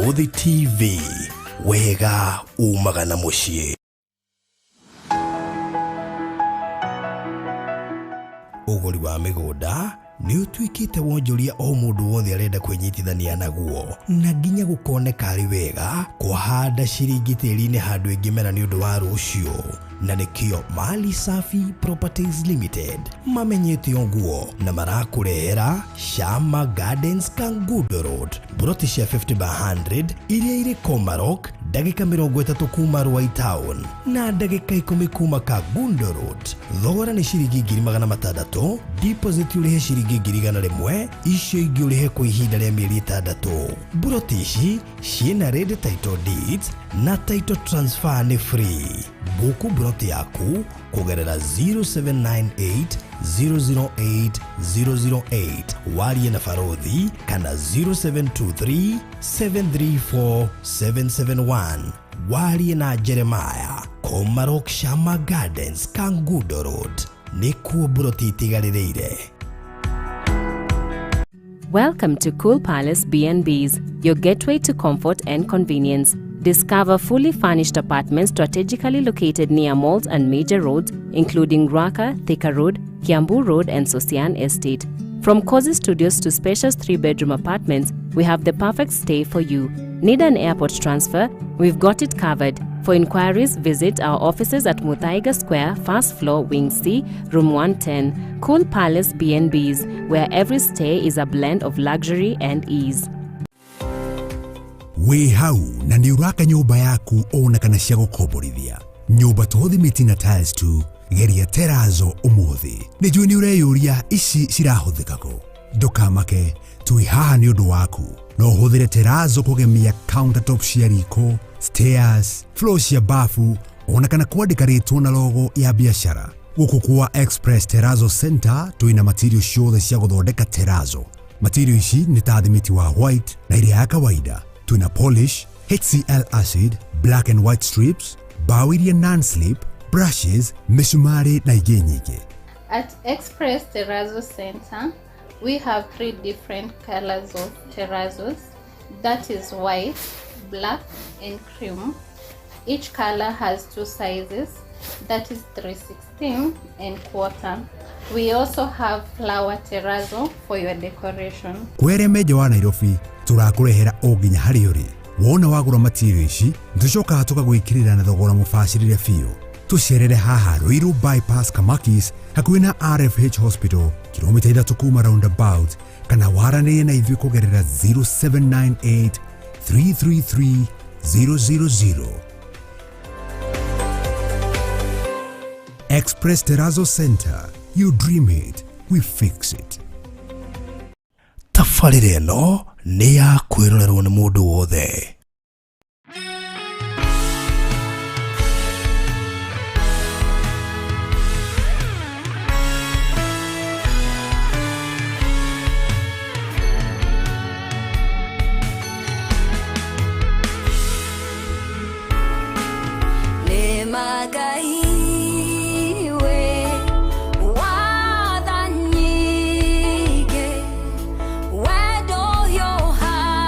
Barũthi TV, wega umaga na mũciĩ. Ũgũri wa mĩgũnda nĩ ũtuĩkĩte wonjoria o mũndũ wothe arenda kwĩnyitithania naguo, na nginya gũkoneka arĩ wega kũhanda ciringi tĩri-inĩ handũ ĩngĩmera nĩ ũndũ wa rũciũ. Na nĩkĩo Mali Safi Properties Limited mamenyete ũguo na marakũrehera Shama Gardens Kangundo Road, mburoti cia 50 by 100 iria irĩ Komarok, ndagĩka 30 kuma Ruai Town na ndagĩka 10 kuma Kangundo Road. Thogora nĩ ciringi 600,000, deposit ũrĩhe ciringi 100,000, icio ingĩ ũrĩhe kwa ihinda rĩa mĩeri 6. Mburoti ici ciĩna ready title deeds na title transfer nĩ free. Buku mburoti yaku kũgerera 0798 008 008, warie na Barothi, kana 0723 734 771, warie na Jeremiah. Komarok Shama Gardens Kangundo Road nĩkuo mburoti itigarĩrĩire. Welcome to Cool Palace B&Bs, your gateway to comfort and convenience. Discover fully furnished apartments strategically located near malls and major roads, including Ruaka, Thika Road, Kiambu Road, and Sosian Estate. From cozy studios to spacious 3-bedroom apartments, we have the perfect stay for you. Need an airport transfer? We've got it covered. For inquiries, visit our offices at Muthaiga Square, first floor, Wing C, Room 110. Cool Palace B&Bs, where every stay is a blend of luxury and ease. Wĩ hau na nĩ ũraka nyũmba yaku ona kana cia gũkomborithia, nyũmba to thimiti na tiles tu, geria terazo ũmũthĩ. Nĩ njũĩ nĩ ũreyũria ici cirahũthĩka kũ. Ndũkamake, twĩ haha nĩ ũndũ waku. No ũhũthĩre terazo kũgemia countertop cia riko, stairs, floor cia bafu, ona kana kwandĩka rĩtwa na logo ya biacara. Gũkũ kwa Express Terazo Center twĩna material ciothe cia gũthondeka terazo. Material ici nĩ ta thimiti wa white na ĩrĩa ya kawaida. Twĩna polish, HCl acid, black and white strips, bao iria non-slip, brushes, mĩcumarĩ na ingĩ nyingĩ. At Express Terrazzo Center, we have 3 different colors of terrazos. That is white, black, and cream. Each color has 2 sizes, that is 3/16 and quarter. We also have flower terrazzo for your decoration. Kwere menja wa Nairobi, tũrakũrehera o nginya harĩa ũrĩ. Wona wagũra material ici, nĩtũcokaga tũkagwĩkĩrĩra na thogora mũbacĩrĩre biũ. Tũcerere haha Ruiru Bypass Kamakis, hakuhĩ na RFH Hospital, kilomita 3 kuma roundabout, kana waranĩrie na ithuĩ kũgerera 0798 333 000. Express Terrazzo Center. You dream it, we fix it. Tabarĩra ĩno nĩ ya kwĩrorerwo nĩ mũndũ wothe. Nĩmagaiwe wathanyige wendo hiũhaga.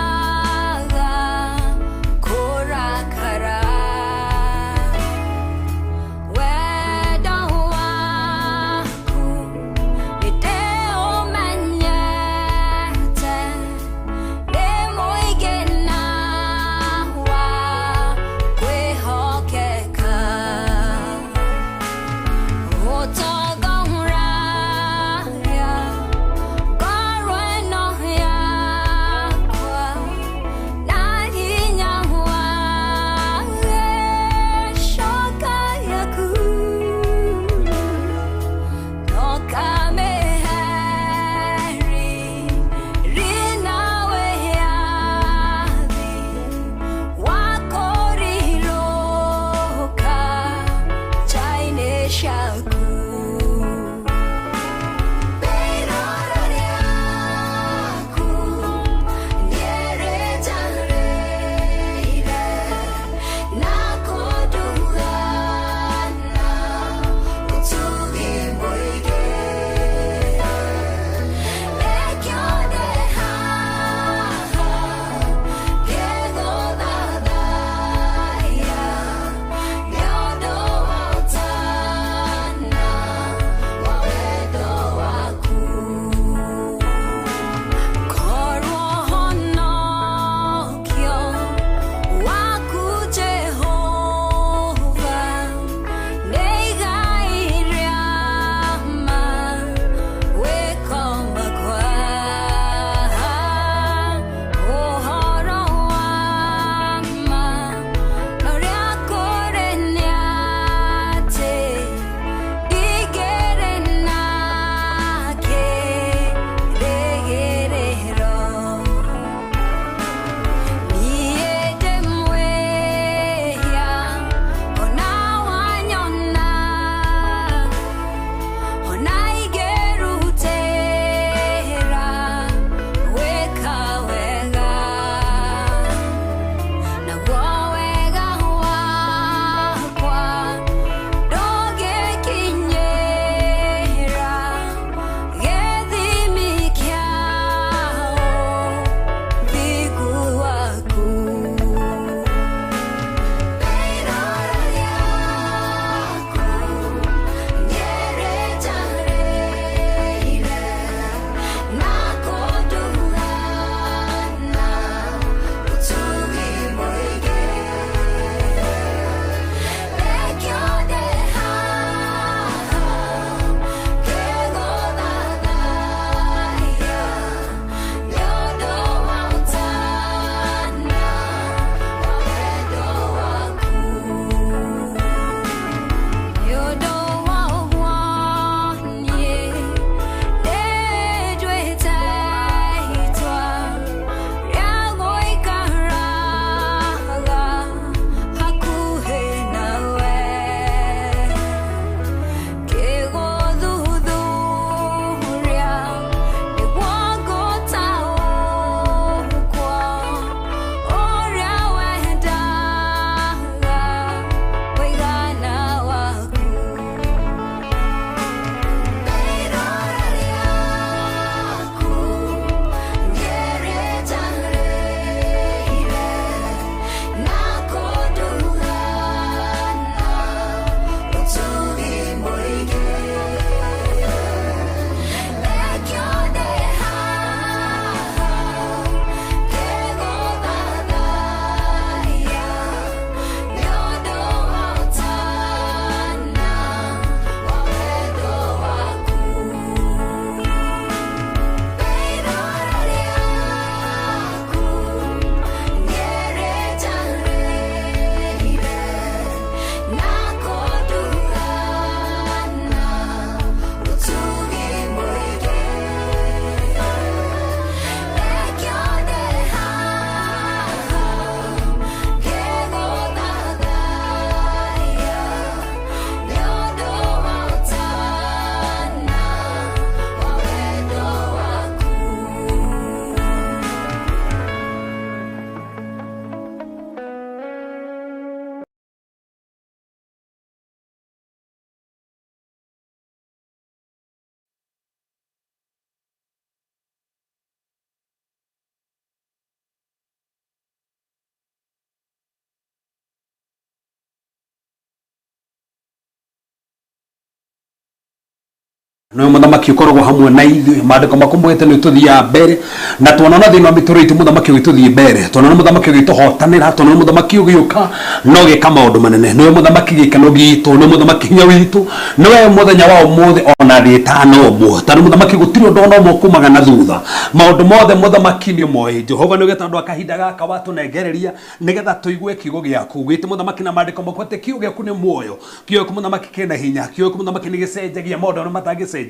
Nĩwe mũthamaki ũkoragwo hamwe na ithuĩ. Maandĩko makumwĩte nĩ tũthiaga mbere na tuonana thĩinĩ wa mĩtũrĩre itũ, mũthamaki ũgĩtũthiĩ mbere, tuonana mũthamaki ũgĩtũhotanĩra, tuonana mũthamaki ũgĩũka na ũgĩka maũndũ manene. Nĩwe mũthamaki gĩkeno gitũ, nĩwe mũthamaki hinya witũ, nĩwe mũthenya wa ũmũthĩ ona thĩ ĩtanombwo. Tondũ mũthamaki gũtirĩ ũndũ ona ũmwe ũkumaga na thutha, maũndũ mothe mũthamaki nĩ ũmoĩ. Jehova nĩ ũgĩte andũ a kahinda gaka watũnengereria nĩgetha tũigue kiugo gĩaku. Wĩte mũthamaki na maandĩko maku atĩ kiugo gĩaku nĩ muoyo, kiugo gĩaku mũthamaki kĩna hinya, kiugo gĩaku mũthamaki nĩ gĩcenjagia maũndũ marĩa matangĩcenjeka.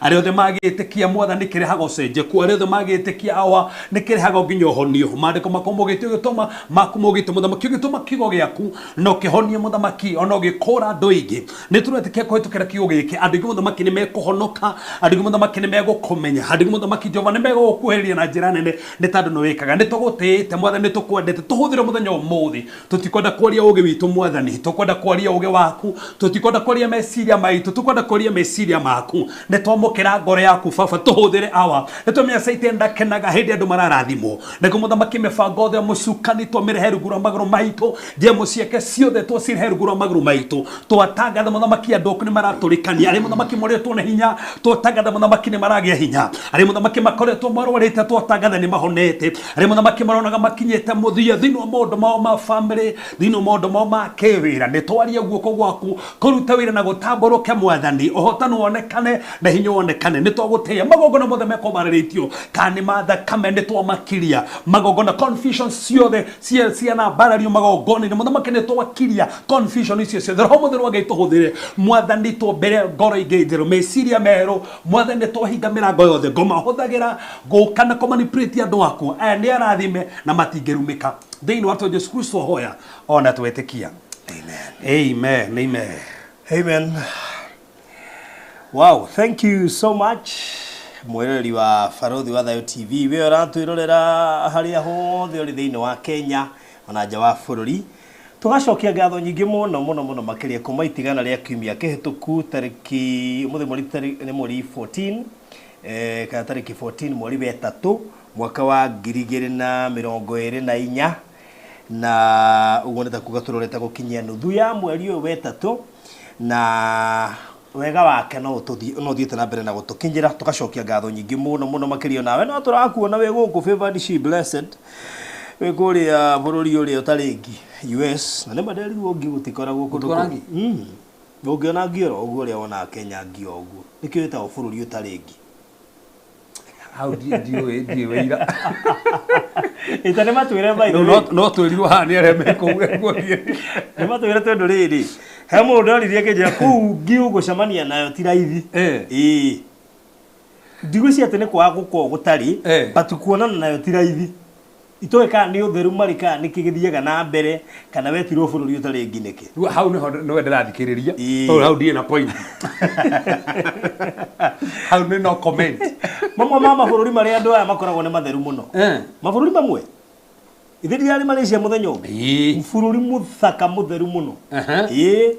Arĩa othe magĩtĩkia mwathani kĩrehaga ũcenjeku, arĩa othe magĩtĩkia awa nĩ kĩrehaga nginya ũhonio. Maandĩko maku mogĩte ũgĩtũma maku mogĩte mũthamaki ũgĩtũma kiugo gĩaku na ũkĩhonia mũthamaki ona ũgĩkũra andũ aingĩ. Nĩ tũretĩkia kũhĩtũkĩra kiugo gĩkĩ andũ aingĩ mũthamaki nĩ mekũhonoka, andũ aingĩ mũthamaki nĩ megũkũmenya, andũ aingĩ mũthamaki Jehova nĩ megũgũkuhĩrĩria na njĩra nene nĩ tondũ nĩ wĩkaga. Nĩ tũgũtĩĩte mwathani, nĩ tũkwendete, tũhũthĩre mũthenya ũmũthĩ. Tũtikwenda kwaria ũgĩ witũ mwathani, tũkwenda kwaria ũgĩ waku, tũtikwenda kwaria meciria maitũ, tũkwenda kwaria meciria maku. Nĩ twamũkĩra ngoro yaku baba, tũhũthĩre awa. Nĩ twamenya Satan ndakenaga hĩndĩ andũ mararathimwo. Nĩguo mũthamaki mĩbango yothe ya mũcukani twamĩrehe rungu rwa magũrũ maitũ, njemo ciake ciothe twacirehe rungu rwa magũrũ maitũ. Twatangatha mũthamaki andũ aku nĩ maratũrĩkania, arĩa mũthamaki morĩtwo nĩ hinya, twatangatha mũthamaki nĩ maragĩa hinya, arĩa mũthamaki makoretwo marwarĩte, twatangatha nĩ mahonete, arĩa mũthamaki maronaga makinyĩte mũthia thĩinĩ wa maũndũ mao ma family, thĩinĩ wa maũndũ mao ma kĩwĩra. Nĩ twarie guoko gwaku kũruta wĩra na gũtambũrũke mwathani, ũhotani wonekane na hinya wonekane. Nĩ twagũtĩĩa magongona mothe mekũmarĩrĩtio kana nĩ ma thakame, nĩ twamakiria magongona confusion ciothe ciana mbarario magongona-inĩ mũthamaki, nĩ twakiria confusion icio ciothe. Roho mũtheru wa Ngai tũhũthĩre mwathani, twombere ngoro ingĩ njerũ, meciria merũ mwathani. Nĩ twahinga mĩrango yothe ngoma hũthagĩra gũka na kũmanipulate andũ aku. Aya nĩ arathime na matingĩrumĩka thĩinĩ wa Jesu Kristo hoya ona twetĩkia. Amen, amen, amen. Amen. Wow, thank you so much. Mwĩroreri wa Barothi wa Thayo TV, we ũratwĩrorera harĩa hothe ũrĩ thĩinĩ wa Kenya ona nja wa bũrũri. Tũgacokia ngatho nyingĩ mũno mũno mũno makĩria kuma itigana rĩa kiumia kĩhĩtũku tarĩki ũmũthĩ mweri nĩ mweri 14 kana tarĩki 14 mweri wa ĩtatũ mwaka wa 2024, na ũguo nĩ ta kuga tũrorete gũkinyia nuthu ya mweri ũyũ wa ĩtatũ, na wega wake no ũthiĩte na mbere na gũtũkinyĩra. Tũgacokia ngatho nyingĩ mũno mũno makĩria. Nawe no tũrakuona wĩ gũkũ favored, she blessed, wĩ kũrĩa bũrũri ũrĩa ũtarĩ ngi, US, na nĩ manderirwo ngi gũtikoragwo kũndũ Gũtikoragwo kũu. Ngi? Ũngĩona ngi oro ũguo ũrĩa wonaga Kenya ngi o ũguo, nĩkĩo wĩtagwo bũrũri ũtarĩ ngi. Hau ndiũĩ, ndiĩ wĩira. Ĩta nĩ matwĩre, by the way. No twĩrirwo haha nĩ arĩa me kũu gũthiĩ. Nĩ matwĩre tondũ rĩrĩ, he mũndũ ndoririe akĩnjĩra kũu ngi ũgũcemania nayo ti raithi. Ĩĩ, ndigwĩciria atĩ nĩ kwaga gũkorwo gũtarĩ, but kuonana nayo ti raithi. Itoĩ kana nĩ ũtheru marĩ kana nĩkĩ gĩthiaga na mbere, kana wetirwo bũrũri ũtarĩ ngi nĩkĩ. Rĩu hau nĩho nĩwe ndĩrathikĩrĩria tondũ hau ndirĩ na point, hau nĩ no comment. Mamwe ma mabũrũri marĩa andũ aya makoragwo nĩ matheru mũno. Mabũrũri mamwe ithe ndirarĩ Malaysia mũthenya ũngĩ, bũrũri mũthaka mũtheru mũno. Ĩĩ,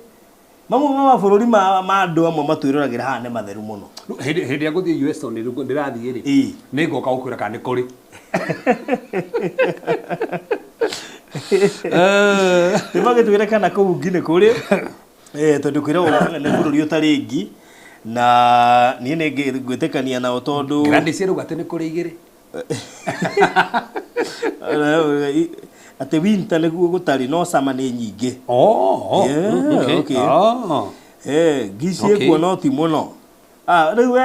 mamwe ma mabũrũri ma andũ amwe matwĩroragĩra haha nĩ matheru mũno. Rĩu hĩndĩ ya gũthiĩ US tondũ nĩ ndĩrathiĩ rĩ, nĩ ngoka gũkwĩra kana nĩ kũrĩ. Nĩ magĩtwĩre kana kũu ngi nĩ kũrĩ, tondũ kwĩragwo nĩ bũrũri ũtarĩ ngi, na niĩ nĩ ngwĩtĩkania nao tondũ Gladys arauga atĩ nĩ kũrĩ igĩrĩ. Atĩ winter nĩguo gũtarĩ, no summer nĩ nyingĩ. Oh, Yeah, okay. okay. Oh. Ngi ciĩkuo no ti mũno. Ah, rĩu we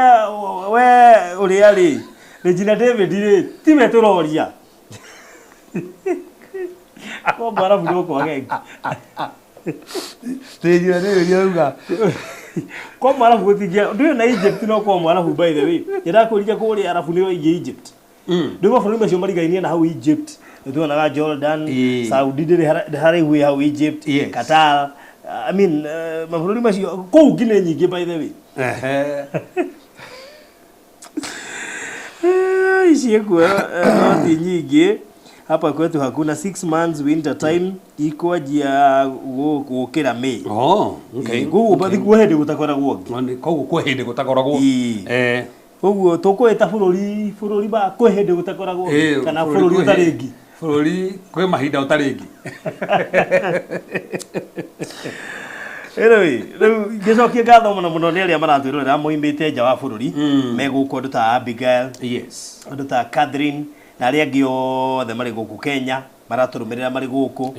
ũrĩa rĩ Regina David rĩ, tiwe tũroria ko mwarabu no kwage ngi. Regina David arauga ko mwarabu gũtingia ndũĩ na Egypt no kwa mwarabu. By the way, ndĩrakũria kũrĩa arabu nĩo aingĩ Egypt. Ndũĩ mabũrũri macio marigainie na hau Egypt, nĩtuonaga Jordan, Saudi ndĩrĩ haraihu ĩ hau Egypt. Qatar, I mean, mabũrũri macio kũu ngi nĩ nyingĩ, by the way. Ici ĩkuo no ti nyingĩ. Hapa kwetu hakuna, 6 months winter time ikwanjia gũkĩra May. Oh, okay. Koguo okay. Hĩndĩ gũtakoragwo ngi. Koguo kwĩ hĩndĩ gũtakoragwo. Koguo tũkwĩta bũrũri wa kwĩ hĩndĩ gũtakoragwo ngi, kana bũrũri kwĩ ũtarĩ ngi. Bũrũri kwĩ mahinda ũtarĩ ngi. Anyway, rĩu ngĩcokia ngatho mũno mũno nĩ arĩa maratwĩrorera moimĩte nja wa bũrũri megũkũ andũ ta Abigail, Yes. andũ ta Catherine na arĩa angĩ othe marĩ gũkũ Kenya maratũrũmĩrĩra marĩ gũkũ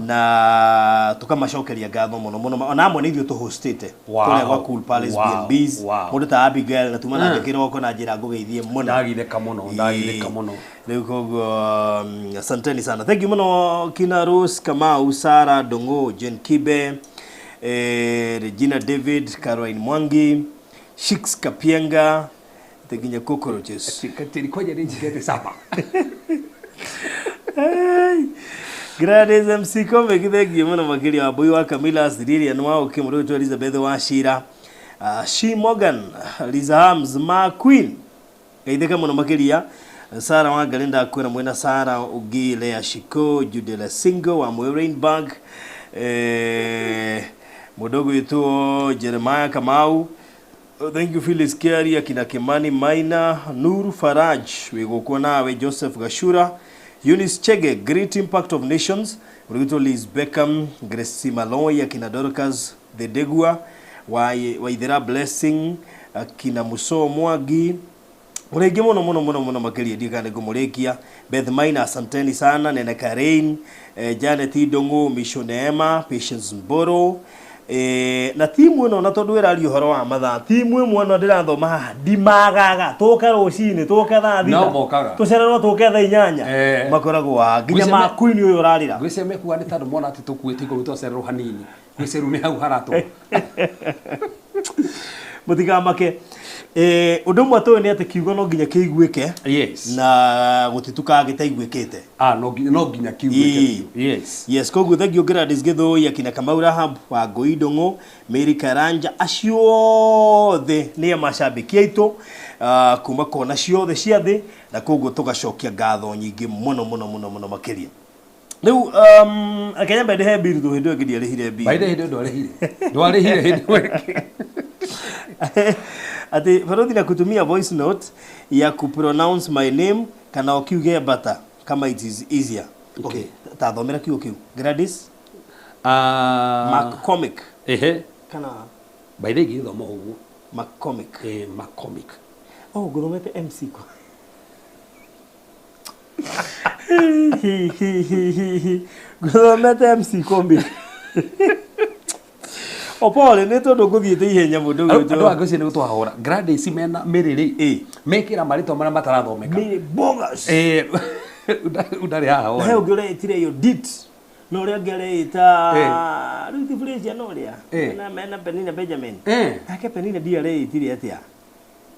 na tukamacokeria ngatho mũno mũno ona amwe nĩ ithuĩ tũhostĩte kũrĩa gwa Cool Palace B&Bs mũndũ ta Abigail na tuma nake kĩroko na njĩra ngũgeithie mũno. Ndagitheka mũno, ndagitheka mũno. Rĩu koguo asanteni sana, thank you mũno kina Rose Kamau, Sarah Dongo, Jane Kibe, Regina David, Caroline Mwangi, Shix Kapienga, nginya cockroaches. Katiri nĩ njigĩte saba. Hey. Gladys MC Kombe kithengie mũno makĩria wa Mbui wa Camilla Lilian wa Ũkĩ mũrũ Elizabeth wa Shira, She Morgan, Liza Hams, Ma Queen geithĩka mũno makĩria Sara wa Ngarinda kwĩna mwena Sara ũngĩ Lea Shiko, Judela Singo wa Moyo Rainbank, mũndũ ũgwĩtwo Jeremiah Kamau. Thank you Phyllis Kiari, akina Kimani Maina, Nuru Faraj wĩ gũkũ nawe, Joseph Gashura, Eunice Chege, Great Impact of Nations, Rito Liz Beckham, Gracie Maloi, akina Dorcas Thedegua, Waithera Blessing, akina Muso Mwangi, mũrĩngĩ mũno mũno mũno mũno makĩria ndiũĩ kana nĩngũmũrĩkia. Beth Maina, asanteni sana. Nene Karain, Janet Ndung'u, Misho Neema, Patience Mboro, na timu ĩno na tondũ ĩraria ũhoro wa mathaa, timu ĩmwe ĩno ndĩrathoma haha ndimagaga tũke rũcinĩ tũke thaa thita No mokaga. tũcererwo tũke thaa 8 makoragwo haha nginya ma queen ũyũ ũrarĩra. Ngwĩciria mekuga nĩ tondũ mona atĩ tũkuĩte igũrũ twacererwo hanini, ngwĩciria rĩu nĩ hau haratũma. Mũtikamake. Ũndũ ũmwe tũĩ nĩ atĩ kiugo no nginya kĩiguĩke. Yes. Na gũtitukaga gĩtaiguĩkĩte. No nginya kiuguĩke. Yes. Yes, koguo thank you Gladys Gĩthũi, akina Kamau Rahab, Wangũi Ndung'u, Mary Karanja, acio othe nĩ macambĩki aitũ kuma kona ciothe cia thĩ, na koguo tũgacokia ngatho nyingĩ mũno mũno mũno mũno makĩria. Rĩu Kenya mbere he bill tũ hĩndĩ ĩyo ĩngĩ ndiarĩhire bill. By the hĩndĩ ndwarĩhire. Ndwarĩhire hĩndĩ ĩyo ĩngĩ. Ati Farodhi na kutumia voice note ya kupronounce my name kana ukiuge bata kama it is easier. Okay, tathomera kiugo kiu. Gladys McCormick. Ehe. Kana by the githoma ũguo McCormick. McCormick. Oh, nguthomete MC kwa. Nguthomete MC kombi. Opole nĩ tondũ ngũthiĩte ihenya mũndũ gwitũ. Andũ angĩ nĩ gũtwahũra. Gladys mena mĩrĩ mekĩra marĩtwa marĩa matarathomeka. Mĩrĩ bogus. Ũndarĩ haha wona. He ũngĩ ũreĩtire iyo dit. No ũrĩa ũngĩ areĩta rĩu ti Felicia no ũrĩa. Na mena Penina Benjamin. Nake Penina ndiũ areĩtire atĩa.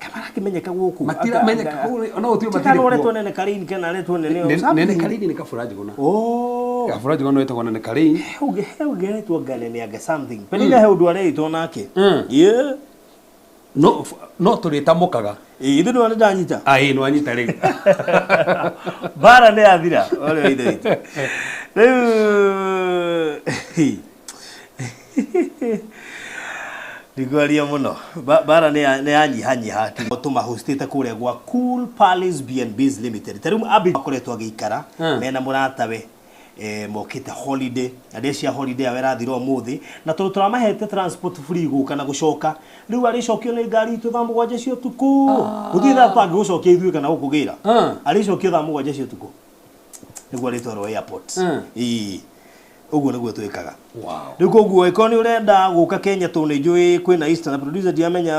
Kamarakĩmenyeka gũkũ. Matiramenyeka no ũtio matirĩ. Kana ũretwo Nene Karini kana aretwo Nene. Nene Karini nĩ Kabura Njũgũna. Oh. Kabura Njũgũna wetagwo Nene Karini. He ũngĩ aretwo Nganene anga something. Penina he ũndũ areĩtwo nake. Yeah. No no tũrĩtamũkaga. Ithuĩ nĩ ndanyita. Ĩĩ nĩ wanyita rĩu. Bara nĩ yathira. Ũrĩa ithe witũ. Rĩu ndigwaria mũno. Bara nĩ yanyihanyiha tũmahostĩte kũrĩa gwa Cool Palace B&Bs Limited. Ta rĩu Abi akoretwo agĩikara mena mũratawe mokĩte holiday na ndĩcia holiday yao ĩrathira ũmũthĩ, na tondũ tũramahete transport free gũka na gũcoka, rĩu arĩcokio nĩ ngari itũ thaa 7 cia ũtukũ. Gũtirĩ thaa tũtangĩgũcokia ithuĩ kana gũkũgĩra. Arĩcokio thaa 7 cia ũtukũ nĩguo arĩtwarwo airport. Ĩĩ ũguo nĩguo twĩkaga. Rĩu koguo ĩkorwo nĩ ũrenda gũka Kenya tondũ nĩ njũĩ kwĩna Easter na producer ndiamenya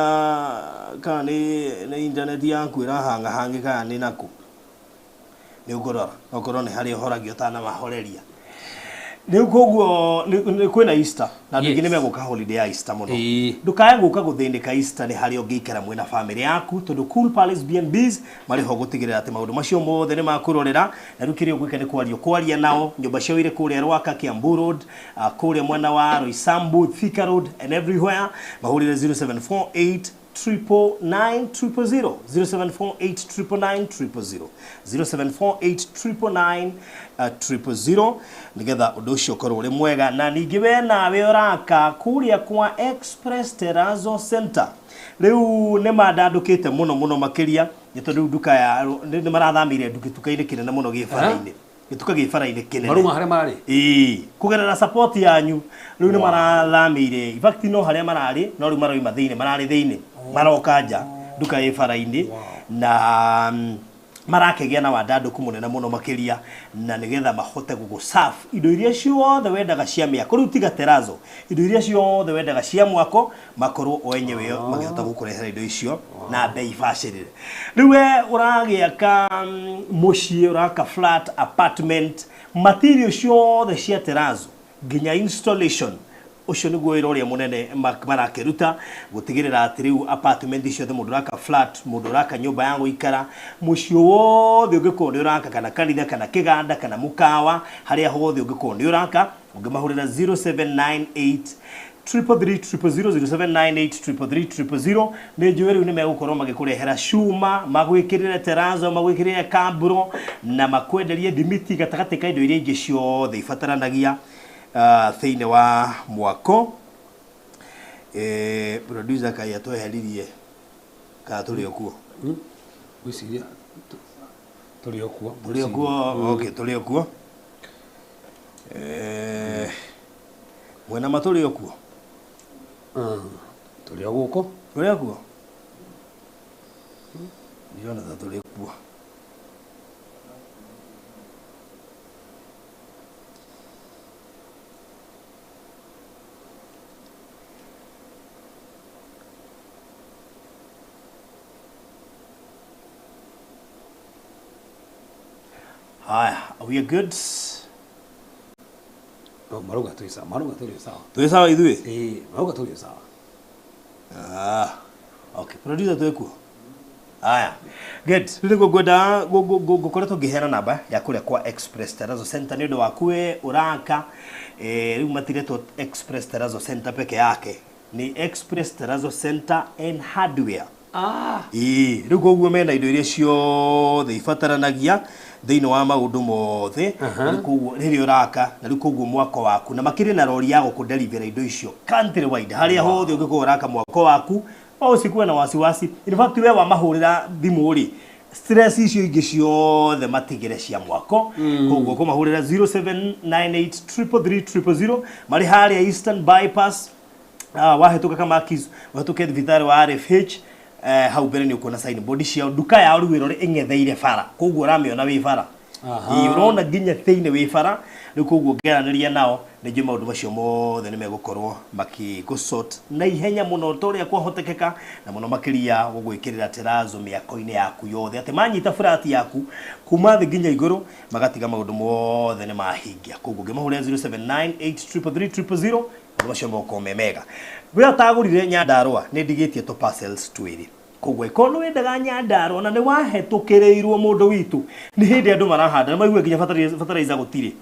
kana nĩ internet yaku ĩrahangahangĩ kana nĩ nakũ. Nĩ ũkũrora okorwo nĩ harĩa ũhoragia ũtanamahoreria. Rĩu koguo kwĩna Easter na andũ aingĩ nĩ megũka holiday ya Easter mũno. Ndũkae gũka gũthĩnĩka Easter nĩ harĩa ũngĩikara mwĩna famĩlĩ yaku tondũ Cool Palace B&Bs marĩ ho gũtigĩrĩra atĩ maũndũ macio mothe nĩ makũrorera. Na rĩu kĩrĩa ũgwĩka nĩ kwaria nao. Nyũmba ciao irĩ kũrĩa Rwaka, Kiambu Road, kũrĩa mwena wa Roysambu, Thika Road and everywhere. Mahũrĩre 0748 999 000, 0748 999 000, 0748 999 000 nigetha ũndũ ũcio ũkorwo ũrĩ mwega. Na ningĩ we nawe ũraka kũrĩa kwa Express Terrazzo Center rĩu nĩ mandandũkĩte mũno mũno makĩria nĩ tondũ nduka ya nĩ marathamire nduka-inĩ kĩnene mũno gĩ bara-inĩ. Gĩtuka gĩ bara-inĩ kĩnene. Maruma harĩa mararĩ? Ĩĩ, kũgerera support yanyu rĩu nĩ marathamĩire. In fact no harĩa mararĩ no rĩu maroima thĩinĩ, mararĩ thĩinĩ maroka nja nduka ĩ bara-inĩ na marakĩgĩa na wandandũku mũnene mũno makĩria na nĩgetha mahote gũgũserve indo iria ciothe wendaga cia mĩako. Rĩu tiga terazo, indo iria ciothe wendaga cia mwako makorwo o enyewe makĩhota gũkũrehera indo icio na bei bacĩrĩre. Rĩu we ũragĩaka mũciĩ, ũraka flat, apartment, material ciothe cia terazo nginya installation, ũcio nĩguo wĩra ũrĩa mũnene marakĩruta gũtigĩrĩra atĩ rĩu apartment ciothe, mũndũ ũraka flat, mũndũ ũraka nyũmba ya gũikara, mũciĩ wothe ũngĩkorwo nĩ ũraka, kana kanitha, kana kĩganda, kana mũkawa, harĩa hothe ũngĩkorwo nĩ ũraka, ũngĩmahũrĩra 0798 333 000, 0798 333 000. Nĩ njũĩ rĩu nĩ megũkorwo magĩkũrehera cuma, magwĩkĩrĩre terazo, magwĩkĩrĩre kamburo na makwenderie thimiti gatagatĩ ka indo iria ingĩ ciothe ibataranagia thĩinĩ wa mwako. Producer kai atweheririe kana tũrĩ o kuo? Gwĩciria tũrĩ o kuo. Tũrĩ o kuo, okay, tũrĩ o kuo. Mwena ma tũrĩ o kuo? Tũrĩ o gũkũ. Tũrĩ o kuo, ndirona ta tũrĩ kuo. Haya, we are good. No, marauga tũrĩ sawa, marauga tũrĩ sawa. Twĩ sawa ithuĩ? Ĩĩ, marauga tũrĩ sawa. Ah, okay. Producer, twĩ kuo? Haya. Good. Rĩu nĩguo ngwenda ngũkoretwo ngĩheana namba ya kũrĩa kwa Express Terrazzo Center nĩ ũndũ waku we ũraka. Rĩu matiretwo Express Terrazzo Center peke yake. Ni Express Terrazzo Center and Hardware. Ĩĩ, rĩu koguo mena indo iria ciothe ibataranagia thĩinĩ wa maũndũ mothe. Rĩu koguo rĩrĩa ũraka na rĩu koguo mwako waku na makĩrĩ na rori ya gũkũdeliver indo icio country wide, harĩa hothe ũngĩkorwo ũraka mwako waku, no ũsikuwe na wasiwasi. In fact we wamahũrĩra thimũ rĩ, stress icio ingĩ ciothe matigĩre cia mwako. Koguo kũmahũrĩra 0798 333 000, marĩ harĩa Eastern Bypass, wahĩtũka Kamakis, wahĩtũke thibitarĩ wa RFH, hau mbere nĩ ũkuona signboard ciao. Nduka yao rĩu ĩrore ĩng'etheire bara, koguo ũramĩona wĩ bara. Ĩĩ, ũrona nginya thĩinĩ wĩ bara. Rĩu koguo ngĩaranĩria nao nĩ njũĩ maũndũ macio mothe nĩ megũkorwo makĩgũsort na ihenya mũno ta ũrĩa kwahotekeka, na mũno makĩria gũgwĩkĩrĩra terazo mĩako-inĩ yaku yothe, atĩ manyita flat yaku kuma thĩ nginya igũrũ, magatiga maũndũ mothe nĩ mahingia. Koguo ngĩmahũrĩra 0798 333 000, maũndũ macio megũkorwo me mega. We ũtagũrire Nyandarũa, nĩ ndigĩtie tũ parcels twĩrĩ. Koguo ĩkorwo nĩ wendaga Nyandarũa na nĩ wahetũkĩrĩirwo, mũndũ witũ, nĩ hĩndĩ andũ marahanda, nĩ maigua nginya fertilizer gũtirĩ.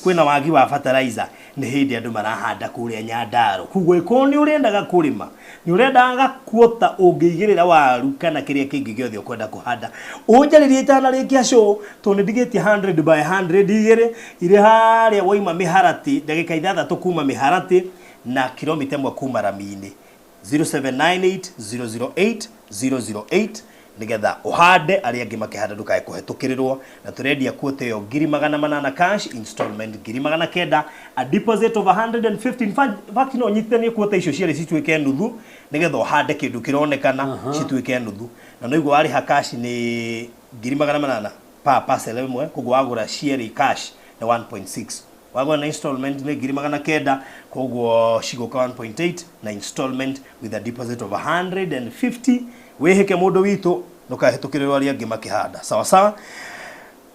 Kwĩna wagi wa fertilizer, nĩ hĩndĩ andũ marahanda kũrĩa Nyandarũa. Koguo ĩkorwo nĩ ũrendaga kũrĩma, nĩ ũrendaga kuota ũngĩigĩrĩra waru kana kĩrĩa kĩngĩ gĩothe ũkwenda kũhanda, ũnjarĩrie itanarĩkia show, tondũ nĩ ndigĩtie 100 by 100 igĩrĩ irĩ harĩa waima mĩharatĩ, ndagĩka 6 kuma mĩharatĩ na kilomita 1 kuma rami-inĩ, 0798 008 008, nigetha uhande arĩa angĩ makĩhanda, ndũkae kũhetũkĩrĩrwo. Na tũrendia kuota ĩyo 800,000 cash, installment 900,000, a deposit of 150. In fact no nyitithanie kuota icio cierĩ cituĩke nuthu, nigetha ũhande kĩndũ kĩronekana, cituĩke nuthu. Na no igua warĩha cash nĩ 800,000 pa parcel ĩmwe, koguo wagũra cierĩ cash nĩ 1.6, wagũra na installment nĩ 900,000, koguo cigũka 1.8 na installment with a deposit of 150. Wĩhĩke mũndũ witũ, ndũkahetũkĩrĩrwo arĩa angĩ makĩhanda. Sawa sawa.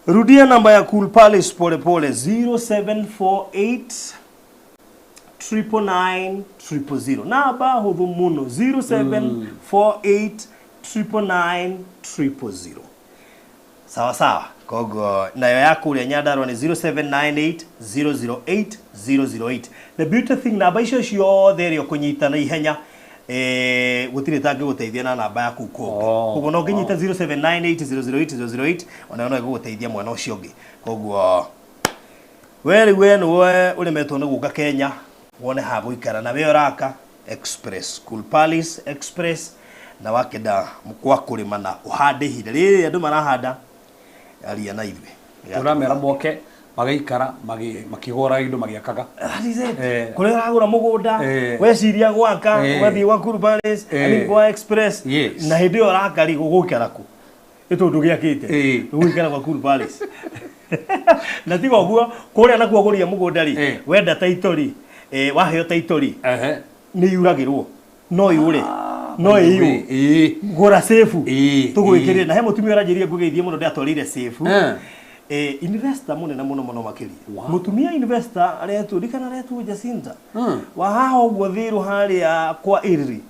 Rudia namba ya Cool Palace pole pole: 0748 999 000. Namba hũthũ mũno, 0748 999 000. Sawa sawa. Koguo nayo ya kũrĩa Nyandarua nĩ 0798 008 008. The beauty thing, namba icio ciothe ĩrĩa ũkũnyita na ihenya, gũtirĩ tangĩgũteithia na namba yaku kũngĩ. Koguo no ũngĩnyita 0798 008 008, onayo no ĩgũgũteithia mwena ũcio ũngĩ. Koguo we rĩu we nĩwe ũremetwo nĩ gũka Kenya wone ha gũikara na we ũraka, Express, Cool Palace Express, na wakenda kwa kũrĩma na ũhande ihinda rĩrĩ andũ marahanda, aria na ithuĩ. Tũramera moke Magaikara makĩgũra indo magĩakaga. That is it. Kũrĩa ũragũra mũgũnda, weciria gwaka, ũgathiĩ gwa Cool Palace, I mean gwa Express. Na hĩndĩ ĩyo ũraka rĩ, ũgũikara kũ? Nĩ tondũ gĩakĩte. Ũgũikara gwa Cool Palace. Na tiga ũguo, kũrĩa nakuo gũria mũgũnda rĩ, wenda title rĩ, waheo title rĩ, nĩ yuragĩrwo. No yũre. No ĩiywo. Gũra safe. Tũgwĩkĩrĩre. Na he mũtumia ũranjĩrire ngũgeithie mũno ndatwarire safe. Investor munene muno muno makiria. Mutumia investor aretwo ndikana aretwo Jacinta. Wa haha ũguo thiru haria kwa Irri.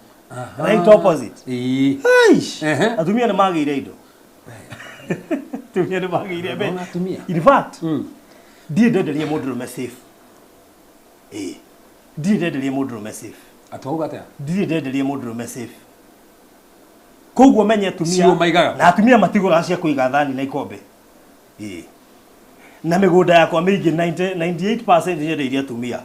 Right opposite. Aish. Atumia nĩ magĩire indo. Atumia nĩ magĩire mbe. In fact, ndiĩ ndenderia mũndũrũme safe. Ndiĩ ndenderia mũndũrũme safe. Atwauga atĩa? Ndiĩ ndenderia mũndũrũme safe. Koguo menye atumia na atumia matigũraga cia kũiga thani na ikombe. Na mĩgũnda yakwa mĩingĩ 98% nyendeirie atumia.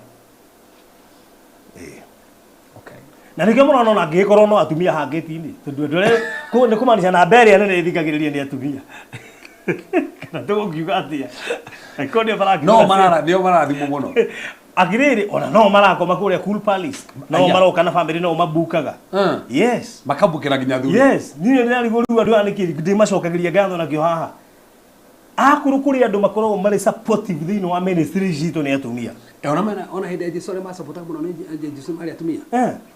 Okay. Na nĩkĩo mũrona ona angĩgĩkorwo no atumia hangĩti-inĩ tondũ andũ arĩa nĩ kũmaanisha namba ĩrĩa nene ĩthikagĩrĩria nĩ atumia. Kana tũgũkiuga atĩa? Angĩkorwo nĩo marakiuga No marara nĩo marathimwo mũno. Akirĩrĩ ona no marakoma kũrĩa Cool Palace. No maroka na family no mabukaga. Yes. Makabukĩra nginya thuri. Yes. Niĩ ndĩrarigwo rĩu andũ aya nĩkĩ ndĩmacokagĩria ngatho nakĩo haha. Akorwo kũrĩ andũ makoragwo marĩ supportive thĩinĩ wa ministry citũ nĩ atumia. Ona mena ona hĩndĩ ya Jesu arĩa masapotaga mũno nĩ Jesu marĩ atumia.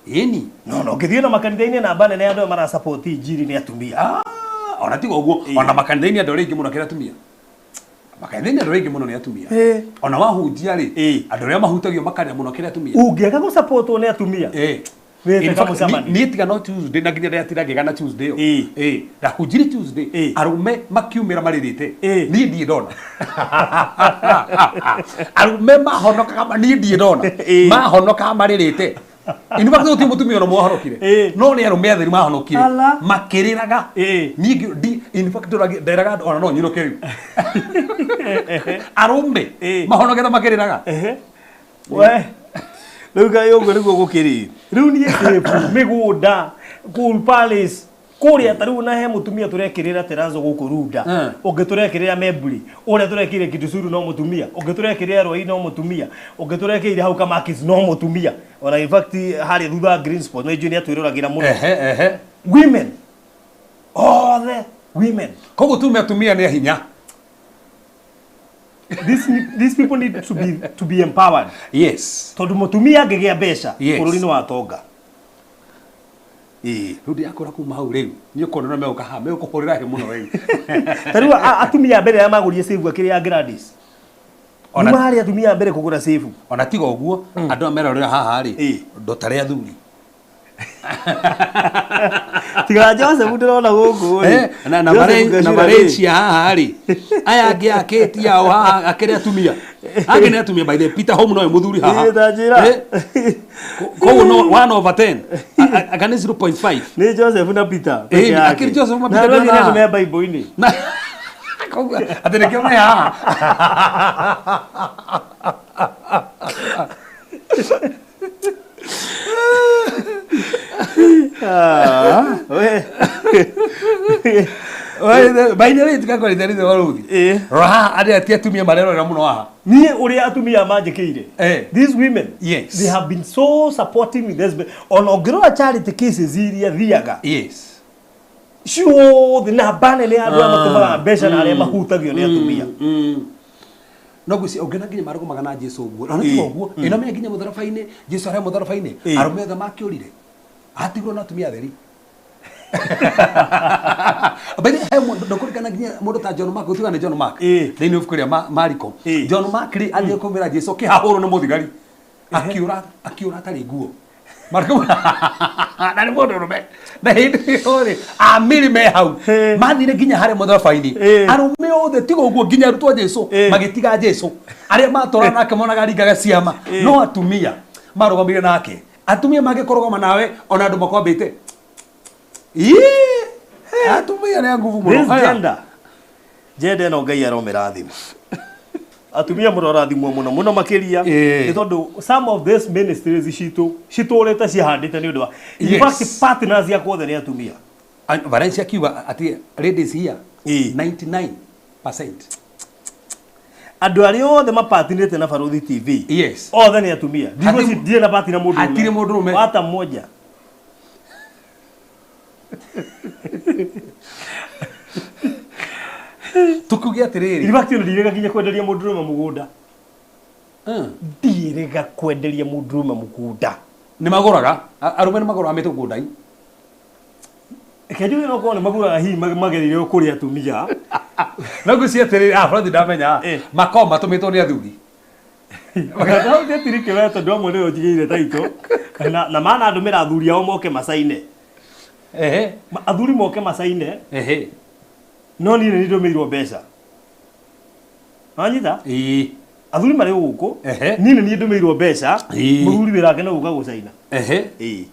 Ĩni. No no ũngĩthiĩ na makanitha-inĩ namba nene ya andũ arĩa marasupport injiri nĩ atumia. Ona tiga ũguo ona makanitha-inĩ andũ arĩa aingĩ mũno kĩrĩa atumia. Makanitha-inĩ andũ arĩa aingĩ mũno nĩ atumia. Ona wahunjia rĩ, andũ arĩa mahutagio makarĩa mũno kĩrĩa atumia. Ũngĩaga gũsupportwo nĩ atumia. Niĩ tiga no Tuesday na nginya ndĩratira ngĩga na Tuesday ĩyo. Ndahunjire Tuesday arũme makiumĩra marĩrĩte niĩ ndirĩ ndona. Arũme mahonokaga niĩ ndirĩ ndona. Mahonokaga marĩrĩte. In fact gũtirĩ mũtumia ona ũmwe wahonokire. No nĩ arũme atheru mahonokire. Makĩrĩraga. Niĩ in fact nderaga andũ ona no nyinũke rĩu. Arũme mahonokete makĩrĩraga. We rĩu kaĩ ũguo nĩguo gũkĩrĩ. Rĩu niĩ safe mĩgũnda Cool Palace kũrĩa ta rĩu na he mũtumia tũrekĩrĩra terazo gũkũ Runda, ũngĩ tũrekĩrĩra Memburi, ũrĩa tũrekĩrĩire Kitusuru no mũtumia, ũngĩ tũrekĩrĩra Rwai no mũtumia, ũngĩ tũrekĩrĩire hau Kamakis no mũtumia. Ona in fact harĩa thutha wa Green Spot nĩ njũĩ nĩ atwĩroragĩra mũno. Women othe women. Koguo tume atumia nĩ hinya. These people need to be empowered. Yes. Tondu mutumia angĩgĩa mbeca bũrũri-inĩ wa tonga. Rĩu ndĩrakora kuma hau rĩu nĩ ũkuona ũrĩa megũka haha megũkũhũrĩra hĩ mũno rĩu. Ta rĩu atumia a mbere arĩa magũrire save akĩrĩ ya Gladys. Nĩ marĩ atumia a mbere kũgũra save. Ona tiga ũguo andũ aya merorera haha rĩ ndũtarĩ athuri. Tiga Joseph ndĩrona gũkũ rĩ. Na marĩcia haha rĩ aya angĩ akĩti ao haha akĩrĩ atumia. Angĩ nĩ atumia by the Peter Home no mũthuri haha. Ĩ njĩra. Koguo no 1/10 aka nĩ 0.5. Nĩ Joseph na Peter. Akĩrĩ Joseph na Peter. Na andũ me Bible-inĩ. Koguo atĩ nĩkĩo me haha. By the way, tikakwara ithe wa rũthi. Rora haha arĩa ti atumia marerorera mũno haha. Niĩ ũrĩa atumia manjĩkĩire. These women, yes, they have been so supporting with this. Ona ũngĩrora charity cases iria thiaga. Yes. Ciothe namba nene ya andũ arĩa matũmaga mbeca na arĩa mahutagio nĩ atumia. No gwĩciria ũngĩona nginya marũgamaga na Jesu ũguo. Ona tiga ũguo, ĩno menya nginya mũtharaba-inĩ, Jesu arĩa mũtharaba-inĩ, arũme othe makĩũrire. Atigirwo na atumia atheri. By the way, ndũkũririkana nginya mũndũ ta John Mark, gũtiga nĩ John Mark. Thĩinĩ wa ibuku rĩa Mariko. John Mark rĩ athiĩ kũmĩra Jesu kĩhahũrwo nĩ mũthigari. Akiũra atarĩ nguo. Mariko na nĩ mũndũ ũrũme. Na hĩndĩ ĩyo rĩ amĩrĩ me hau. Mathire nginya harĩa mũtharaba-inĩ. Arũme othe tiga ũguo nginya arutwo a Jesu magĩtiga Jesu. Arĩa matũraga nake monaga aringaga ciama. No atumia marũgamire nake. Atumia mangĩkũrũgama nawe ona andũ makwambĩte. Atumia nĩ a nguvu mũno. This gender. Gender ĩno Ngai aromĩrathima. Atumia mũrorathimwo mũno mũno makĩria. Nĩ tondũ some of these ministries citũ citũrĩte cihandĩte nĩ ũndũ wa. In fact partners yakwa othe nĩ atumia. Valencia akiuga atĩ ladies here 99%. Andũ arĩa othe mapatinĩte na Barũthi TV. Yes. Othe nĩ atumia. Hatirĩ- Ndigwĩciria na pati na mũndũ Hatirĩ mũndũrũme. Hata mmoja. Tukiuge atĩrĩrĩ. In fact, ndirĩga nginya kwenderia mũndũrũme mũgũnda. Ndirĩga kwenderia mũndũrũme mũgũnda. Nĩ magũraga. Arũme nĩ magũraga mĩtũgũnda-inĩ. Reke njuge no korwo nĩ magũraga hihi magereire kũrĩ atumia. No ngwĩciria atĩrĩrĩ, ah, Bũrũthi ndamenya, Eh. makoragwo matũmĩtwo nĩ athuri. Gataũtirĩ we tondũ amwe nĩwe ũnjigĩire taito. Na mana ndũmĩra athuri ao moke macaine. Ehe. Athuri moke macaine. Ehe. No niĩ nĩ ndũmĩirwo mbeca. Wanyita? Ĩĩ. Athuri marĩ gũkũ. Ehe. Niĩ nĩ niĩ ndũmĩirwo mbeca. Ĩĩ. Mũthuri wĩra wake no gũka gũcaina. Ehe. Ĩĩ.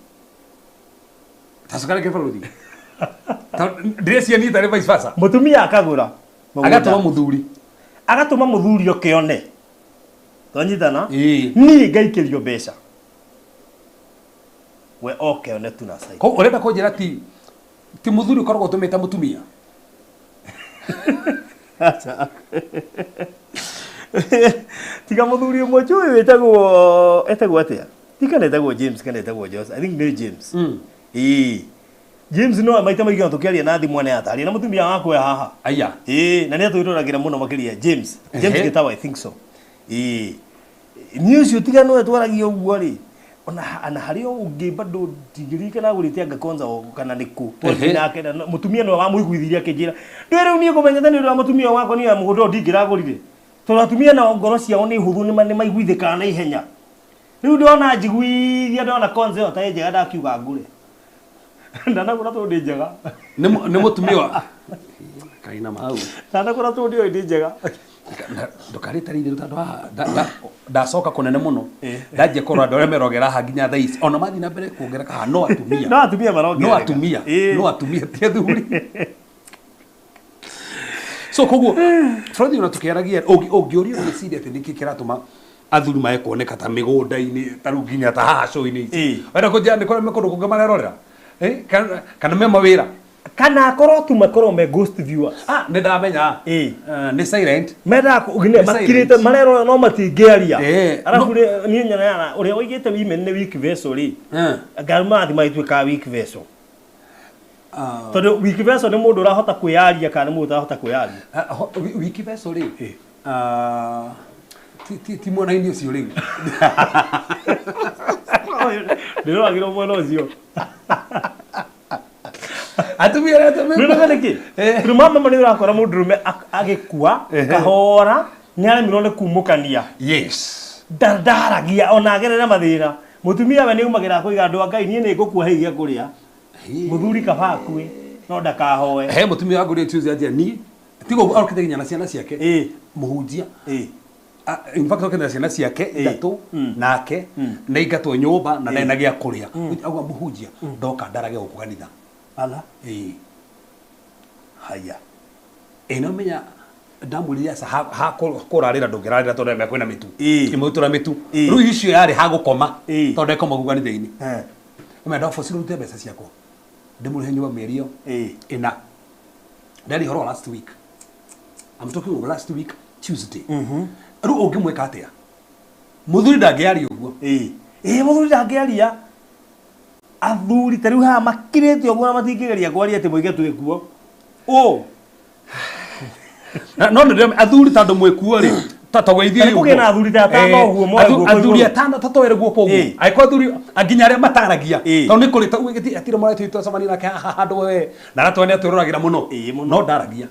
Tacoka rĩngĩ Bũrũthi. Ndĩreciria niĩ tarĩ vice versa. Mũtumia akagũra. Mũgũnda. Agatũma mũthuri. Agatũma mũthuri oke one. Twanyitana? Ĩĩ. Niĩ ngaikĩrio mbeca. We oke one tu na sign. Koguo ũrenda kũnjĩra ti mũthuri ũkoragwo ũtũmĩte mũtumia? Aca. Tiga mũthuri ũmwe njũĩ wĩtagwo etagwo atĩa? Ti kana etagwo James kana etagwo Joseph. I think nĩ James. Ĩĩ. James no maita maingĩ ona tũkĩaria na thimũ nĩ ataria na mũtumia wakwa e haha. Aya. Ĩĩ, na nĩ atwĩroragĩra mũno makĩria James. James Ehe. Gĩtawa I think so. Ĩĩ. Niĩ ũcio tiga nĩwe twaragia ũguo rĩ. Ona harĩ o ũngĩ bado ndigĩririkana agũrĩte anga konza o kana nĩ kũ. Twathiĩ Ehe. nake na mũtumia nĩwe wamũiguithirie akĩnjĩra, ndũĩ rĩu niĩ ngũmenyete nĩ ũndũ wa mũtumia wakwa niĩ mũgũnda ũyũ ndingĩragũrire. Tondũ atumia nao ngoro ciao nĩ hũthũ nĩ maiguithĩkaga na ihenya. Rĩu ndona njiguithia ndona konza ĩyo ta ĩ njega ndakiuga ngũre. Ndanagũra tondũ nĩ njega. Nĩ mũtumia wa Kaina mau. Ndanagũra tondũ ndĩoĩ nĩ njega. Ndũkarĩte itherũ tondũ haha ndacoka kũnene mũno. Ndanjia kũrora andũ arĩa merogera haha nginya thaa ici. Ona mathiĩ na mbere kuongereka haha no atumia. No atumia marongerereka. No atumia. No atumia ti athuri. So koguo Freddy ona tũkĩaragia ũngĩũrio ũgĩciria atĩ nĩkĩ kĩratũma athuri mae kuoneka ta mĩgũnda-inĩ ta rĩu nginya ta haha show-inĩ ici. Wenda kũnjĩra nĩ kũrĩ kũndũ kũngĩ marerorera? Kana me mawĩra? Kana akorwo tu makorwo me ghost viewers. Ah, nĩ ndamenya. Nĩ silent. Mendaga Nĩ makirĩte silent. marerora no matingĩaria. Arabu No. niĩ nyonaga ũrĩa oigĩte women nĩ weak vessel rĩ. Ngai mathi magĩtuĩkaga weak vessel. Tondũ weak vessel nĩ mũndũ ũrahota kwĩyaria kana nĩ mũndũ ũtarahota kwĩyaria. Weak vessel rĩ? Ti mwena-inĩ ũcio rĩu. Ndĩroragĩrwo mwena ũcio. Atumia arĩa atumia. Nĩ nĩkĩ? Tondũ mama nĩ ũrakora mũndũrũme agĩkua kahora nĩ aremirwo nĩ kumũkania. Yes. Ndaragia ona agerere mathĩna. Mũtumia we nĩ aumagĩra kũiga andũ a Ngai niĩ nĩ ngũkua hei gĩa kũrĩa. Mũthuri kaba akue no ndakahoe. He mũtumia wangu rĩ Tuesday anjĩra niĩ tiga ũguo arokĩte nginya na ciana ciake. Mũhunjia. In fact okĩte na ciana ciake ithatũ nake na ingatwo nyũmba na ndarĩ na gĩa kũrĩa. Auga mũhunjia ndoka ndarage gũkũ kanitha. Ala. Haya. No menya ndamwĩrire aca ha kũrarĩra ndũngĩrarĩra tondũ eme kwĩna mĩtu. Ĩmwe mĩtu. Rĩu icio yarĩ ha gũkoma tondũ ndekoma kũu kanitha-inĩ. Ũmenya ndabocirwo rute mbeca ciakwa. Ndĩmũrĩhe nyũmba mĩeri ĩyo ĩna. Ndari ũhoro wa last week. I'm talking of last week Tuesday. Rĩu ũngĩmwĩka atĩa? Mũthuri ndangĩaria ũguo. Mũthuri ndangĩaria. Athuri ta rĩu haha makirĩte ũguo na matingĩgeria kwaria atĩ moige twĩ kuo. No nĩ ndĩramenya athuri tondũ mwĩ kuo rĩ, ta tũgeithie Kana kũgĩe na athuri ta atano ũguo moe guoko Athuri igũrũ. atano ta twoere guoko ũguo. Angĩkorwo athuri nginya arĩa mataragia. Tondũ nĩ kũrĩ ta uge atirĩ mũrata witũ twacemania nake haha handũ we. Na aratwona nĩ atwĩroragĩra mũno. No ndaragia.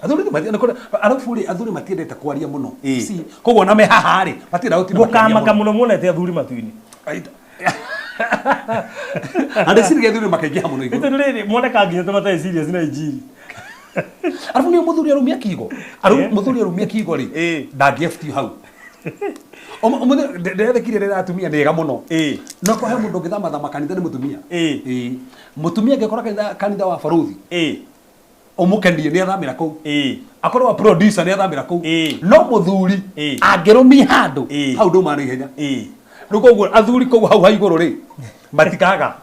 Athuri nĩ kũrĩ arabu rĩ, athuri matiendete kwaria mũno. Si, koguo ona me haha rĩ, matiendaga gũtinda makĩaria Gũkamaka mũno. mũno muonete athuri matu-inĩ. Andũ acio athuri makaingĩha mũno igũrũ. Nĩ tondũ rĩrĩ moneka nginya ta matarĩ serious na injiri. Arabu nĩ mũthuri arumia kigo. Mũthuri arumia kigo rĩ, ndangĩebutio hau. Ũmũthĩ ndĩrethekire rĩrĩa atumia nĩ ega mũno. No kwa he mũndũ ũngĩthamathama kanitha nĩ mũtumia. Mũtumia angĩkora kanitha wa barũthi. Ũmũkenie nĩ athamĩra kũu. Akorwo wa producer nĩ athamĩra kũu. No mũthuri angĩrũmia handũ hau ndauma na ihenya. Rĩu koguo athuri kũu hau ha igũrũ rĩ matikaga.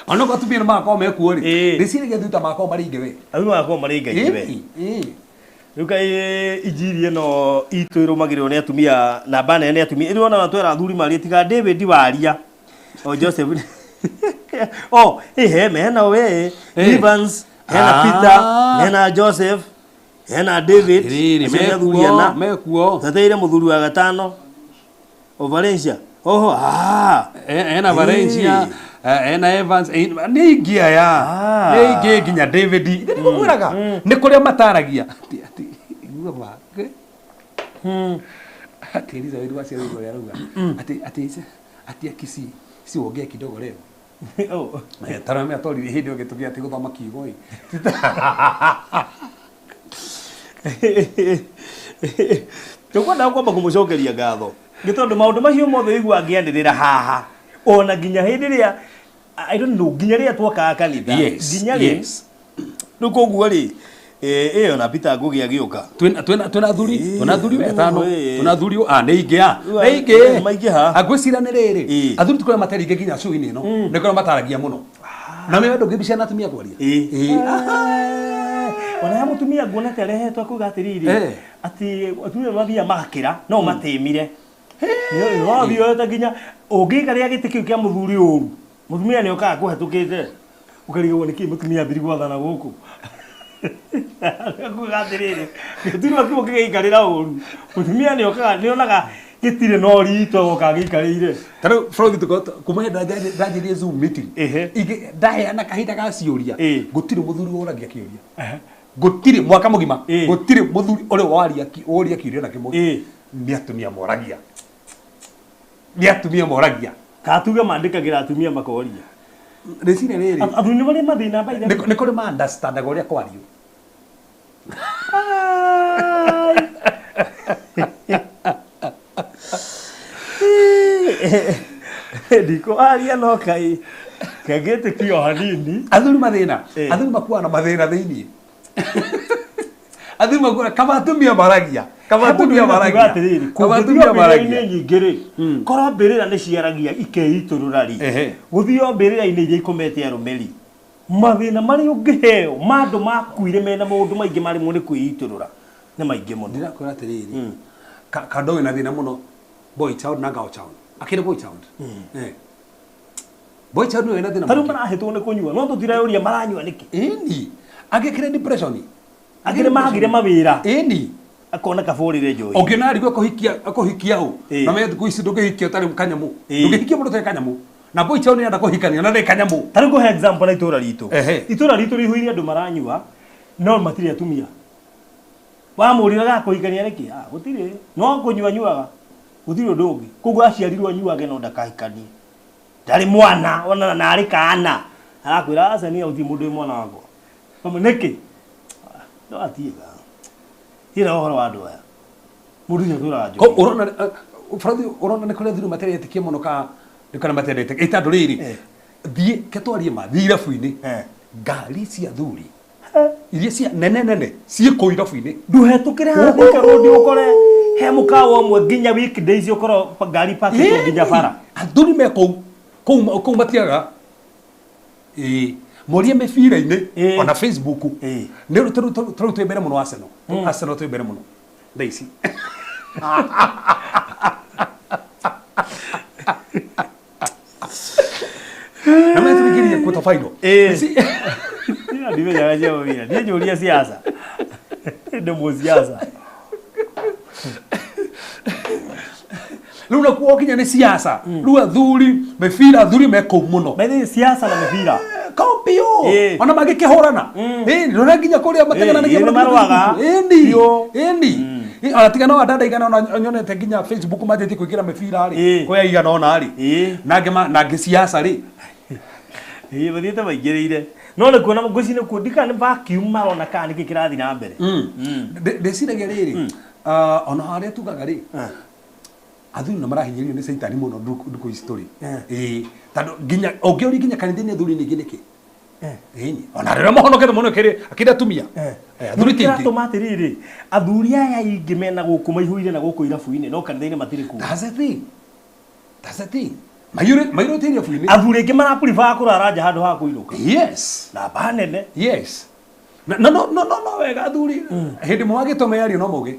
Ona korwo atumia nĩ magakorwo mekuo rĩ, ndĩciragia athuri ta magakorwo marĩ aingĩ we. Athuri magakorwo marĩ aingĩ we. Rĩu kaĩ injiri ĩno itũ ĩrũmagĩrĩrwo nĩ atumia namba nene nĩ atumia ĩrĩ ona twera athuri marĩ tiga David waria o Joseph o ĩhe mena we Evans hena Peter hena Joseph hena David Rĩrĩ, acio nĩ athuri ana mekuo tateire mũthuri wa gatano o Valencia oho ah ena Valencia ena Evans nĩ ingĩ aya nĩ ingĩ nginya David nĩngũkwĩraga nĩ kũrĩa mataragia atĩ atĩ igua ma atĩ Elizabeth wa ciarĩirwo ũrĩa arauga atĩ atĩ atĩ akisi si uongee kidogo leo oh tarame atoririe hĩndĩ ĩyo gĩtũmi atĩ gũthoma kiugo ĩ tũkwenda kwamba kũmũcokeria ngatho nĩ tondũ maũndũ macio mothe ũigua ngĩanĩrĩra haha ona nginya hĩndĩ ĩrĩa I don't know nginya rĩrĩa twakaga kanitha nginya rĩ rĩu koguo rĩ ĩyo na Peter Ngugi agĩũka twina twina twina athuri twina athuri etano Ĩĩ. twina athuri a nĩ ingĩ a Rĩu nĩ ingĩ maingĩha. angwĩciria nĩ rĩrĩ Ĩĩ. athuri ti kũrĩa materinge nginya cui-inĩ ĩno nĩ kũrĩa mataragia mũno na mĩwe ndũngĩmbicia na atumia kwaria Ĩĩ. Ĩĩ. Ona ya mũtumia nguona ta arehetwo kuga atĩrĩrĩ Eh. atĩ atumia mathiaga magakĩra no matĩmire wathiĩ woete nginya ũngĩikarĩra gĩtĩ kĩu kĩa mũthuri ũru mũtumia nĩ okaga kũhetũkĩte ũkarigwo nĩkĩ mũtumia ambiri gwathana gũkũ kuga atĩrĩrĩ gĩturwa kĩu ũngĩgĩikarĩra ũru mũtumia nĩ okaga nĩ onaga gĩtirĩ na ũritũ agoka agĩikarĩire ta rĩu Frogi tuko kuma hĩndĩ ndanjirie Zoom meeting Ehe. ingĩ ndaheana kahinda ga ciũria Ĩĩ. gũtirĩ mũthuri ũragia kĩũria gũtirĩ mwaka mũgima Ĩĩ. gũtirĩ mũthuri ũrĩ waria ũria kĩũria na kĩmwe Ĩĩ. nĩ atumia moragia nĩ atumia moragia katuge mandĩkagĩra atumia makoria rĩciria rĩrĩ athuri nĩ marĩ mathĩna by the way. nĩ kũrĩ ma understandaga ũrĩa kwario ndikwaria no kai kangĩtĩkio hanini athuri mathĩna Ĩĩ. athuri makuaga na mathĩna thĩiniĩ athuri makuaga kaba atumia maragia kaba atumia maragia atĩrĩrĩ kaba kũngĩthio atumia mbĩrĩra-inĩ maragia nyingĩ rĩ korwo mbĩrĩra nĩ ciaragia ikeitũrũra rĩ Ehe. gũthio mbĩrĩra-inĩ iria ikomete arũme rĩ mathĩna marĩa ũngĩheo ma andũ makuire mena maũndũ maingĩ marĩmwo nĩ kwĩitũrũra nĩ maingĩ mũno ndirakwĩra atĩrĩrĩ kando wĩna thĩna mũno boy child na girl child akĩrĩ boy child Eh. boy child nĩwe wĩna thĩna ta rĩu mũingĩ. marahĩtwo nĩ kũnyua no tũtireyũria maranyua nĩkĩ ĩni angĩkĩrĩ depression angĩ nĩ magire mawĩra ĩni akona kabũrĩre njohi ũngĩona arigwo akũhikia akũhikia ũ Ĩĩ. na menya thikũ ici ndũngĩhikia ũtarĩ kanyamũ Ĩĩ. ndũngĩhikia mũndũ ũtarĩ kanyamũ na boy child nĩarenda kũhikania na ndarĩ kanyamũ ta rĩu ngũhe example na itũra ritũ Ehe. itũra ritũ rĩihũire andũ maranyua no matirĩ atumia wamũrire gakũhikania nĩkĩ Ah, gũtirĩ no kũnyua nyuaga gũtirĩ ũndũ ũngĩ koguo aciarirwo anyuage no ndakahikanie ndarĩ mwana ona na arĩ kaana arakwĩra aca niĩ gũtirĩ mũndũ wĩ mwana wakwa Kamwe, nĩkĩ Ah, no atiga tirĩ ũhoro wa andũ aya mũndũ ũcio atũraga Ko njohi urona Farathi urona nĩ kũrĩ athuri materetĩkia mũno ka nĩ kana matendete ĩ tondũ rĩrĩ Eh. thiĩ ke twarie ma thiĩ irabu-inĩ Eh. ngari cia athuri iria cia nene nene ciĩ kũu irabu-inĩ ndũhetũkĩre haha Thika Road ũkore he mũkawa ũmwe nginya weekdays ũkorwo ngari pakĩtwo nginya bara athuri me kũu kũu kũu matiaga ĩĩ morie mĩbira-inĩ Ĩĩ. ona Facebook Ĩĩ. nĩ rĩu tarĩu twĩ mbere mũno Arsenal Arsenal twĩ mbere mũno thaa ici na mimi tulikirie quarter final Ĩĩ. Ici- Ĩyo ndimenyaga cia mũbira niĩ njũria siasa ndĩ mũsiasa rĩu nakuo kinya nĩ siasa rĩu athuri mĩbira athuri me kũu mũno by the way siasa na mĩbira kompio Ĩĩ. ona magĩkĩhũrana ĩĩ ndona nginya kũrĩa mategananagia Ĩĩ, mũno nĩ marũaga. ĩni Biũ. ĩni ona tiga no andanda igana ona nyonete nginya Facebook manjĩtie kũingĩra mĩbira rĩ Ĩĩ. kwĩ aigana ona rĩ Ĩĩ. nangĩ nangĩ siasa rĩ ĩĩ mathiĩte maingĩrĩire no nĩ kuona ngwĩciria nĩ kuo ndikana nĩ vacuum marona kana nĩkĩ kĩrathiĩ na mbere Ndĩciragia rĩrĩ ona harĩa tugaga rĩ athuri nĩ marahinyĩrĩrio nĩ caitani mũno ndukũ ici tũrĩ ĩĩ tondũ nginya ũngĩũria nginya kanitha-inĩ athuri ningĩ nĩkĩ ĩni ona rĩrĩa mahonokete mũno kĩrĩ akĩrĩ atumia Eh, athuri ti aingĩ kĩratũma atĩrĩrĩ athuri aya aingĩ mena gũkũ maihũire na gũkũ irabu-inĩ no kanitha-inĩ matirĩ kuo That's the thing. That's the thing. Mayure mayure irabu-inĩ. athuri aingĩ marapuribaga kũrara nja handũ ha kũinũka Yes. namba nene Yes. No no no no wega athuri hindi mwagĩtwo meario no mauge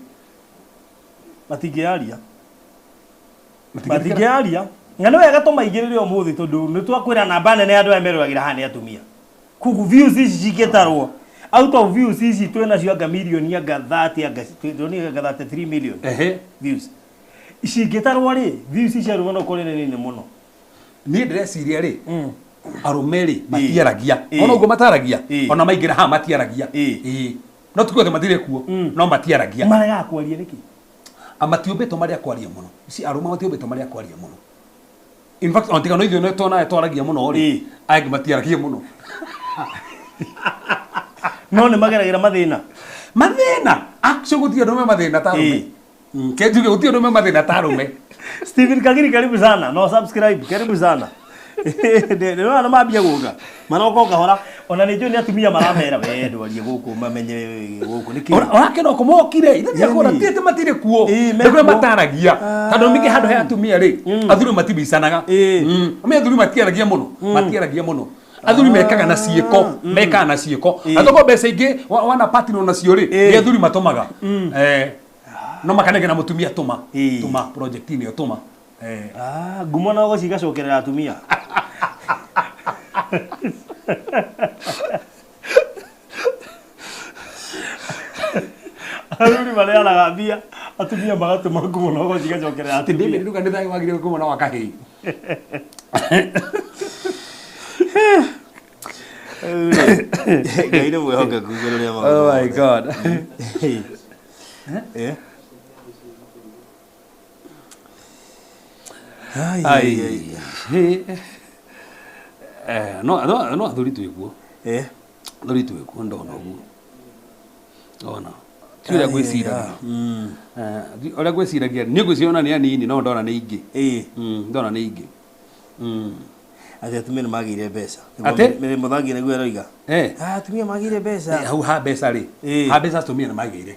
matingĩaria matingĩaria na nĩ wega tũmaigĩrĩre ũmũthĩ tondũ nĩ twakwĩra namba nene andũ aya meroragĩra haha nĩ atumia koguo views ici cingĩtarwo out of views ici twĩ nacio anga milioni anga 30 anga anga 33 million views cingĩtarwo rĩ views ici arũme no kũrĩ nĩ nini mũno niĩ ndĩreciria rĩ arũme rĩ matiaragia ona ũguo mataragia ona maingĩra haha matiaragia no tuge atĩ matirĩ kuo no matiaragia maregaga kwaria nĩkĩ matiũmbĩtwo marĩa kwaria mũno si arũme matiũmbĩtwo marĩa kwaria mũno in fact on tigano ithuĩ nĩ twaragia mũno rĩ angĩ matiaragia mũno no nĩ mageragĩra mathĩna mathĩna actually gũtirĩ andũ me mathĩna ta arũme kenjuge gũtirĩ andũ me mathĩna ta arũme Stephen Kagiri karibu sana no subscribe karibu sana ndĩrona nĩ mambia gũka maroka o kahora ona nĩ njũĩ nĩ atumia maramera we ndwarie gũkũ mamenye gũkũ nĩkĩ ũrakena kũmokire ithe ndiakũra ti atĩ matirĩ kuo nĩ mataragia tondũ mingĩ handũ he atumia rĩ athuri matibicanaga me athuri matiaragia mũno matiaragia mũno athuri mekaga na ciĩko mekaga na ciĩko na tokorwo mbeca ingĩ wana partner nacio rĩ nĩ athuri matũmaga no makanengera mũtumia tũma tũma project-inĩ ĩyo tũma ngumo no cigacokerera atumia athuri mareanaga mbia atumia magatũma ngumo no cigacokerera atumia David nduga nĩ thayũ wagire ngumo na wa kahĩĩ Ngai nĩ mwĩhokeku igũrũ rĩa maũndũ. Oh my God. Ai. No no no athuri twĩkuo. Athuri twĩkuo ndona ũguo. Ona. Ti ũrĩa ngwĩciragia. Ũrĩa ngwĩciragia niĩ ngwĩciria ona nĩ anini no ndona nĩ ingĩ. Ndona nĩ ingĩ. Atĩ atumia nĩ magĩire mbeca. Atĩ? Mũthangi nĩguo aroiga. Atumia magĩire mbeca. Hau ha mbeca rĩ. Ha mbeca atumia nĩ magĩire.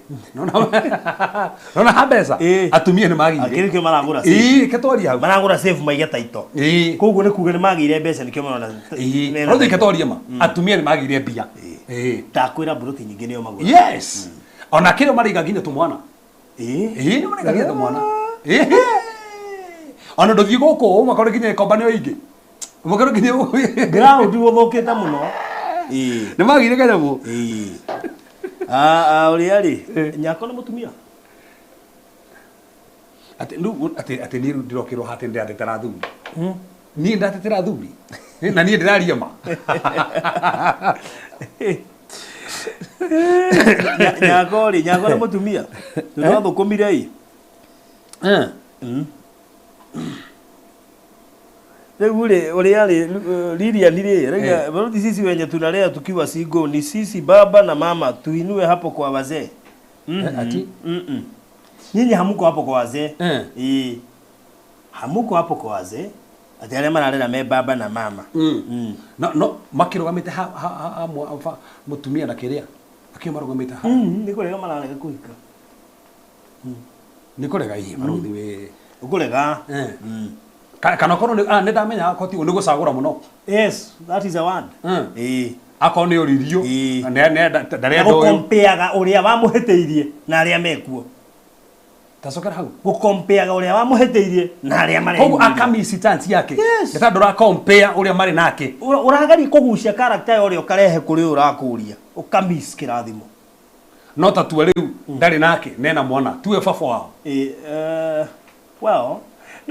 Nona ha mbeca atumia nĩ magĩire. Akĩrĩ kĩo maragũra safe. Ke twaria hau. Maragũra safe maige taito. Koguo nĩ kuga nĩ magĩire mbeca nĩkĩo marona. No ke twaria ma. Atumia nĩ magĩire mbia. Ndakwĩra mburoti nyingĩ nĩo magũra. Yes. Ona kĩrĩa maraiga nginya tũmwana. Nĩ maraiga nginya tũmwana. Ona ndũthiĩ gũkũ ũmakore nginya gĩkomba nĩo ingĩ. Mũkero nginya ground gũthũkĩte mũno. Nĩ magĩire kanyamũ. Ũrĩa rĩ nyako nĩ mũtumia. Atĩ rĩu atĩ niĩ rĩu ndĩrokĩrwo haha atĩ ndĩratetera athuri. Niĩ ndatetera athuri. Na niĩ ndĩraria ma. Nyako rĩ nyako nĩ mũtumia. Tondũ athũkũmire ĩ. Rĩu rĩ ũrĩa rĩ Lilian rĩ raiga barudi sisi wenye tunalea tukiwa single ni sisi baba na mama tuinue hapo kwa wazee. Ati nyinyi hamuko hapo kwa wazee. Hamuko hapo kwa wazee. Ati arĩa mararera me baba na mama. No no makĩrũgamĩte ha mũtumia na kĩrĩa akĩo marũgamĩte ha. Nĩ kũrega mararega kũhika. Nĩ kũrega ihi barũthi we. Ũkũrega. Kana korwo nĩ ndamenya akorwo tiguo nĩ gũcagũra mũno. Yes, that is a word. Akorwo nĩ ũririo ndarenda ũyũ. Gũkompeaga ũrĩa wamũhĩtĩirie na arĩa mekuo. Tacokera hau. Gũkompeaga ũrĩa wamũhĩtĩirie na arĩa marĩ. Koguo akamisi chance yake. Nĩ tondũ ndũrakompea ũrĩa marĩ nake. Ũrageria kũgucia character ya ũrĩa ũkarehe kũrĩ ũrakũria. Ũkamiss kĩrathimo. No ta tue rĩu ndarĩ nake nena mwana tuwe baba wao. Well,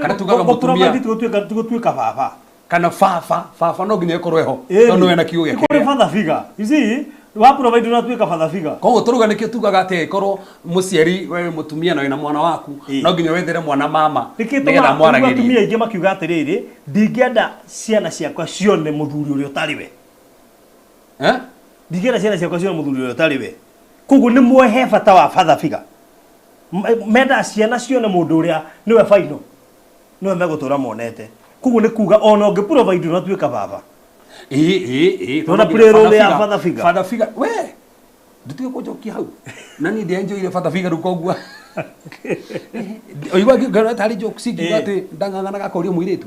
kana tugaga mutumia tugutuika baba kana baba baba no nginya ikorwo eho tondu wena kiugo gĩake kuri father figure you see wa provide na tuika father figure koguo turuga nikio tugaga ati ikorwo muciari we mutumia na wina mwana waku no nginya wethere mwana mama nigetha mwaragĩrie atumia aingĩ makiuga atiriri ndingĩenda ciana ciakwa cione muthuri ũrĩa ũtarĩ we ndingĩenda ciana ciakwa cione muthuri ũrĩa ũtarĩ we koguo nĩ mwehe bata wa father figure menda ciana cione mũndũ ũrĩa nĩwe final no megũtũra monete koguo nĩ kuga ona ũngĩ provide na tuĩka baba Tona play role ya father figure father figure we ndutige kũnjokia hau na niĩ ndienjoire father figure rĩu koguo oigua ngĩona tarĩ jokes ingiuga atĩ ndang'ang'anaga akoria mũirĩtu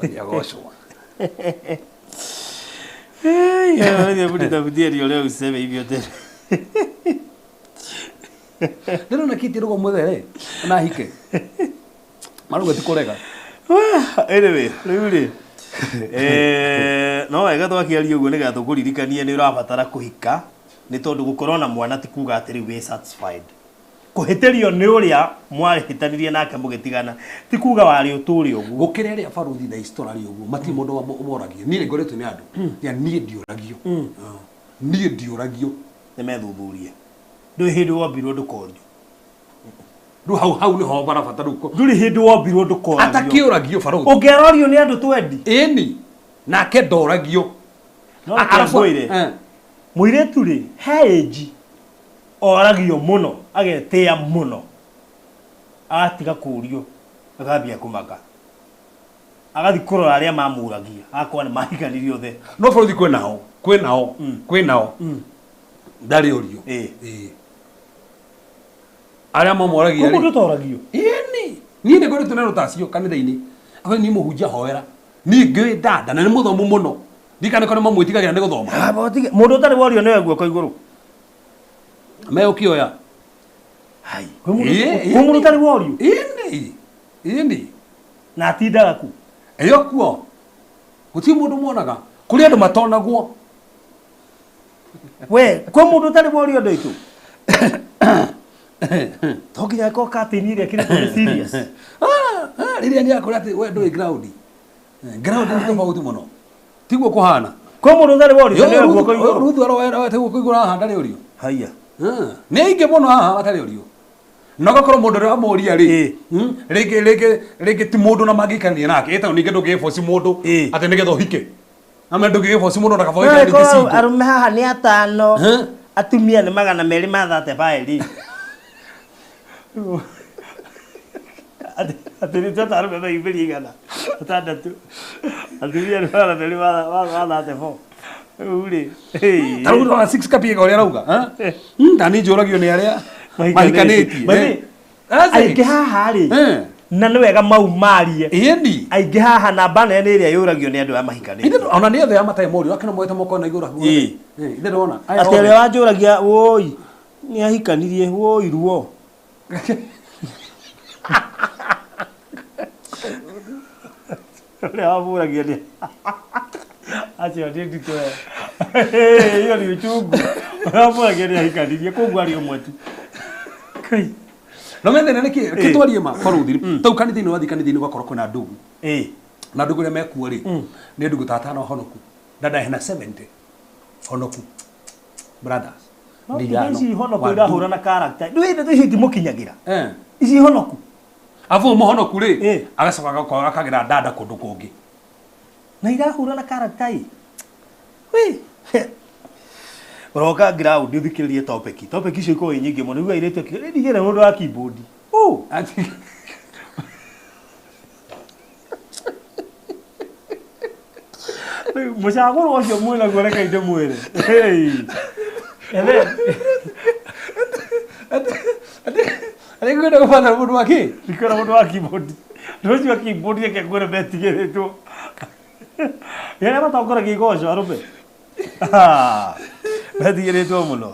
Ndiagocwo. Hebu nitafutie niolewe useme hivyo tena. Ndĩrona kiti rũgo mũthere na hike maruga ti kũrega. Anyway, rĩu rĩ no wega twakĩaria ũguo nĩgetha tũkũririkanie nĩ ũrabatara kũhika nĩ tondũ gũkorwo na mwana ti kuga atĩ rĩu wĩ satisfied. Kũhĩtĩrio nĩ ũrĩa mwarĩhĩtanirie nake mũgĩtigana ti kuga warĩ ũtũre ũguo. Gũkĩra ĩrĩa baruthi thaa ici tũraria ũguo matirĩ mũndũ ũmoragia. Niĩ nĩ ngoretwo nĩ andũ ya niĩ ndiũragio. Niĩ ndiũragio. Nĩ methuthurie. Ndũrĩ hĩndĩ wombirwo ndũkorio. Rĩu hau hau nĩho barabata rĩu. Ndũrĩ hĩndĩ wombirwo ndũkorio. Atakĩũragio baruthi. Ũngĩarorio nĩ andũ twendi. Ĩni nake ndoragio. No reke ngwĩre. Mũirĩtu rĩ he age oragio mũno agetĩa mũno agatiga kũũrio agambia kũmaka agathiĩ kũrora arĩa mamũragia agakorwo nĩ mahikanire othe. No bũrũri kwĩnao kwĩnao kwĩnao ndarĩ ũrio. Ĩĩ arĩa mamoragia rĩ ndũtoragio. Ĩni niĩ nĩ ngoretwo na rũtacio kanitha-inĩ akorwo niĩ mũhunjia hoera niĩ ngĩũĩ dada na nĩ mũthomu mũno ndikane kona mamwĩtigagĩra nĩ gũthoma. Mũndũ ũtarĩ worio nĩwe guoko igũrũ. Meũkĩoya. Hai, kwĩ mũndũ ũtarĩ worio. Ĩni ĩni na atindaga ku ĩyo kuo gũtirĩ mũndũ muonaga kũrĩ andũ matonagwo. We kwĩ mũndũ ũtarĩ worio andũ aitũ. To nginya ĩkorwo curtain ĩrĩa ĩkĩrĩtwo nĩ serious. Rĩrĩa nĩ akũrĩa atĩ we ndũĩ ground. Ground nĩ tofauti mũno. Tiguo kũhana. Kwĩ mũndũ ũtarĩ worio nĩwe guoko igũrũ. Ruthu aroete guoko igũrũ haha ndarĩ ũrio. Haiya. Nĩ aingĩ mũno haha matarĩ ũrio. Na ũgakorwo mũndũ ũrĩa wamũria rĩ rĩngĩ rĩngĩ rĩngĩ ti mũndũ na mangĩikarania nake ĩtagwo ningĩ ndũngĩgĩboci mũndũ atĩ nĩgetha ũhike. Ama ndũngĩgĩboci mũndũ na kaba ũikaranie single. Arũme haha nĩ atano atumia nĩ 235. Atĩ nĩ tata arũme maimĩrie 600 atumia nĩ 234. Rĩu rĩ ta rĩu ndona 6 kapiga ũrĩa arauga nda niĩ njũragio nĩ arĩa mahikanĩtie. Aingĩ haha rĩ na nĩ wega mau marie. Ĩni aingĩ haha namba nene nĩ ĩrĩa yũragio nĩ andũ aya mahikanĩtie. Ona nĩ othe aya matarĩ morio akĩno moete moko na igũrũ. Ithe ndona atĩ ũrĩa wanjũragia woi nĩ ahikanirie woi ruo. Ũrĩa wamũragia nĩ acio nĩ nditũ ĩyo nĩ uchungu. Ũrĩa wamũragia nĩ ahikanirie koguo arĩ ũmwe tu. No methene nĩ kĩ twarie ma baruthi tau kanitha-inĩ wathiĩ kanitha-inĩ ũgakorwo kwĩna ndugu. Na ndugu arĩa mekuo rĩ nĩ ndugu ta atano honoku dada hena 70 honoku brothers. Ici honoku irahũra na character ndũĩ ndeto icio itimũkinyagĩra. Ici honoku abu mũhonoku rĩ agacoka agakorwo akagĩra dada kũndũ kũngĩ na irahũra na character ĩ. Ũroka ground ũthikĩrĩrie topic topic icio ikoragwo nyingĩ mũno rĩu airĩtu akĩra ndigĩre mũndũ wa keyboard. Mũcagũro ũcio mwĩnaguo reke ndĩmwĩre. Arĩkwenda gũbatara mũndũ wa kĩ? Ndikwenda mũndũ wa keyboard. Andũ acio a keyboard reke ngwĩre metigĩrĩtwo. Nĩ arĩa matongoragia igoco arũme. Metigĩrĩtwo mũno.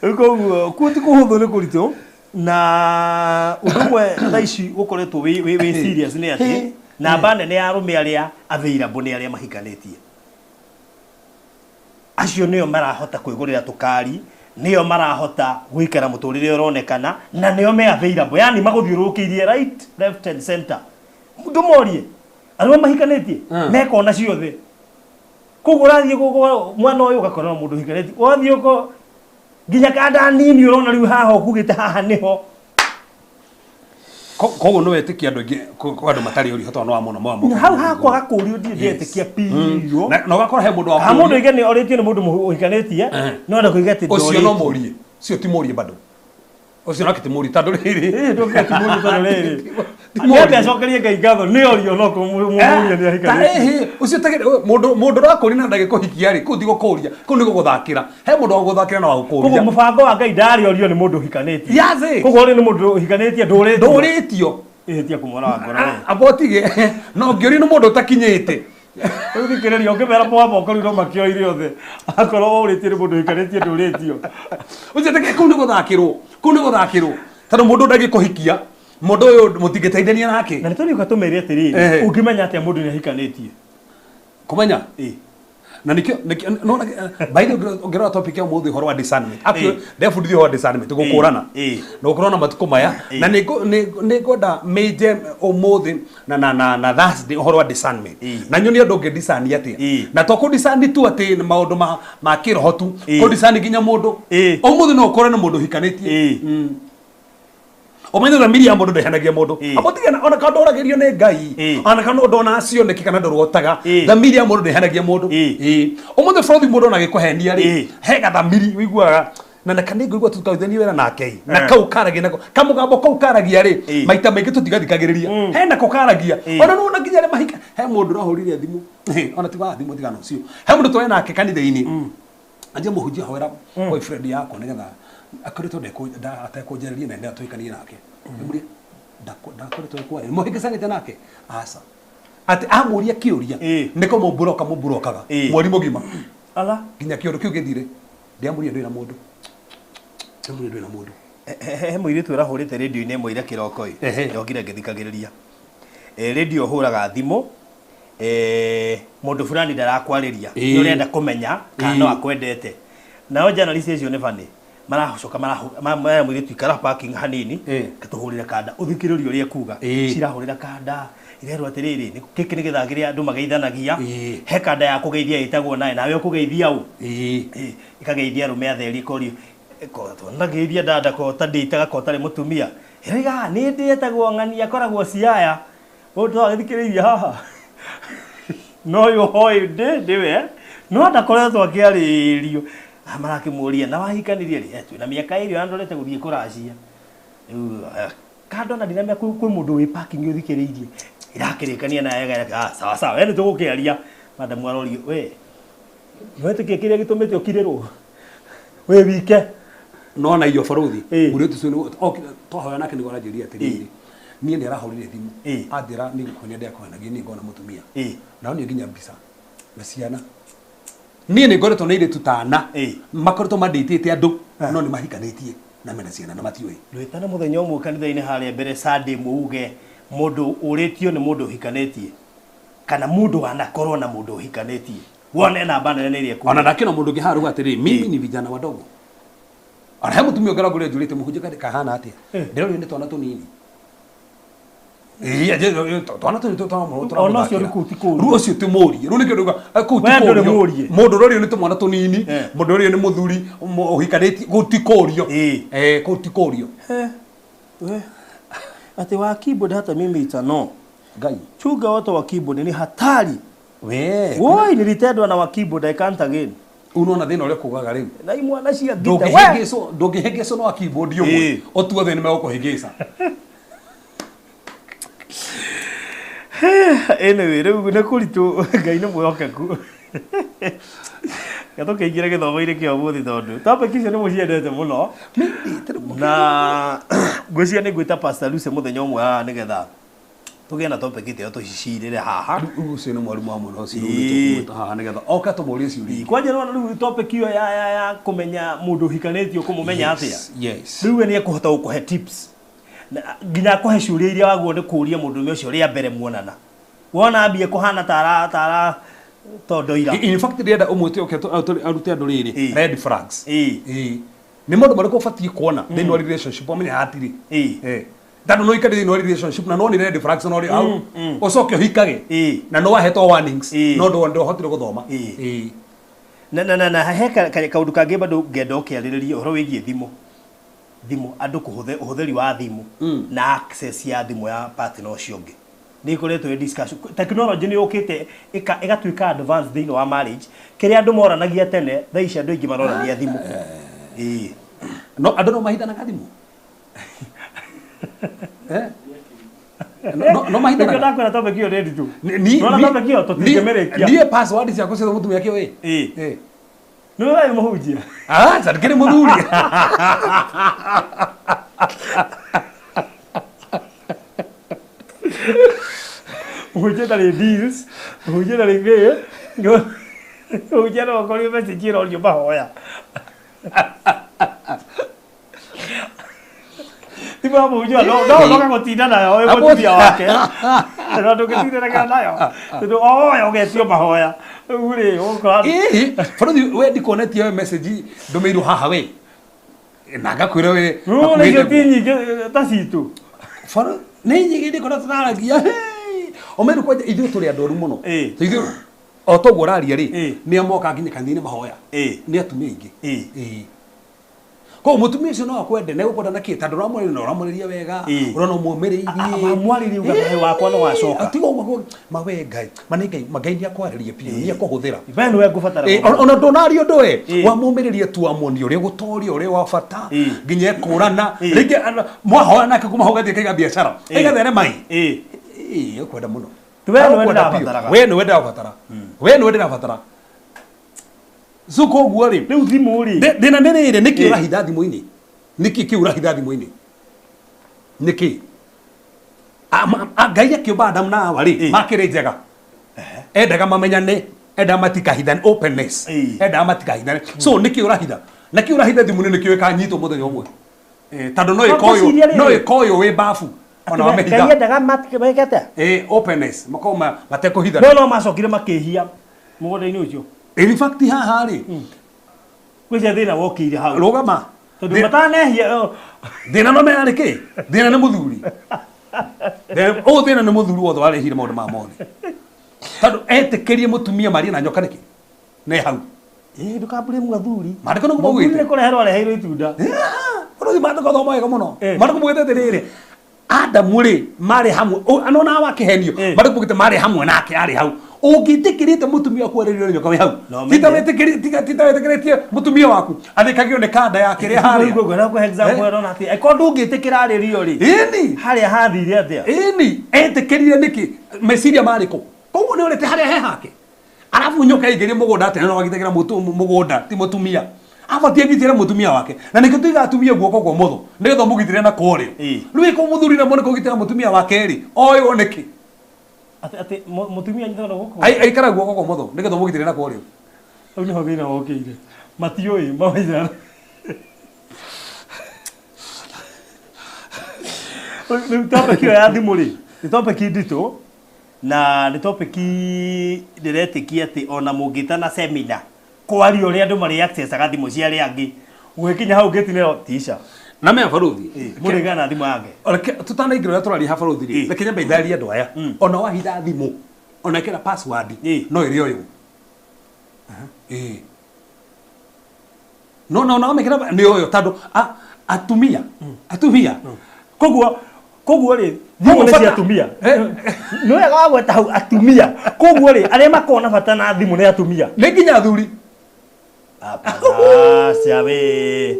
Rĩu koguo kuo ti kũhũthũ nĩ kũritũ na ũndũ ũmwe thaa ici ũkoretwo wĩ serious nĩ atĩ namba nene ya arũme arĩa available nĩ arĩa mahikanĩtie. Acio nĩo marahota kwĩgũrĩra tũkari, nĩo marahota gũikara mũtũrĩre ũronekana na nĩo me available, yani magũthiũrũrũkĩirie right left and center. Ndũmorie arũme mahikanĩtie mekona ciothe. Koguo ũrathiĩ mwana ũyũ ũgakora mũndũ ũhikanĩtie, wathiĩ ũko nginya kanda nini ũrona rĩu haha ũkugĩte haha nĩho. Koguo nĩ wetĩkia andũ aingĩ kwa andũ matarĩ ũrio tondũ wa mũno mwa hau hakwa gakũrio ndirĩ ndetĩkia biũ. Na ũgakora he mũndũ wa ha mũndũ oige nĩ orĩtio nĩ mũndũ ũhikanĩtie no enda kũiga atĩ ũcio no mũrie ũcio ti mũrie bado ũcio nake ti mũrie tondũ rĩrĩ ndũngĩuga ti mũrie tondũ rĩrĩ nĩ acokerie Ngai ngatho nĩ orio no kũmũria nĩ ahikanĩtie. Ũcio mũndũ mũndũ ũrakũria na ndagĩkũhikia rĩ kũu ti gũkũria kũu nĩ gũgũthakĩra he mũndũ wa gũgũthakĩra na wa gũkũria. Koguo mũbango wa Ngai ndarĩ orio nĩ mũndũ ũhikanĩtie. Koguo ũrĩ nĩ mũndũ ũhikanĩtie ndũrĩtio. Ndũrĩtio. Ĩhĩtia kũmwona wa ngoro. Amba ũtige no ngĩũrio nĩ mũndũ ũtakinyĩte Rĩu thikĩrĩria ũngĩmera moa moko rĩu no makĩoire othe. Akorwo ũrĩtie nĩ mũndũ ũhikanĩtie ndũrĩtio. Ũcio teke kũu nĩ gũthakĩrwo. Kũu nĩ gũthakĩrwo. Tondũ mũndũ ndangĩkũhikia, mũndũ ũyũ mũtingĩteithania nake. Na nĩ tũrĩũka tũmere atĩrĩrĩ, ũngĩmenya atĩa mũndũ nĩ ahikanĩtie? Kũmenya? Na nikio no by the way ũngĩrora topic ya ũmũthĩ ũhoro wa discernment. Actually ndebundithia ũhoro wa discernment gũkũrana. Na gũkũrana matukũ maya na nĩ ngwenda major ũmũthĩ na Thursday ũhoro wa discernment. Na nyonie andũ ũngĩ discern atĩa. Na to kũ discern tu atĩ nĩ maũndũ ma kĩroho tu, kũ discern nginya mũndũ. Ũmũthĩ no ũkũrane mũndũ ũhikanĩtie. Ũmenye thamiri ya mũndũ ndĩhenagia mũndũ. Amũtige ona kana ndũragĩrio nĩ Ngai. Ona kana ndona cioneki kana ndũrotaga. Thamiri ya mũndũ ndĩhenagia mũndũ. Ũmũthĩ bũrũri mũndũ ona agĩkũhenia rĩ, he gathamiri ũiguaga na na kana ngũigua tũkaruthania wĩra nake. Na kau karagia nako. Kamũgambo kau karagia rĩ, maita maingĩ tũtigathikagĩrĩria. He nako karagia. Ona nĩwona nginya arĩa mahika. He mũndũ ũrahũrire thimũ. Ona ti wa thimũ tigana ũcio. He mũndũ twarĩ nake kanitha-inĩ. Anjia mũhunjia hoera boyfriend yakwa nĩgetha akoretwo atekũnjarĩria na nĩ atũhikanie nake. Ndĩmũrie ndakoretwo ekwaria. Mũhĩngĩcanĩte nake? Aca. Atĩ amũria kĩũria nĩko mũmburoka mũmburokaga mweri mũgima. Ala nginya kĩũndũ kĩu gĩthire. Ndĩamũria ndwĩ na mũndũ. Ndĩamũria ndwĩ na mũndũ. He mũirĩtu ũrahũrĩte rĩndiũ-inĩ ĩmwe ira kĩroko ĩ. Ndokire ngĩthikagĩrĩria. Rĩndiũ ũhũraga thimũ. Mũndũ fulani ndarakwarĩria. Nĩ ũrenda kũmenya kana no akwendete. Nao journalist acio nĩ funny. Maracoka mara mũirĩtu ikara parking hanini katũhũrĩre kanda ũthikĩrĩrie ũrĩa ekuga. Cirahũrĩra kanda irerwo atĩrĩrĩ gĩkĩ nĩ gĩthaa kĩrĩa andũ mageithanagia. He kanda ya kũgeithia ĩtagwo naye nawe ũkũgeithia ũ. Ĩkageithia arũme atheri ĩkorio ndageithia dada ko ta ndĩtaga ko tarĩ mũtumia. Ĩroiga nĩ ndĩetagwo ng'ania akoragwo Siaya. Ũndũ agĩthikĩrĩirie haha. No yo hoi ndĩwe no ndakoretwo akĩarĩrio. Marakĩmũria na wahikanirie rĩ twĩna mĩaka ĩrĩ andorete gũthiĩ kũracia. Rĩu kando na ndinamenya kwĩ mũndũ wĩ parking ũthikĩrĩirie. Irakĩrĩkania naye sawa sawa we nĩ tũgũkĩaria. Madam arorio we nĩwetĩkia kĩrĩa gĩtũmĩte ũkirĩrwo wĩ wike. No na iyo bũrũthi mũirĩtu ũcio twahoya nake nĩguo aranjĩria atĩrĩrĩ niĩ nĩ arahũrire thimũ anjĩra nĩ gũkũhenia ndekũhenagia niĩ ngona mũtumia. Na niĩ nginya mbica na ciana. Niĩ nĩ ngoretwo na airĩtu tana makoretwo mandĩtĩte andũ no nĩ mahikanĩtie na mena ciana na matiũĩ. Ndwĩtana mũthenya ũmwe kanitha-inĩ harĩa mbere Sunday muuge mũndũ ũrĩtio nĩ mũndũ ũhikanĩtie kana mũndũ wanakorwo na mũndũ ũhikanĩtie wone namba nene nĩ ĩrĩa ekuga. Ona ndakĩona mũndũ ũngĩ haha atĩrĩ mimi ni vijana wadogo. Ona he mũtumia ũngĩ arangũrire njũrĩte mũhunjia kahana atĩa ndĩrorio nĩ twana tũnini. Twana tũnini Ona ũcio rĩu kũu ti kũũrio. Rĩu ũcio ti mũũrie. Rĩu nĩkĩo ndauga kũu ti We ndũrĩ kũũrio. mũũrie. Mũndũ ũrorio nĩ tũmwana tũnini, mũndũ ũrorio nĩ mũthuri ũhikanĩtie, kũu ti kũũrio. Kũu ti kũũrio. Atĩ wa keyboard hata mimi itano. Ngai. Chunga wote wa keyboard ni hatari. We. Woi nilitendwa na wa keyboard I can't again. Unaona thĩna ũrĩa kugaga rĩu. Na imwana cia ngita. Ndũngĩhĩngĩcwo, ndũngĩhĩngĩcwo na wa keyboard ũmwe. Ũtuothe nĩ megũkũhĩngĩca. Anyway, rĩu nĩ kũritũ Ngai nĩ mwĩhokeku. Gatũkĩingĩre gĩthomo-inĩ kĩa ũmũthĩ tondũ topic icio nĩ mũciendete mũno. Na ngwĩciria nĩ ngwĩta Pastor Lucy mũthenya ũmwe haha nĩgetha tũgĩe na topic ĩyo tũcicirĩre haha. Rĩu ũcio nĩ mwarimũ wa mũno ũcio tũkũmwĩta haha nĩgetha oke atũmũrie ciũria. Kwanja nĩwona rĩu topic ĩyo ya kũmenya mũndũ ũhikanĩtie ũkũmũmenya atĩa. Yes. Rĩu we nĩ ekũhota gũkũhe tips. Nginya akũhe ciũria iria wagwo nĩ kũũria mũndũ ũcio rĩa mbere muonana. Wona ambie kũhana tara tondoira. In fact ndĩrenda ũmwĩte oke arute andũ rĩrĩ red flags. Nĩ maũndũ marĩkũ ũbatiĩ kuona thĩinĩ wa relationship ũmenye hatirĩ. Tondũ no ikare thĩinĩ wa relationship na no nĩ red flags no rĩ au ũcoke ũhikage na no wahetwo warnings no ndũhotire gũthoma. Na he kaũndũ kangĩ bado ngenda ũkĩarĩrĩria ũhoro wĩgiĩ thimũ. Thimũ andũ ũhũthĩri wa thimũ na access ya thimũ ya partner ũcio ũngĩ. Nĩ ĩkoretwo ĩ discussion. Technology nĩ yũkĩte ĩgatuĩka advanced thĩinĩ wa marriage. Kĩrĩa andũ moranagia tene thaa ici andũ aingĩ marorania thimũ. No andũ no mahithanaga thimũ. No mahithanaga. Nĩkĩo ndakwĩra topic ĩyo nĩ nditũ. Nĩwona topic ĩyo tũtingĩmĩrĩkia. Niĩ password ciakwa ciothe mũtumia akĩũĩ. Nĩwe wĩ mũhunjia? Aca, ndikĩrĩ mũthuri. Mũhunjia ndarĩ deals, mũhunjia ndarĩ kĩ. Mũhunjia no akorio message ĩrorio mahoya. Thimũ ya mũhunjia no no no gũtinda nayo wĩ mũtumia wake. No ndũngĩtindanagĩra nayo. Tondũ oya ũgetio mahoya. Rĩu rĩ ũgũkora Ĩĩ, bũrũri we ndikuonetie we message ndũmĩirwo haha we na ngakwĩra we Rũrũ icio ti nyingĩ ta citũ. Bũrũri nĩ nyingĩ ndĩkorwo tũraragia Omeru kwanja ithuĩ tũrĩ andũ oru mũno. Ĩĩ. Ithuĩ o toguo ũraria rĩ Ĩĩ. nĩ amoka nginya kanitha-inĩ mahoya. Ĩĩ. Nĩ atumia aingĩ. Ĩĩ. Ĩĩ. Koguo mũtumia ũcio no akwende na egũkwenda na kĩ tondũ ũramwarĩria na ũramwarĩria wega Ĩĩ. ũrona ũmũmĩrĩirie. Wamwarĩria uga thayũ wakwa nĩ wacoka. Tiga ũguo mawe Ngai ma nĩ Ngai ma Ngai nĩ akwarĩria biũ nĩ akũhũthĩra. We nĩwe ngũbatara. Ĩĩ, ona ndũnaria ũndũ we Ĩĩ. wamũmĩrĩria tu amuonia ũrĩa gũtoria ũrĩa wa bata Ĩĩ. nginya ekũrana Ĩĩ. rĩngĩ mwahoya nake kuma hau gathiĩ kaiga biacara Ĩĩ. ĩgatherema ĩ Ĩĩ. Ĩĩ, ũkwenda mũno We nĩwe Ũkwenda biũ. ndĩrabataraga. We nĩwe ndĩrabatara we nĩwe ndĩrabatara so koguo rĩ Rĩu thimũ rĩ. Thĩna nĩ rĩrĩ nĩkĩ Ĩĩ. ũrahitha thimũ-inĩ nĩkĩ kĩu ũrahitha thimũ-inĩ nĩkĩ Ngai akĩũmba Adamu na Hawa rĩ Ĩĩ. makĩrĩ njega endaga mamenyane endaga matikahithane openness Ĩĩ. endaga matikahithane so nĩkĩ ũrahitha nakĩ ũrahitha thimũ-inĩ nĩkĩo ĩkanyitwo mũthenya ũmwe tondũ no No, ĩkoywo ngwĩciria rĩrĩ. no ĩkoywo wĩ babu ona Ngai wamĩhitha endaga meke atĩa? Ĩĩ, openness makorwo matekũhithana No no macokire makĩhia mũgũnda-inĩ ũcio. In fact haha rĩ Gwĩcia thĩna wokĩire hau. rũgama Tondũ Thĩ- matanehia oh, thĩna no mena nĩkĩ thĩna nĩ mũthuri ũyũ thĩna nĩ mũthuri wothe warehire maũndũ maya mothe tondũ etĩkĩrie mũtumia marie na nyoka nĩkĩ ne hau Ĩĩ ndũkambũrie mũgathuri. Maandĩko nĩguo Mũthuri maugĩte. nĩ kũreherwo areheirwo itunda. Ũrũthi maandĩko thoma wega mũno Eh. maandĩko maugĩte atĩrĩrĩ Adamu rĩ marĩ hamwe anona wa kĩhenio Eh. maandĩko maugĩte marĩ hamwe nake arĩ hau ũngĩtĩkĩrĩte mũtumia waku arĩrio nĩ nyoka wĩ hau No menye. tita wĩtĩkĩrĩtie tita wĩtĩkĩrĩtie mũtumia waku athĩkagio nĩ kanda yake ĩrĩa harĩa Rĩu ngwenda kũhe example Eh. ĩrona atĩ angĩkorwo ndũngĩtĩkĩra arĩrio rĩ. ĩni Harĩa hathire atĩa? ĩni etĩkĩrire nĩkĩ meciria marĩ kũ koguo nĩ orĩte harĩa he hake arabu nyoka ĩingĩrie mũgũnda atĩa no agitagĩra mũgũnda ti mũtumia abatie agitĩre mũtumia wake na nĩkĩo tuiga atumia guoko kwa ũmotho nĩgetha ũmũgitĩre na kwa ũrĩo Ĩĩ. rĩu ĩko mũthuri na mwana kũgitĩra mũtumia wake rĩ oĩrwo nĩkĩ Atĩ atĩ mũtumia anyitagwo na guoko. Aikara guoko kwa ũmotho nĩgetha ũmũgitĩre na kwa ũrĩo Hau nĩho thĩna wokĩire. Matiũĩ mawaithana. Rĩu topic ĩyo ya thimũ rĩ, nĩ topic nditũ Na nĩ topic ndĩretĩkia atĩ ona mũngĩtana seminar kwaria ũrĩa andũ marĩ accessaga thimũ cia arĩa angĩ ũgĩkinya hau ngĩti nĩyo tisha na mea baruthi mũrĩgana na thimũ yake Reke tutanaingĩra ũrĩa tũraria ha baruthi rĩ Ĩĩ. reke nyambe itharie andũ aya Mm. ona wahitha thimũ ona ĩkĩra password Ĩĩ. no ĩrĩ oyũ Ĩĩ. no no no mekĩra nĩ oyũ tondũ atumia atumia koguo koguo rĩ thimũ nĩ cia atumia Eh. nĩ wega wa gweta hau atumia koguo rĩ arĩa makoragwo na bata na thimũ nĩ atumia nĩ nginya athuri aca we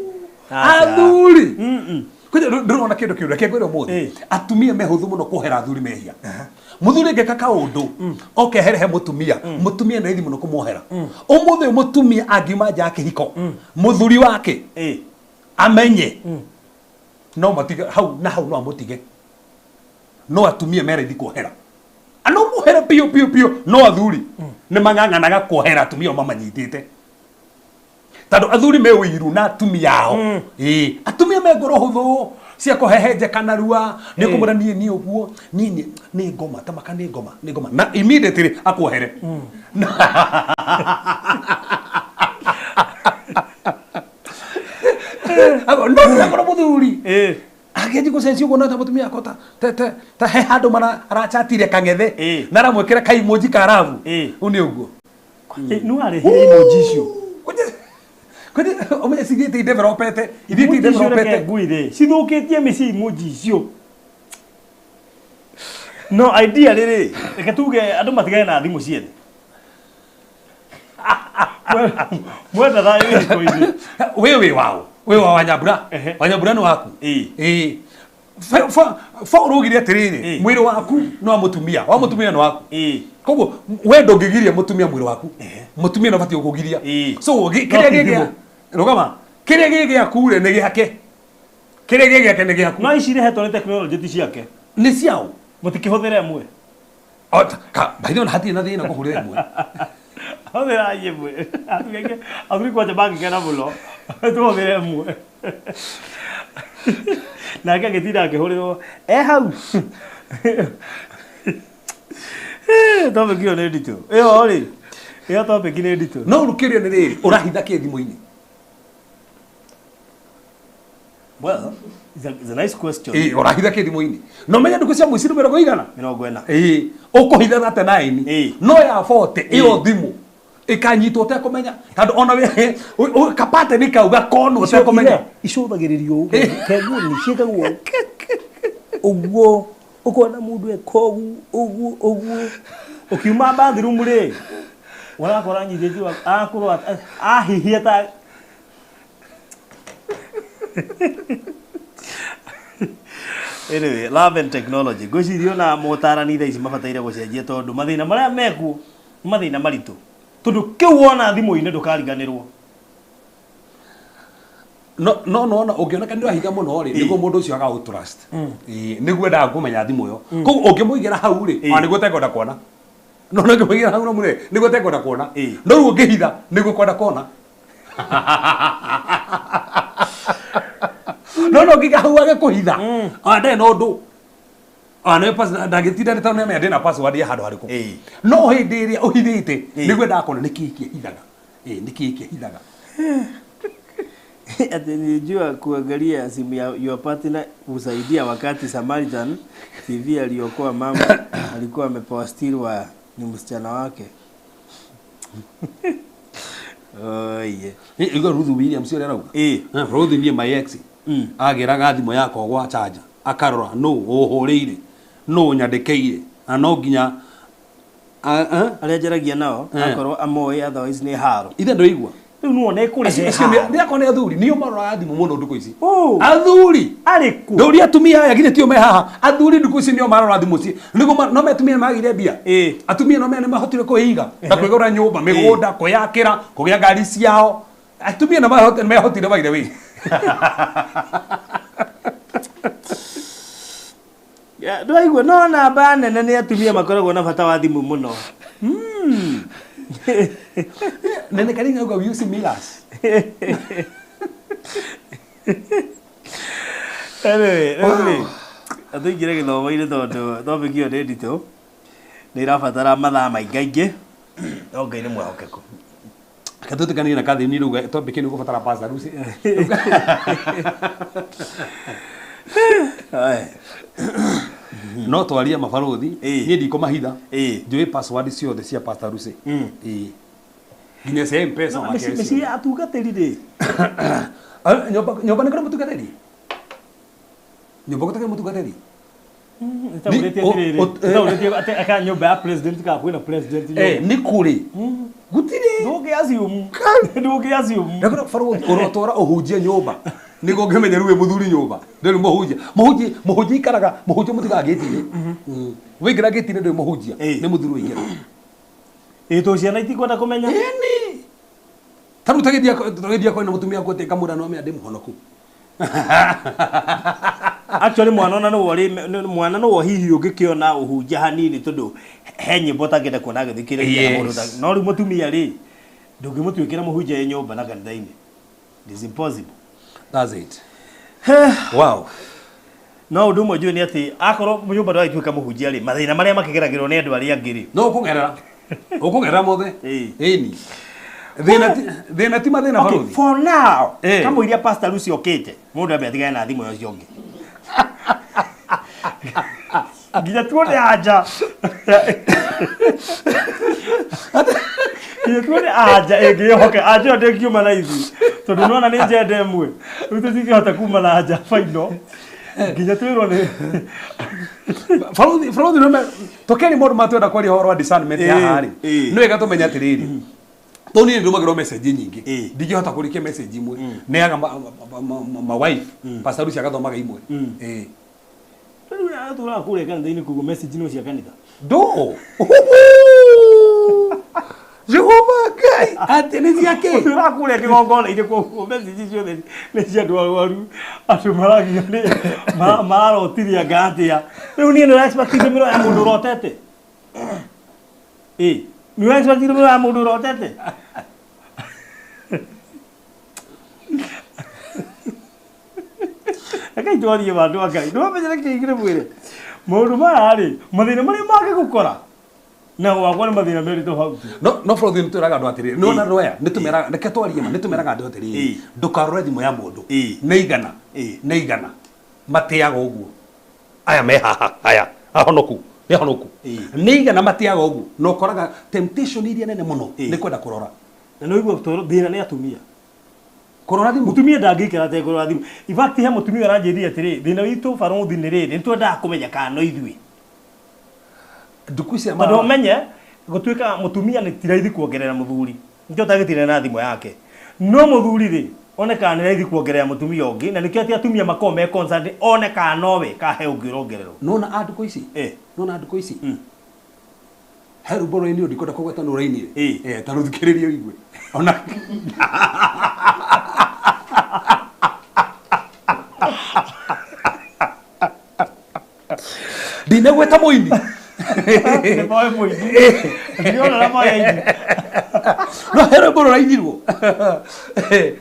athuri Mm-mm. kwanja ndĩrona kĩndũ kĩu reke ngwĩre ũmũthĩ Ĩĩ. atumia me hũthũ mũno kuohera athuri mehia mũthuri angĩka kaũndũ oke ehere he mũtumia mũtumia nĩ raithi mũno kũmuohera ũmũthĩ ũyũ mũtumia angiuma nja ya kĩhiko mũthuri wake Ĩĩ. amenye no matige hau na hau no amũtige no atumia me raithi kuohera no muohere biũ biũ biũ no athuri nĩ mang'ang'anaga kuohera atumia o mamanyitĩte tondũ athuri me ũiru na atumia ao ĩĩ atumia me ngoro hũthũ cia kũhehenjeka narua nĩ ũkũmwĩra niĩ niĩ ũguo niĩ nĩ nĩ ngoma tamaka nĩ ngoma nĩ ngoma na immediately akuohere no ndĩrakorwo mũthuri Ĩĩ. agĩthiĩ gũcenjia ũguo no ta mũtumia akwa ta ta ta ta he handũ mara arachatire kang'ethe Ĩĩ. na aramwĩkĩra kaimoji ka rabu Ĩĩ. ũũ nĩ ũguo Nĩ warehire emoji icio kwanja ũmenye cithiĩte idevelopete ithiĩte Emoji icio reke idevelopete ngwĩre cithũkĩtie mĩciĩ emoji icio no idea rĩrĩ reke tuge andũ matigane na thimũ ciene mwenda thayũ gĩko-inĩ wĩ wĩ wao wĩ wa wanyambura Ehe. wanyambura nĩ waku Ĩĩ. ĩĩ Paul augire atĩrĩrĩ Ĩĩ. mwĩrĩ waku nĩ wa mũtumia wa mũtumia nĩ waku Ĩĩ. koguo we ndũngĩgiria mũtumia mwĩrĩ waku mũtumia no batiĩ gũkũgiria Ĩĩ. so No kĩrĩa ti gĩ thimũ. gĩa rũgama kĩrĩa gĩ gĩaku rĩ nĩ gĩake kĩrĩa gĩ gĩake nĩ gĩaku no ici irehetwo nĩ tekinoronjĩ ti ciake nĩ ciao mũtikĩhũthĩre ĩmwe By the way, hatirĩ na thĩna kũhũrĩra ĩmwe. Hũthĩra ĩmwe. Athuri kwanja mangĩkena mũno. Tũhũthĩre ĩmwe. Nake agĩtinda akĩhũrĩrwo e hau. Topic ĩyo nĩ nditũ. Ĩyo rĩ, ĩyo topic nĩ nditũ. No rũkĩria nĩ rĩrĩ, ũrahitha kĩ thimũ-inĩ? Well, it's a nice question. Ũrahitha kĩ thimũ-inĩ? No menya ndukũ cia mũici nĩ mĩrongo igana? 40. Ũkũhitha 39. No ya 40 ĩyo thimũ ĩkanyitwo ũtekũmenya tondũ ona kapate nĩ kau gakonwo ũtekũmenya. Icũthagĩrĩrio ũguo kenguo nĩ ciĩkagwo ũguo ũkona mũndũ eka ũguo ũguo ũguo ũkiuma bathroom rĩ ũrakora nyitĩtio akorwo ahihia ta Anyway, love and technology. Ngwĩciria ona motarani thaa ici mabataire gũcenjia tondũ mathĩna marĩa mekuo nĩ mathĩna maritũ. Tondũ kĩu wona thimũ-inĩ ndũkariganĩrwo. No no no no ũngĩoneka nĩ ũrahitha mũno rĩ, nĩguo mũndũ ũcio agagũ trust. Nĩguo endaga kũmenya thimũ ĩyo. Koguo ũngĩmũigĩra hau rĩ, ona nĩguo ũtekwenda kuona. No no ũngĩmũigĩra hau rĩ, nĩguo ũtekwenda kuona. No rĩu ũngĩhitha nĩguo kwenda kuona. No no nginya hau age kũhitha. Ona ndarĩ na ũndũ. Ona nĩ pass ndangĩtinda nĩ tondũ nĩamenya ndĩna password ya handũ harĩkũ. No hĩndĩ ĩrĩa ũhithĩte nĩguo endaga kuona nĩkĩĩ kĩhithaga. Nĩkĩĩ kĩhithaga. Ati nilijua kuangalia simu ya your partner husaidia wakati Samaritan TV aliokoa mama alikuwa amepostilwa ni msichana wake. Oh yeah. Igua Ruth Williams ũrĩa arauga. Ruth niĩ my ex. Agĩraga thimũ yakwa gwa charger akarora no ũhũrĩire no nyandĩkĩire na no nginya arĩa njaragia nao akorwo amoĩ otherwise nĩ haro. Ithe ndũigua. Rĩu nĩwona ĩkũrehe haro. Nĩ akorwo nĩ athuri nĩo maroraga thimũ mũno ndukũ ici. Athuri arĩkũ? Ndũria atumia aya githĩ tio me haha. Athuri ndukũ ici nĩo marora thimũ ci. Nĩguo no me atumia nĩmagĩire mbia. Atumia no me nĩmahotire kwĩiga na kwĩgũra nyũmba, mĩgũnda, kwĩyakĩra, kũgĩa ngari ciao. Atumia nĩmehotire by the way. Ndwaigua no namba nene nĩ atumia makoragwo na bata wa thimũ mũno. Nene Karinga uga we use mirrors. Anyway, atũingĩre gĩthomo-inĩ tondũ topic ĩyo nĩ nditũ. Nĩ ĩrabatara mathaa maingaingĩ. No Ngai nĩ mwĩhokeku. Katũtĩkanie na Catherine rĩu topic ĩno ĩgũbatara pastor Lucy. No twarie mabarũthi niĩ ndikũmahitha. Njũĩ password ciothe cia Pastor Lucy. Nginya cia M-Pesa make. Mĩciĩ ya atungatĩri rĩ. Nyũmba nĩ kũrĩ mũtungatĩri? Nyũmba gũtakĩrĩ mũtungatĩri? Ĩtaũrĩtie atĩ aka nyũmba ya president kana kwĩna president nyũmba. Nĩ kũrĩ. Gũtirĩ. Ndũngĩ assume. Ndũngĩ assume. Ndakũra barũthi ũrotwara ũhunjie nyũmba. Nĩguo ũngĩmenya rĩu wĩ mũthuri nyũmba. Ndũrĩ mũhunjia. Mũhunjia mũhunjia ikaraga mũhunjia mũtigaga gĩti-inĩ. Waingĩra gĩti-inĩ ndũrĩ mũhunjia. Nĩ mũthuri waingĩra. Tũ ciana itikwenda kũmenya. Ĩni. Ta rĩu tagĩthiĩ kwĩna mũtumia waku atĩ ngamwĩra no amenya ndĩ mũhonoku. Actually mwana ona no wori mwana no hihi ũngĩkĩona ũhunjia hanini tondũ he nyĩmbo ũtangĩenda kuona agĩthikĩrĩria na mũndũ no rĩu mũtumia rĩ ndũngĩmũtuĩkĩra mũhunjia e nyũmba na kanitha-inĩ. It is impossible. That's it. Wow. No ũndũ ũmwe njũĩ nĩ atĩ akorwo nyũmba ndwagĩtuĩka mũhunjia rĩ mathĩna marĩa makĩgeragĩrwo nĩ andũ arĩa angĩ rĩ no ũkũgerera. Ũkũgerera mothe. Ĩni. Thĩna ti mathĩna barũthi. For now kamũiria Pastor Lucy okĩte mũndũ ambe atigane na thimũ ũcio ũngĩ. Nginya tuone anja. Nginya tuone anja ĩngĩhoke anja ĩyo ndĩngiuma na ithuĩ tondũ nĩwona nĩ njenda ĩmwe rĩu tũtingĩhota kuma na anja final nginya twĩrwo nĩ barũthi barũthi nĩ tũkĩaria maũndũ ma twenda kwaria ũhoro wa discernment haha rĩ nĩ wega tũmenye atĩrĩrĩ tondũ niĩ ndũmagĩrwo message nyingĩ ndingĩhota kũrĩkia message imwe neaga ma wife Pastor Lucy agathomaga imwe. Rĩu atũraga kũrĩa kanitha-inĩ koguo message no cia kanitha. Ndũ. Jehova Ngai atĩ nĩ ciake. Ũtũraga kũrĩa kĩgongona-inĩ koguo message ciothe nĩ cia andũ arwaru andũ maragio nĩ mararotirie anga atĩa. Rĩu niĩ nĩ expect ndũmĩrwo ya mũndũ ũrotete. Ĩ nĩ ũreciria wa mũndũ ũrotete. Reke twarie ma andũ a Ngai. Nĩwamenyere kĩ kĩrĩ mwĩre maũndũ maya rĩ, mathĩna marĩa mangĩgũkora na gwakwa nĩ mathĩna merĩ tofauti. No no bũrũri nĩ twĩraga andũ atĩrĩrĩ, nĩ ona andũ aya nĩ tũmeraga, reke twarie ma, nĩ tũmeraga andũ atĩrĩrĩ, ndũkarore thimũ ya mũndũ. Nĩ igana, nĩ igana matĩaga ũguo aya me haha, aya ahonoku nĩ ahonoku, nĩ igana matĩaga ũguo, na ũkoraga temptation iria nene mũno nĩ kwenda kũrora. Na nĩ ũigua thĩna nĩ atumia. Kũrora thimũ. Mũtumia ndangĩikara atekũrora thimũ. In fact, he mũtumia ũranjĩrire atĩrĩ, thĩna witũ barũthi nĩ rĩrĩ, nĩ twendaga kũmenya kana no ithuĩ. Ndukũ ici Tondũ ũmenye gũtuĩka mũtumia nĩ ti raithi kuongerera mũthuri, nĩkĩo ũtagĩtinda na thimũ yake. No mũthuri rĩ, one kana nĩ raithi kuongerera mũtumia ũngĩ, na nĩkĩo atĩ atumia makoragwo me concerned one kana nowe kana he ũngĩ ũrongererwo. Nona a ndukũ ici, nona ndukũ ici he rwĩmbo rũrainirwo, ndikwenda kũgweta nũ ũrainire. Eh, ta rũthikĩrĩrie ũigue ona. Ndinagweta mũini. Nĩ moĩ mũini. Ndĩrona na moĩ aini. No he rwĩmbo rũrainirwo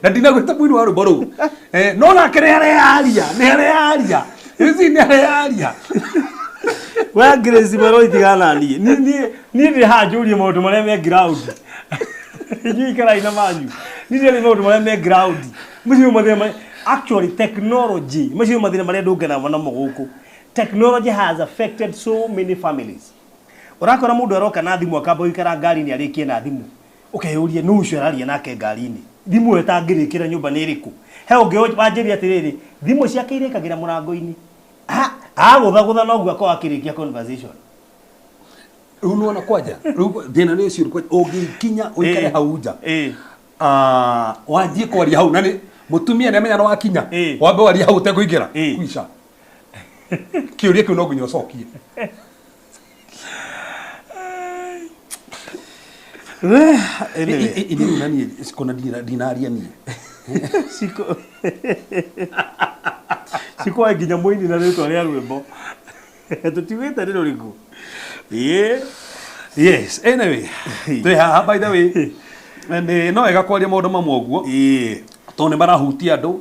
na ndinagweta mũini wa rwĩmbo rũu. Eh, no nake nĩ areyaria, nĩ areyaria ici, nĩ areyaria. We Grace Mero, itigana niĩ. Niĩ niĩ ndĩ haha njũrie maũndũ marĩa me ground. Inyuĩ ikarai na manyu. Niĩ ndĩrĩ maũndũ marĩa me ground. Macio mathĩna marĩa actually technology, macio mathĩna marĩa ndũngana namo gũkũ. Technology has affected so many families. Ũrakora mũndũ aroka na thimũ, akamba gũikara ngari-inĩ, arĩkie na thimũ. Ũkeyũria nũ ũcio araria nake ngari-inĩ. Thimũ ĩyo ĩtangĩrĩkĩra nyũmba nĩ ĩrĩkũ? He ũngĩ wanjĩrire atĩrĩrĩ, thimũ ciake irĩkagĩra mũrango-inĩ. Agũthagũtha noguo akorwo akĩrĩkia conversation. Rĩu nĩwona kwanja rĩu thĩna nĩ ũcio kwanja ũngĩkinya ũikare hau nja. Ah, wanjie kwaria hau na nĩ mũtumia nĩ amenya nĩ wakinya, wambe warie hau ũtekũingĩra kwica kĩũria kĩu no nginya ũcokie. Anyway. Ini rĩu na niĩ cikona ndinaria niĩ. Ciko cikoe nginya mũini na rĩtwa rĩa rwĩmbo tũtiugĩte nĩ rũrĩkũ. Ĩĩ. Yes, anyway, twĩ haha by the way nĩ no wega kwaria maũndũ mamwe ũguo tondũ nĩ marahutia andũ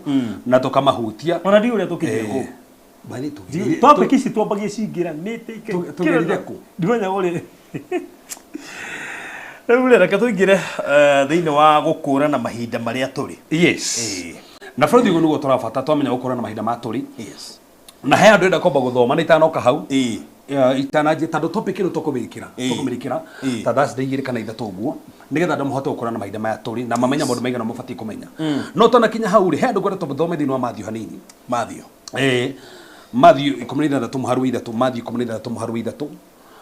na tũkamahutia. Ona ndiũ ũrĩa tũkinyire kũ. Bali tũgĩrire. Topic ici twambagie cingĩranĩte. Tũgerire kũ? Ndimenya ũrĩ rĩu rĩ, reke tũingĩre thĩinĩ wa gũkũrana mahinda marĩa tũrĩ. Yes, na bũrũri ũguo nĩguo tũrabata twamenya gũkũrana mahinda ma tũrĩ. Yes. Na he andũ enda kwamba gũthoma na itanoka hau itananjia, tondũ topic ĩno tũkũmĩkĩra, tũkũmĩrĩkĩra ta Thursday 2 kana 3 ũguo, nĩgetha andũ mahote gũkũrana mahinda maya tũrĩ na mamenye maũndũ maigana mabatiĩ kũmenya. No twanakinya hau rĩ, he andũ ngwenda tũthome thĩinĩ wa Matthew hanini. Matthew. Matthew 16 mũhari wa 3, Matthew 16 mũhari wa 3,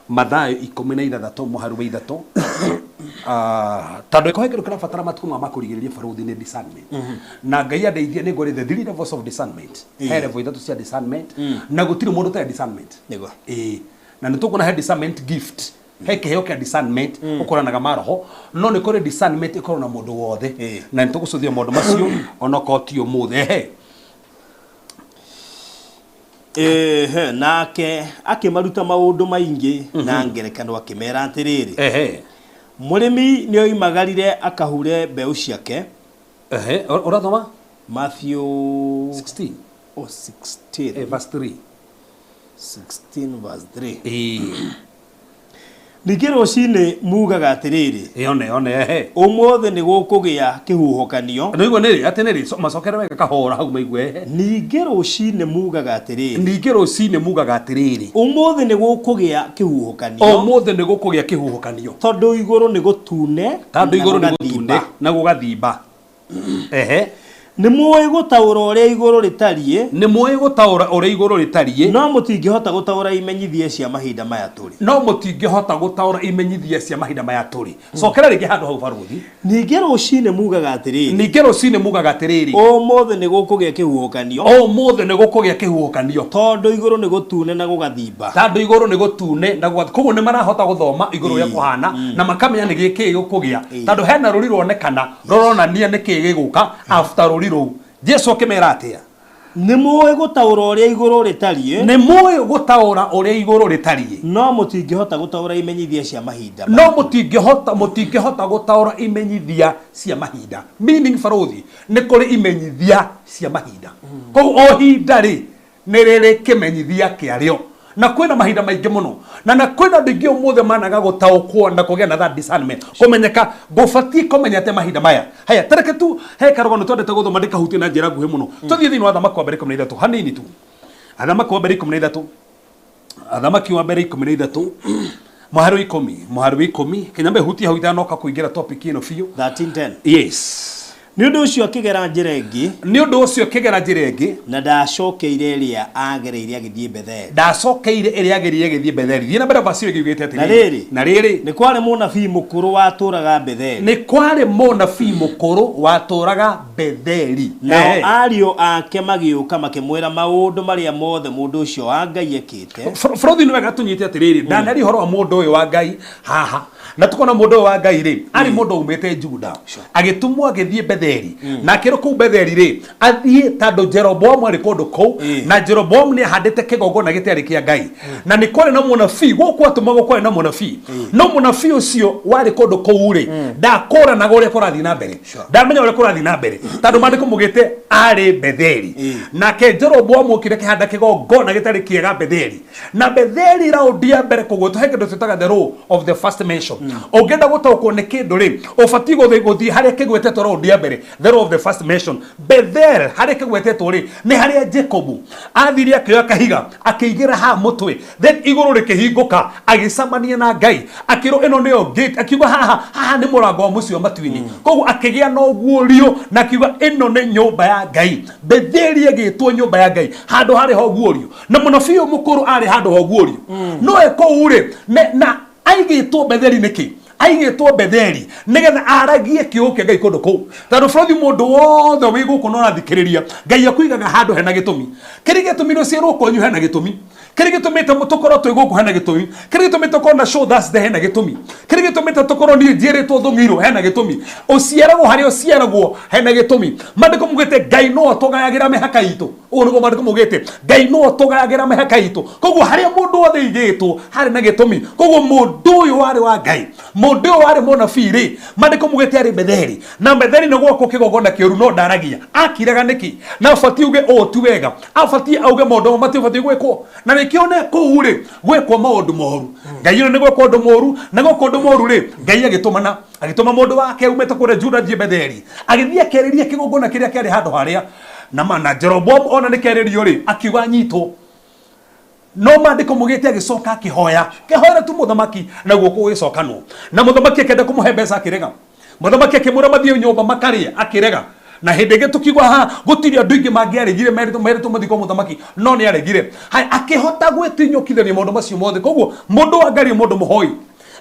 Mathayo 16 mũhari wa 3. Ah, tondũ ĩkohe kĩndũ kĩrabatara matukũ ma makũrigĩrĩria barũthi nĩ discernment, na Ngai andeithia nĩ ngorĩ the three levels of discernment. He level ithatũ cia discernment na gũtirĩ mũndũ ũtarĩ discernment. Nĩguo. Ĩĩ, na nĩ tũkuona he discernment gift, he kĩheo kĩa discernment ũkoranaga maroho, no nĩ kũrĩ discernment ĩkorwo na mũndũ wothe, na nĩ tũgũcũthia maũndũ macio onokorwo ti ũmũthĩ. Ehe. Ehe, nake akĩmaruta maũndũ maingĩ na ngerekano, akĩmera atĩrĩrĩ, mũrĩmi nĩ oimagarire akahure mbeũ ciake. Ehe, ũrathoma? Matthew 16. Oh, 16. Verse 3. 16 verse 3. Ĩĩ. Ningĩ rũcinĩ mugaga atĩrĩrĩ, one one, ehe, ũmũthĩ nĩ gũkũgĩa kĩhuhũkanio. Nĩguo nĩ atĩ nĩ macokere wega kahora hau maigue. Ehe. Ningĩ rũcinĩ mugaga atĩrĩrĩ, Ningĩ rũcinĩ mugaga atĩrĩrĩ, ũmũthĩ nĩ gũkũgĩa kĩhuhũkanio, ũmũthĩ nĩ gũkũgĩa kĩhuhũkanio, tondũ igũrũ nĩ gũtune tondũ na igũrũ nĩ gũgathimba. gũtune na gũgathimba. Ehe. Nĩ mũĩ gũtaũra ũrĩa igũrũ rĩtariĩ, Nĩ mũĩ gũtaũra ũrĩa igũrũ rĩtariĩ, no mũtingĩhota gũtaũra imenyithia cia mahinda maya tũrĩ. No mũtingĩhota gũtaũra imenyithia cia mahinda maya tũrĩ. Cokera rĩngĩ handũ hau barũthi. Ningĩ rũcinĩ mugaga atĩrĩrĩ, Ningĩ rũcinĩ mugaga atĩrĩrĩ, ũmũthĩ nĩ gũkũgĩa kĩhuhũkanio, ũmũthĩ nĩ gũkũgĩa kĩhuhũkanio, tondũ igũrũ nĩ gũtune na gũgathimba. Tondũ igũrũ nĩ gũtune na gũgathimba. Koguo nĩ marahota gũthoma igũrũ ũrĩa kũhana na makamenya nĩ gĩkĩ gĩkũgĩa, tondũ hena rũri ruonekana rũronania nĩ kĩĩ gĩgũka after rũri rũu. Jesu akĩmera atĩa? Nĩ mũĩ gũtaũra ũrĩa igũrũ rĩtariĩ. Nĩ mũĩ gũtaũra ũrĩa igũrũ rĩtariĩ. No mũtingĩhota gũtaũra imenyithia cia mahinda. No mũtingĩhota gũtaũra imenyithia cia mahinda. Meaning barothi nĩ kũrĩ imenyithia cia mahinda. Koguo o hinda rĩ nĩ rĩrĩ kĩmenyithia kĩarĩo. Na kwĩna mahinda maingĩ mũno. Na kwĩna andũ aingĩ ũmũthĩ managa gũtaũkwo na kũgĩa na that discernment. Kũmenyeka ngũbatiĩ kũmenya atĩa mahinda maya. Haya, tareke tu he karũgano twendete gũthoma ndĩkahutie na njĩra nguhĩ mũno. Tũthiĩ thĩinĩ wa Athamaki wa mbere 13 hanini tu. Athamaki wa mbere 13. Athamaki wa mbere 13. Mũhari wa 10, mũhari wa 10. Kĩnyambe hutie hau itanoka kũingĩra topic ĩno biũ. 13:10. Yes. Nĩ ũndũ ũcio akĩgera njĩra ĩngĩ. Nĩ ũndũ ũcio akĩgera njĩra ĩngĩ. Na ndacokeire ĩrĩa agereire agĩthiĩ Betheli. Ndacokeire ĩrĩa agereire agĩthiĩ Betheli. Thiĩ na mbere verse ĩyo ĩgiugĩte atĩrĩrĩ. Na rĩrĩ. Na rĩrĩ. Nĩ kwarĩ mũnabii mũkũrũ watũũraga Betheli. Nĩ kwarĩ mũnabii mũkũrũ watũũraga Betheli. Nao ariũ ake magĩũka makĩmwĩra maũndũ marĩa mothe mũndũ ũcio wa Ngai ekĩte. Frothi nĩ wega tũnyite atĩrĩrĩ. Ndanaria ũhoro wa mũndũ ũyũ wa Ngai haha. Na tukona mũndũ ũyũ wa Ngai rĩ arĩ mũndũ umĩte Juda agĩtũmwo agĩthiĩ Betheli na akĩrwo kũu Betheli rĩ athiĩ tondũ Jeroboamu arĩ kũndũ kũu na Jeroboamu nĩ ahandĩte kĩgongona gĩtarĩ kĩa Ngai na nĩ kwarĩ na mũnabii gũkũ atũmagwo kwarĩ na mũnabii no mũnabii ũcio warĩ kũndũ kũu rĩ ndakũranaga ũrĩa kũrathiĩ na mbere ndamenya ũrĩa kũrathiĩ na mbere tondũ maandĩko mugĩte arĩ Betheli nake Jeroboamu okire kĩhanda kĩgongona gĩtarĩ kĩega Betheli na Betheli raundi ya mbere kũgwetwo he kĩndũ twĩtaga the law of the first mention. Ũngĩenda gũtaũkwo nĩ kĩndũ rĩ ũbatiĩ gũthiĩ harĩa kĩgwetetwo raundi ya mbere, the law of the first mention. Bethel harĩa kĩgwetetwo rĩ nĩ harĩa Jacob athire akĩoya kahiga akĩigĩra haha mũtwe, then igũrũ rĩkĩhingũka agĩcemania na Ngai akĩrwo ĩno nĩyo gate, akiuga haha haha nĩ mũrango wa mũciĩ wa matu-inĩ. Koguo akĩgĩa na ũguũrio na akiuga ĩno nĩ nyũmba ya Ngai. Betheli ĩgĩtwo nyũmba ya Ngai, handũ harĩ ho ũguũrio. Na mũnabii ũyũ mũkũrũ arĩ handũ ha ũguũrio. No e kũu rĩ na aigĩtwo Betheli nĩkĩ? Aigĩtwo Betheli nĩgetha aragie kiugo kĩa Ngai kũndũ kũu. Tondũ bũrũri mũndũ wothe wĩ gũkũ na ũrathikĩrĩria, Ngai akũigaga handũ hena gĩtũmi. Kĩrĩa gĩatũmire ũciarwo kwanyu hena gĩtũmi. Kĩrĩa gĩtũmĩte tũkorwo twĩ gũkũ hena gĩtũmi. Kĩrĩa gĩtũmĩte tũkorwo na show Thursday hena gĩtũmi. Kĩrĩa gĩtũmĩte tũkorwo niĩ njiarĩtwo Thũng'irũ hena gĩtũmi. Ũciaragwo harĩa ũciaragwo hena gĩtũmi. Maandĩko maugĩte Ngai no atũgayagĩra mĩhaka itũ. Ũguo nĩguo maandĩko maugĩte Ngai no atũgayagĩra mĩhaka itũ. Koguo harĩa mũndũ wothe aigĩtwo harĩ na gĩtũmi. Koguo mũndũ ũyũ warĩ wa Ngai, mũndũ ũyũ warĩ mũnabii rĩ, maandĩko maugĩte arĩ Betheli. Na Betheli nĩ gwakwo kĩgongona kĩũru no ndaragia. Akiraga nĩkĩ? Na abatiĩ auge ũũ ti wega. Abatiĩ auge maũndũ mamwe matibatiĩ gwĩkwo. Na nĩkĩo ne kũu rĩ gwĩkwo maũndũ moru. Ngai ũyũ nĩ gwĩkwo ũndũ mũru, na gwĩkwo ũndũ mũru rĩ, Ngai agĩtũmana, agĩtũma mũndũ wake aumĩte kũrĩa Juda athiĩ Betheli. Agĩthiĩ akĩarĩria kĩgongona kĩrĩa kĩarĩ handũ harĩa. Na na Jeroboamu ona nĩ kĩarĩrio rĩ, akiuga anyitwo. No maandĩko maugĩte agĩcoka akĩhoya. Kĩhoera tu mũthamaki na guoko gũgĩcokanwo. Na mũthamaki akĩenda kũmũhe mbeca akĩrega. Mũthamaki akĩmwĩra mathiĩ nyũmba makarĩe akĩrega. Na hĩndĩ ĩngĩ tũkiuga haha gũtirĩ andũ aingĩ mangĩaregire merĩtwo mathiĩ kwa mũthamaki no nĩ aregire. Haya, akĩhota gwĩtinyũkithania maũndũ macio mothe. Koguo mũndũ wa Ngai nĩ mũndũ mũhoi.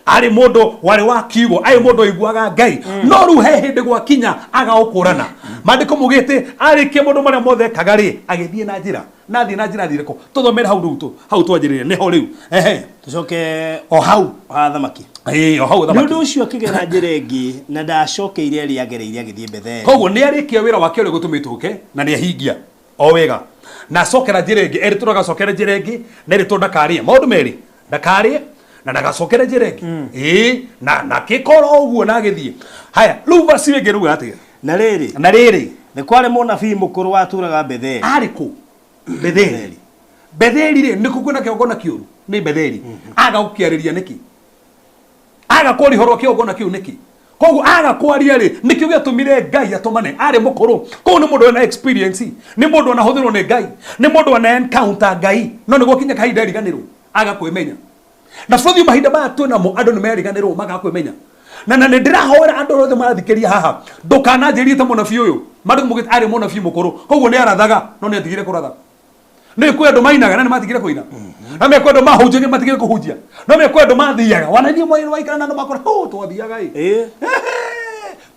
Arĩ mũndũ warĩ wa kiugo, arĩ mũndũ waiguaga Ngai. No rĩu he hĩndĩ gwakinya agaũkũrana. Maandĩko maugĩte arĩkia maũndũ marĩa mothe ekaga rĩ, agĩthiĩ na njĩra. Na athiĩ na njĩra athire kũ? Tũthomere hau rĩu hau twanjĩrĩire nĩho rĩu. Ehe. Tũcoke o hau. Ha thamaki. Ĩĩ, o hau thamaki. Nĩ ũndũ ũcio akĩgera njĩra ĩngĩ na ndacokeire ĩrĩa agereire agĩthiĩ Betheli. Koguo nĩ arĩkia wĩra wake ũrĩa gũtũmĩtwo ũke na nĩ ahingia o wega. Na acokera njĩra ĩngĩ, erĩtwo ndagacokere njĩra ĩngĩ, na erĩtwo ndakarĩe. Maũndũ merĩ, ndakarĩe na ndagacokere njĩra ĩngĩ. Ĩĩ, na akĩkora ũguo na agĩthiĩ. Haya, rĩu verse ĩngĩ rĩu atĩa? Na rĩrĩ. Na rĩrĩ. Nĩ kwarĩ mũnabii mũkũrũ watũũraga Betheli. Arĩ kũ? Betheli. Betheli rĩ, nĩkũ kwĩna kĩgongona kĩũru? Nĩ Betheli. Aga gũkĩarĩria nĩkĩ? Aga kwaria ũhoro wa kĩgongona kĩu nĩkĩ? Koguo aga kwaria rĩ, nĩkĩo gĩatũmire Ngai atũmane. Arĩ mũkũrũ. Koguo nĩ mũndũ wĩna experience. Nĩ mũndũ anahũthĩrwo nĩ Ngai. Nĩ mũndũ ana encounter Ngai. No nĩguo kinya kahinda eriganĩrwo, aga kwĩmenya. Na bũrũri mahinda maya twĩnamo andũ nĩ meriganĩrwo magaga kwĩmenya. Na nĩ ndĩrahoera andũ othe marathikĩria haha, ndũkananjĩrie ta mũnabii ũyũ. Maandĩko maugĩte arĩ mũnabii mũkũrũ. Koguo nĩ arathaga, no nĩ atigire kũratha. Nĩ kwĩ andũ mainaga na nĩ matigire kũina. Na nĩ kwĩ andũ mahunjagia matigire kũhunjia. No nĩ kwĩ andũ mathiaga. Wanathiĩ mwena waikara na andũ makora, hũ, twathiaga ĩ.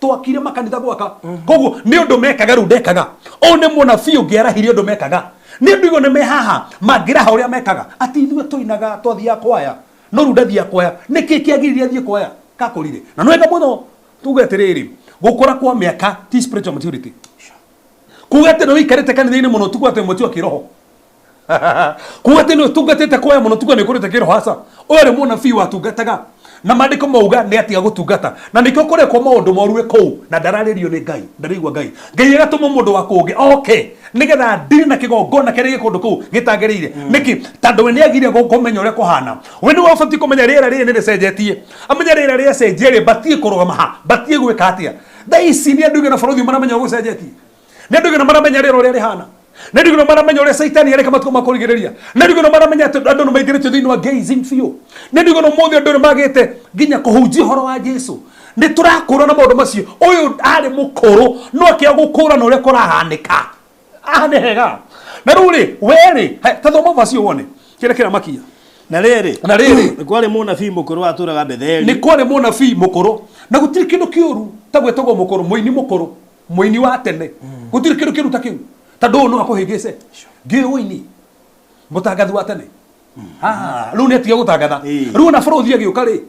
Twakire makanitha gwaka. Koguo nĩ ũndũ mekaga rĩu ndekaga. Ũyũ nĩ mũnabii ũngĩarahire ũndũ mekaga. Nĩ ũndũ igũ nĩ me haha mangĩraha ũrĩa mekaga. Atĩ ithuĩ tũinaga twathiaga kwaya. No rĩu ndathiaga kwaya. Nĩkĩ kĩagiririe athiĩ kwaya? Kakũrire. Na nĩ wega mũno tuge atĩrĩrĩ, gũkũra kwa mĩaka ti spiritual maturity. Kuga atĩ nĩ wĩikarĩte kanitha-inĩ mũno ti kuga atĩ mũti wa kĩroho. Kuga atĩ nĩ ũtungatĩte kwaya mũno ti kuga nĩ ũkũrĩte kĩroho aca. Ũyũ arĩ mũnabii watungataga na maandĩko mauga nĩ atiga gũtungata na nĩkĩo kũrekwo maũndũ moru wĩ kũu na ndararĩrio nĩ Ngai, ndaraigua Ngai. Ngai agatũma mũndũ wa kũngĩ oke nĩgetha ndiri na kĩgongona kĩrĩa gĩ kũndũ kũu gĩtagĩrĩire. Nĩkĩ? Tondũ we nĩagire kũmenya ũrĩa kũhana. We nĩwe ũbatiĩ kũmenya rĩera rĩrĩ nĩ rĩcenjetie. Amenya rĩera rĩacenjia rĩ, batiĩ kũrũgama ha, batiĩ gwĩka atĩa. Thaa ici nĩ andũ aigana bũrũri maramenya ũrĩa gũcenjetie. Nĩ andũ aigana maramenya rĩera ũrĩa rĩhana. Nĩ andũ aigana maramenya ũrĩa caitani areka matukũ ma kũrigĩrĩria. Nĩ andũ aigana maramenya atĩ andũ nĩ maingĩrĩtio thĩinĩ wa gayism biũ. Nĩ andũ aigana ũmũthĩ andũ nĩ magĩte nginya kũhunjia ũhoro wa Jesu. Nĩ tũrakũra na maũndũ macio. Ũyũ arĩ mũkũrũ no akĩaga gũkũra na ũrĩa kũrahanĩka. Haha nĩ hega. Na rĩu rĩ, we rĩ, ta thoma verse ĩyo wone kĩrĩa kĩramakia. Na rĩrĩ, Na rĩrĩ, nĩ kwarĩ mũnabii mũkũrũ watũũraga Betheli. Nĩ kwarĩ mũnabii mũkũrũ. Na gũtirĩ kĩndũ kĩũru ta gwĩtagwo mũkũrũ, mũini mũkũrũ, mũini wa tene. Gũtirĩ kĩndũ kĩũru ta kĩu. Tondũ ũyũ no akũhĩngĩce. Ngĩũĩ ũini. Mũtangathi wa tene. Ah, rĩu nĩ atiga gũtangatha. Rĩu ona bũrũthi agĩũka rĩ.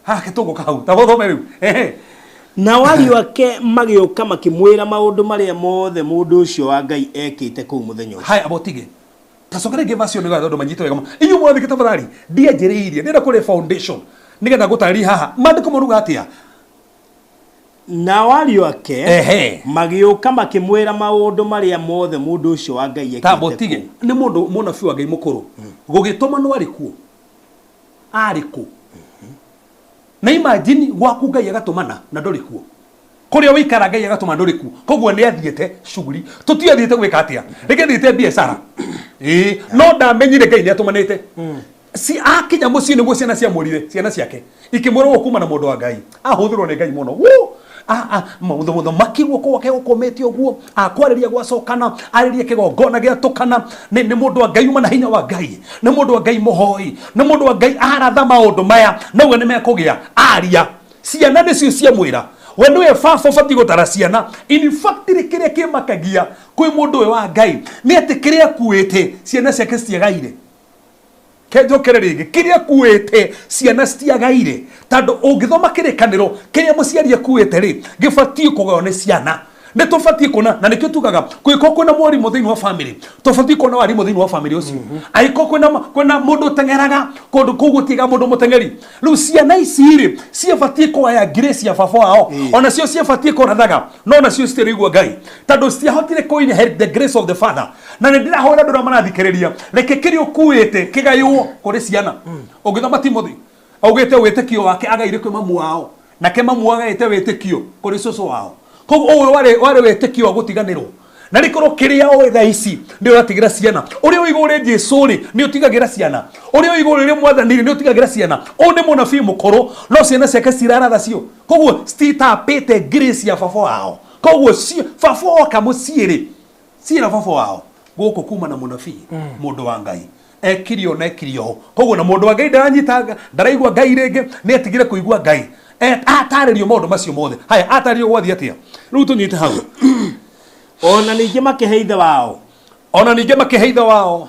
Ha, gĩtũngũka hau. Ta gũthome rĩu. Ehe. Nao ariũ ake magĩũka makĩmwĩra maũndũ marĩa mothe mũndũ ũcio wa Ngai eekĩte kũu mũthenya ũcio. Haya, abotige. Ta coka rĩngĩ verse ĩyo nĩgetha andũ manyite wega. Inyuĩ mũrathikĩ tafadhali, ndianjĩrĩirie, ndĩrenda kũrĩ foundation nĩgetha ngũtarĩrie haha. Maandĩko maruga atĩa? Nao ariũ ake Ehe. magĩũka makĩmwĩra maũndũ marĩa mothe mũndũ ũcio wa Ngai ekĩte Tambotige. kũu. Nĩ mũndũ mũnabii wa Ngai mũkũrũ. Gũgĩtũmanwo arĩ kuo. Arĩ kũ? Na imagine gwaku Ngai agatũmana na ndũrĩ kuo. Kũrĩa ũikara Ngai agatũma ndũrĩ kuo. Koguo nĩ athiĩte shughuli. Tũtiũĩ athiĩte gwĩka atĩa. Rĩngĩ athiĩte biacara. Ĩĩ, no ndamenyire Ngai nĩ atũmanĩte. Si akinya mũciĩ nĩguo ciana ciamwĩrire, ciana ciake ikĩmwĩra ũũ kuma na mũndũ wa Ngai. Ahũthĩrwo nĩ Ngai mũno. Woo! Mũthamaki guoko gwake gũkũmĩte ũguo, akwarĩria gwacokana, arĩrie kĩgongona gĩatũkana. Nĩ mũndũ wa Ngai uma na hinya wa Ngai. Nĩ mũndũ wa Ngai mũhoi. Nĩ mũndũ wa Ngai aratha maũndũ maya nauga nĩ mekũgĩa. Aria. Ciana nĩcio ciamwĩra. We nĩwe baba ũbatiĩ gũtara ciana. In fact rĩ, kĩrĩa kĩmakagia kwĩ mũndũ ũyũ wa Ngai nĩ atĩ kĩrĩa akuĩte ciana ciake citiagaire. Kenjokere rĩngĩ, kĩrĩa akuĩte ciana citiagaire. Tondũ ũngĩthoma kĩrĩkanĩro kĩrĩa mũciari akuĩte rĩ, gĩbatiĩ kũgaywo nĩ ciana. Nĩ tũbatiĩ kuona, na nĩkĩo tugaga kũngĩkorwo kwĩna mwarimũ thĩinĩ wa family, tũbatiĩ kuona warimũ thĩinĩ wa family ũcio. Angĩkorwo kwĩna mũndũ ũteng'eraga, kũndũ kũu gũtiga mũndũ mũteng'eri. Rĩu ciana ici rĩ, ciabatiĩ kũgaya grace ya baba wao. Ona cio ciabatiĩ kũrathaga, no nacio citirĩigua Ngai. Tondũ citiahotire kũ inherit the grace of the father. Na nĩ ndĩrahoera andũ arĩa marathikĩrĩria, reke kĩrĩa ũkuĩte kĩgaywo kũrĩ ciana. Ũngĩthoma Timothy, augĩte wĩtĩkio wake agaire kwĩ mamu wao, nake mamu agaĩte wĩtĩkio kũrĩ cũcũ wao. Koguo ũyũ warĩ wĩtĩkio wa gũtiganĩrwo. Na rĩkorwo kĩrĩa ũĩ thaa ici nĩ ũratigĩra ciana. Ũrĩa ũĩ igũrũ rĩ Jesũ rĩ, nĩ ũtigagĩra ciana. Ũrĩa ũĩ igũrũ rĩ Mwathani rĩ, nĩ ũtigagĩra ciana. Ũyũ nĩ mũnabii mũkũrũ, no ciana ciake ciraratha cio. Koguo cititapĩte grace ya baba wao. Koguo baba oka mũciĩ rĩ, ciĩra baba wao gũkũ kuma na mũnabii mũndũ wa Ngai ekire ũũ na ekire ũũ. Koguo na mũndũ wa Ngai ndaranyita, ndaraigua Ngai rĩngĩ, nĩ atigire kũigua Ngai. Atarĩrio maũndũ macio mothe. Haya, atarĩrio gwathiĩ atĩa? Rĩu tũnyite hau. Ona ningĩ makĩhe ithe wao. Ona ningĩ makĩhe ithe wao.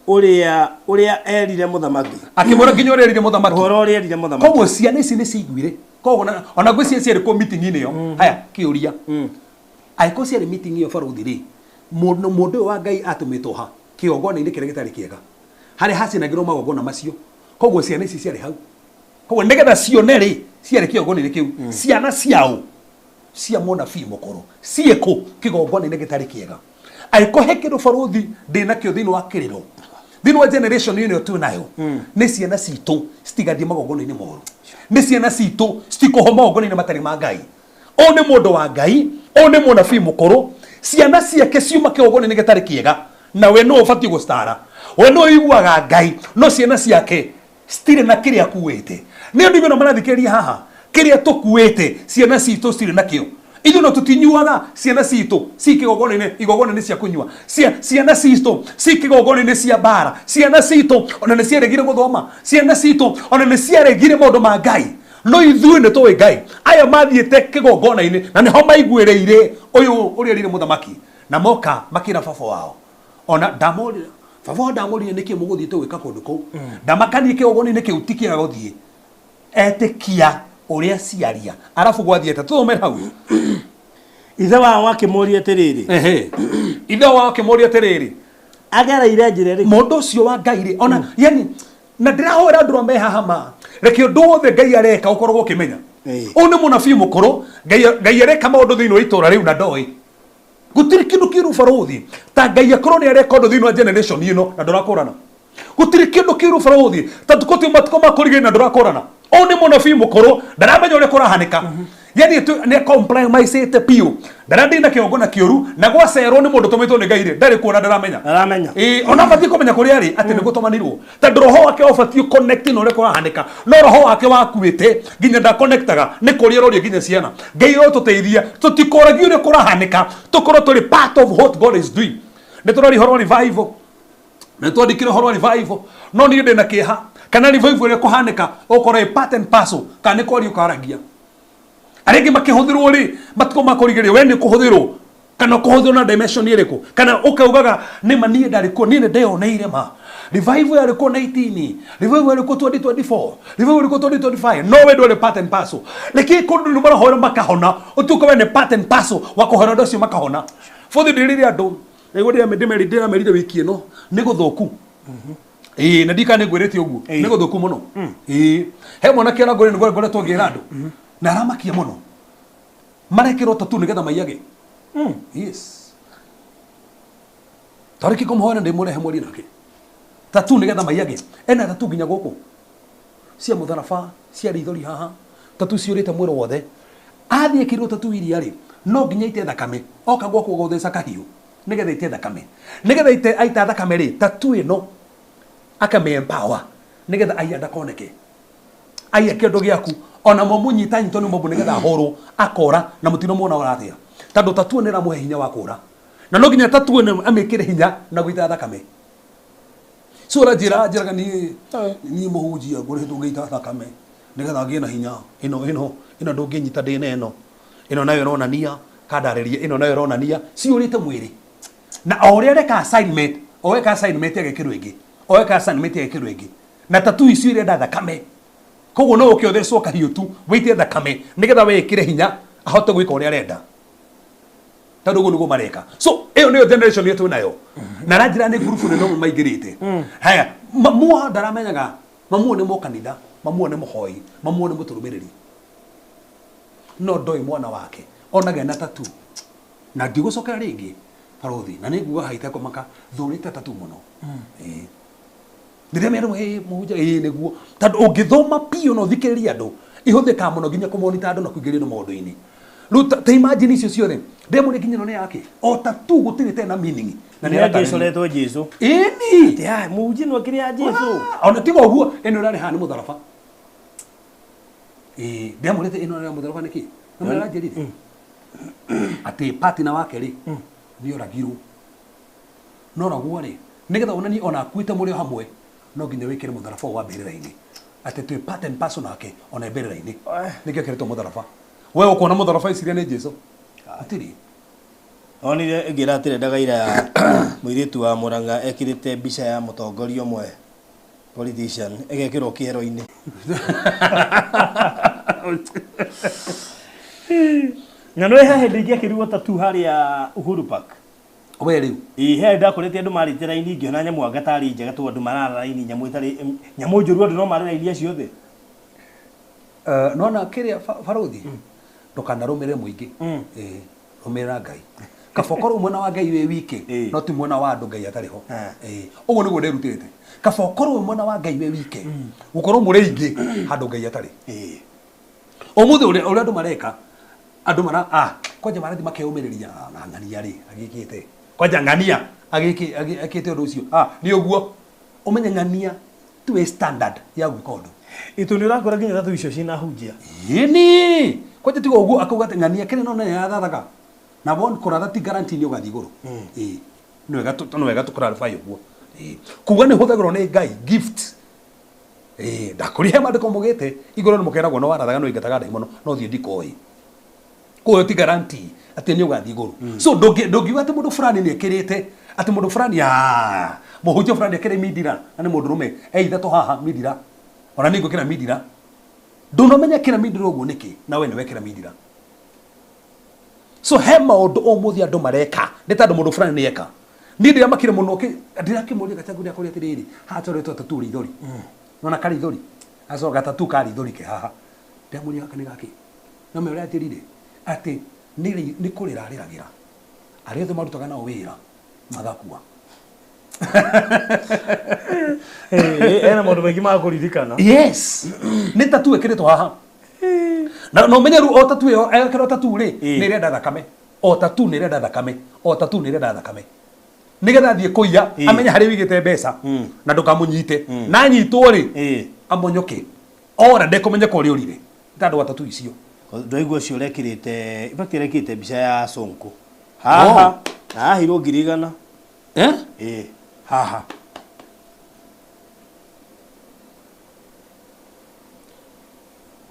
Ũrĩa erire mũthamaki. Akĩmwĩra nginya ũrĩa erire mũthamaki. Ũhoro ũrĩa erire mũthamaki. Koguo ciana ici nĩ ciaiguire. Koguo ona ngwĩciria ciarĩ kũu meeting-inĩ ĩyo. Haya, kĩũria. Angĩkorwo ciarĩ meeting ĩyo barũthi rĩ, mũndũ ũyũ wa Ngai atũmĩtwo ha? Kĩgongona-inĩ kĩrĩa gĩtarĩ kĩega. Harĩa hacinagĩrwo magongona macio. Koguo ciana ici ciarĩ hau. Koguo nĩgetha cione rĩ, ciarĩ kĩgongona-inĩ kĩu. Ciana ciao cia mũnabii mũkũrũ ciĩkũ kĩgongona-inĩ gĩtarĩ kĩega. Angĩkorwo he kĩndũ barũthi ndĩnakĩo thĩinĩ wa kĩrĩro, thĩinĩ wa generation ĩno twĩ nayo, nĩ ciana citũ citigathiĩ magongona-inĩ moru. Nĩ ciana citũ citikũhwo magongona-inĩ matarĩ ma Ngai. Ũyũ nĩ mũndũ wa Ngai, ũyũ nĩ mũnabii mũkũrũ, ciana ciake ciuma kĩgongona-inĩ gĩtarĩ kĩega, na we nĩwe ũbatiĩ gũcitara. We nĩwe ũiguaga Ngai, no ciana ciake citirĩ na kĩrĩa akuĩte. Nĩ ũndũ ithuĩ no marathikĩrĩria haha, kĩrĩa tũkuĩte ciana citũ citirĩ nakĩo. Ithuĩ no tũtinyuaga, ciana citũ ci kĩgongona-inĩ, igongona-inĩ cia kũnyua. Ciana citũ ci kĩgongona-inĩ cia mbara. Ciana citũ ona nĩ ciaregire gũthoma. Ciana citũ ona nĩ ciaregire maũndũ ma Ngai. No ithuĩ nĩ tũĩ Ngai. Aya mathiĩte kĩgongona-inĩ na nĩho maiguĩrĩire ũyũ ũrĩa erire mũthamaki, na moka makĩra baba wao. Ona ndamorire, baba wao ndamorire nĩkĩ mũgũthiĩte gwĩka kũndũ kũu. Ndamakanie kĩgongona-inĩ kĩu ti kĩega gũthiĩ. Etĩkia ũrĩa ciaria. Arabu gwathiĩ atĩa? Tũthomere hau. Ithe wao akĩmũũria atĩrĩrĩ. Ehe. Ithe wao akĩmũũria atĩrĩrĩ. Agereire njĩra ĩrĩkũ? Mũndũ ũcio wa Ngai rĩ, ona yani na ndĩrahoera andũ arĩa me haha ma reke ũndũ wothe Ngai areka ũkoragwo ũkĩmenya. Ũyũ nĩ mũnabii mũkũrũ, Ngai areka maũndũ thĩinĩ wa itũũra rĩu na ndoĩ. Gũtirĩ kĩndũ kĩũru barũthi ta Ngai akorwo nĩ areka ũndũ thĩinĩ wa generation ĩno na ndũrakũrana. Gũtirĩ kĩndũ kĩũru barũthi ta tukũ ti matukũ ma kũrigĩrĩria na ndũrakũrana. Ũyũ nĩ mũnabii mũkũrũ ndaramenya ũrĩa kũrahanĩka. Yani nĩ compromisĩte biũ. Ndarandina kĩongo na kĩũru na gwacerwo nĩ mũndũ tũmĩtwo nĩ Ngai rĩ ndarĩ kuona ndaramenya. Ndaramenya. Ĩĩ ona abatiĩ kũmenya kũrĩa arĩ atĩ nĩ gũtũmanirwo. Tondũ roho wake ũbatiĩ connect na ũrĩa kũrahanĩka. No roho wake wakuĩte nginya ndaconnectaga nĩ kũria ũroria nginya ciana. Ngai ũrotũteithia tũtikoragie ũrĩa kũrahanĩka tũkorwo tũrĩ part of what God is doing. Nĩ tũroria ũhoro wa revival. Nĩ twandĩkire ũhoro wa revival. No niĩ ndĩna kĩeha kana revival ĩrĩa ĩkũhanĩka ũkorwo ĩ part and parcel kana nĩ kwaria ũkaragia. Arĩa angĩ makĩhũthĩrwo rĩ matukũ ma kũrigĩrĩria we nĩ ũkũhũthĩrwo kana ũkũhũthĩrwo na dimension ĩrĩkũ kana ũkaugaga nĩ ma niĩ ndarĩ kuo niĩ nĩ ndeyoneire ma revival yarĩ kuo 19 revival yarĩ kuo 2024 revival yarĩ kuo 2025 no we ndwarĩ part and parcel. Reke kũndũ nĩ marahoera makahona ũtuĩke we nĩ part and parcel wa kũhoera andũ acio makahona. Bũthi ndĩrĩire andũ nĩguo ndĩramerire wiki ĩno nĩ gũthũku. Ĩĩ na ndikana nĩ ngwĩrĩte ũguo nĩ gũthũku mũno. Ĩĩ he mwanake ona ngwĩre nĩguo ngoretwo ngĩra andũ na aramakia mũno marekĩrwo tatu nĩgetha maiyage. Yes. Tarĩki kũmũhoera ndĩmũrehe mweri nake tatu nĩgetha maiyage. Ena tatu nginya gũkũ cia mũtharaba cia rithori haha tatu ciũrĩte mwĩrĩ wothe. Athiĩ ekĩrwo tatu iria rĩ no nginya ite thakame oka gwakwa gũtheca kahiũ nĩgetha ite thakame nĩgetha ite aita thakame rĩ tatu ĩno akame empower nĩgetha aiya ndakoneke aiya kĩndũ gĩaku ona mũmũnyita nyitwo nĩ mũmbu nĩgetha ahũrwo akora na mũtino muona ũrathĩa tondũ tatu nĩ ĩramũhe hinya wa kũra na no nginya tatu ĩno amĩkĩre hinya na gũita thakame. So ũranjĩra njĩraga niĩ niĩ mũhunjia ngũrĩtwo ngĩita thakame nĩgetha ngĩe na hinya ĩno ĩno ĩno ndũngĩnyita ndĩna ĩno ĩno nayo ĩronania kandarĩria ĩno nayo ĩronania ciũrĩte mwĩrĩ na o ũrĩa areka assignment o eka assignment agekĩrwo ĩngĩ o eka assignment agekĩrwo ĩngĩ na tatu icio irenda thakame koguo no ũke ũthecwo kahiũ tu wĩite thakame nĩgetha wĩkĩre hinya ahote gwĩka ũrĩa arenda tondũ ũguo nĩguo mareka. So ĩyo nĩyo generation ĩyo twĩnayo na aranjĩra nĩ ngurubu nene ũmwe maingĩrĩte. Haya mamuo ndaramenyaga mamuo nĩ mũkanitha mamuo nĩ mũhoi mamuo nĩ mũtũrũmĩrĩri no ndoĩ mwana wake onage na tatu na ndigũcokera rĩngĩ barothi na nĩ nguga haita kũmaka thũrĩte tatu mũno. Rĩrĩa merwo ĩ mũhunjia ĩ nĩguo tondũ ũngĩthoma biũ na ũthikĩrĩrie andũ ihũthĩkaga mũno nginya kũmonita andũ na kũingĩria andũ maũndũ-inĩ. Rĩu ta imagine icio ciothe ndemũrĩ nginya ĩno nĩ yake o tatu gũtirĩ tena meaning na nĩ aratarĩria. Ĩcoretwo Jesu. Ĩni. Atĩ aya mũhunjia no akĩrĩ ya Jesu. Ona tiga ũguo ĩno ĩrarĩ haha nĩ mũtharaba. Ĩĩ ndemũrĩte ĩno ĩrarĩ mũtharaba nĩkĩ? Na mũranjĩrire atĩ partner wake rĩ nĩ oragirwo. No oragwo rĩ nĩgetha wonanie ona akuĩte mũrĩ o hamwe no nginya wĩkĩre mũtharaba wa mbĩrĩra-inĩ atĩ twĩ part and parcel nake ona mbĩrĩra-inĩ nĩkĩo ekĩrĩtwo mũtharaba. We ũkuona mũtharaba iciria nĩ Jesu gũtirĩ. Onire ĩngĩ ĩratĩrendaga ira ya mũirĩtu wa Murang'a ekĩrĩte mbica ya mũtongoria ũmwe politician ĩgekĩrwo kĩero-inĩ. Na nĩ he hĩndĩ ingĩekĩrirwo tatu harĩa Uhuru Park. We rĩu. Ĩĩ he ndakorete andũ marĩte raini ngĩona nyamũ anga tarĩ njega tondũ andũ marara raini nyamũ ĩtarĩ nyamũ njũru andũ no mare raini acio othe. Nona kĩrĩa barothi ndũkanarũmĩrĩre mũingĩ. Ĩĩ rũmĩrĩra Ngai. Kaba ũkorwo mwena wa Ngai wĩ wike no ti mwena wa andũ Ngai atarĩ ho. Ĩĩ ũguo nĩguo ndĩrutĩte. Kaba ũkorwo mwena wa Ngai wĩ wike gũkorwo mũrĩ aingĩ handũ Ngai atarĩ. Ũmũthĩ ũrĩa andũ mareka andũ mara kwanja marathiĩ makeyũmĩrĩria na ng'ania rĩ agĩkĩte kwanja ng'ania agĩkĩte ũndũ ũcio nĩ ũguo ũmenye ng'ania tuwe standard ya gwĩka ũndũ. Ĩtũ nĩ ũrakora nginya tatu icio ciĩna hunjia. Ĩni kwanja tiga ũguo akauga atĩ ng'ania kĩrĩa nona yarathaga na won kũratha ti guarantee nĩ ũgathiĩ igũrũ. Ĩĩ nĩ wega tũ clarify ũguo. Ĩĩ kuga nĩ hũthagĩrwo nĩ Ngai gift. Ĩĩ ndakũrĩhe maandĩko mũgĩte igũrũ nĩ mũkenagwo no warathaga no ingataga ndaimono no thiĩ ndikoĩ. Koguo ti guarantee atĩ nĩ ũgathiĩ igũrũ. So ndũngiuga atĩ mũndũ fulani nĩ ekĩrĩte atĩ mũndũ fulani mũhunjia fulani ekĩrĩ mindira na nĩ mũndũrũme e ithatũ haha mindira ona niĩ ngwĩkĩra mindira ndũnamenya kĩra mindira ũguo nĩkĩ na we nĩ wekĩra mindira. So he maũndũ ũmũthĩ andũ mareka nĩ tondũ mũndũ fulani nĩ eka. Niĩ ndĩramakire mũno ndĩrakĩmũria Gachagua nĩakũria atĩrĩrĩ, haha tũretwo tattoo rĩithori. Nona karĩithori. Acoka gatatu karĩithori ke haha. Ndĩramũria gaka nĩ gakĩ. No me ũrĩa atĩrire atĩ nĩ kũrĩra arĩragĩra. Arĩa othe marutaga nao wĩra magakua. Ena maũndũ maingĩ ma kũririkana. Yes. Nĩ tattoo ĩkĩrĩtwo haha. Na no menye rĩu o tattoo ĩyo ekĩrwo tattoo rĩ nĩ ĩrenda thakame. O tattoo nĩ ĩrenda thakame. O tattoo nĩ ĩrenda thakame. Nĩgetha athiĩ kũiya amenye harĩa wĩigĩte mbeca na ndũkamũnyite. Na anyitwo rĩ amonyoke. Ora ndekũmenya kũrĩa ũrire. Tondũ wa tattoo icio. Ndaigua ũcio ũrekĩrĩte, in fact arekĩrĩte mbica ya Sonko. Haha. Na aheirwo 100,000. Eh? Haha.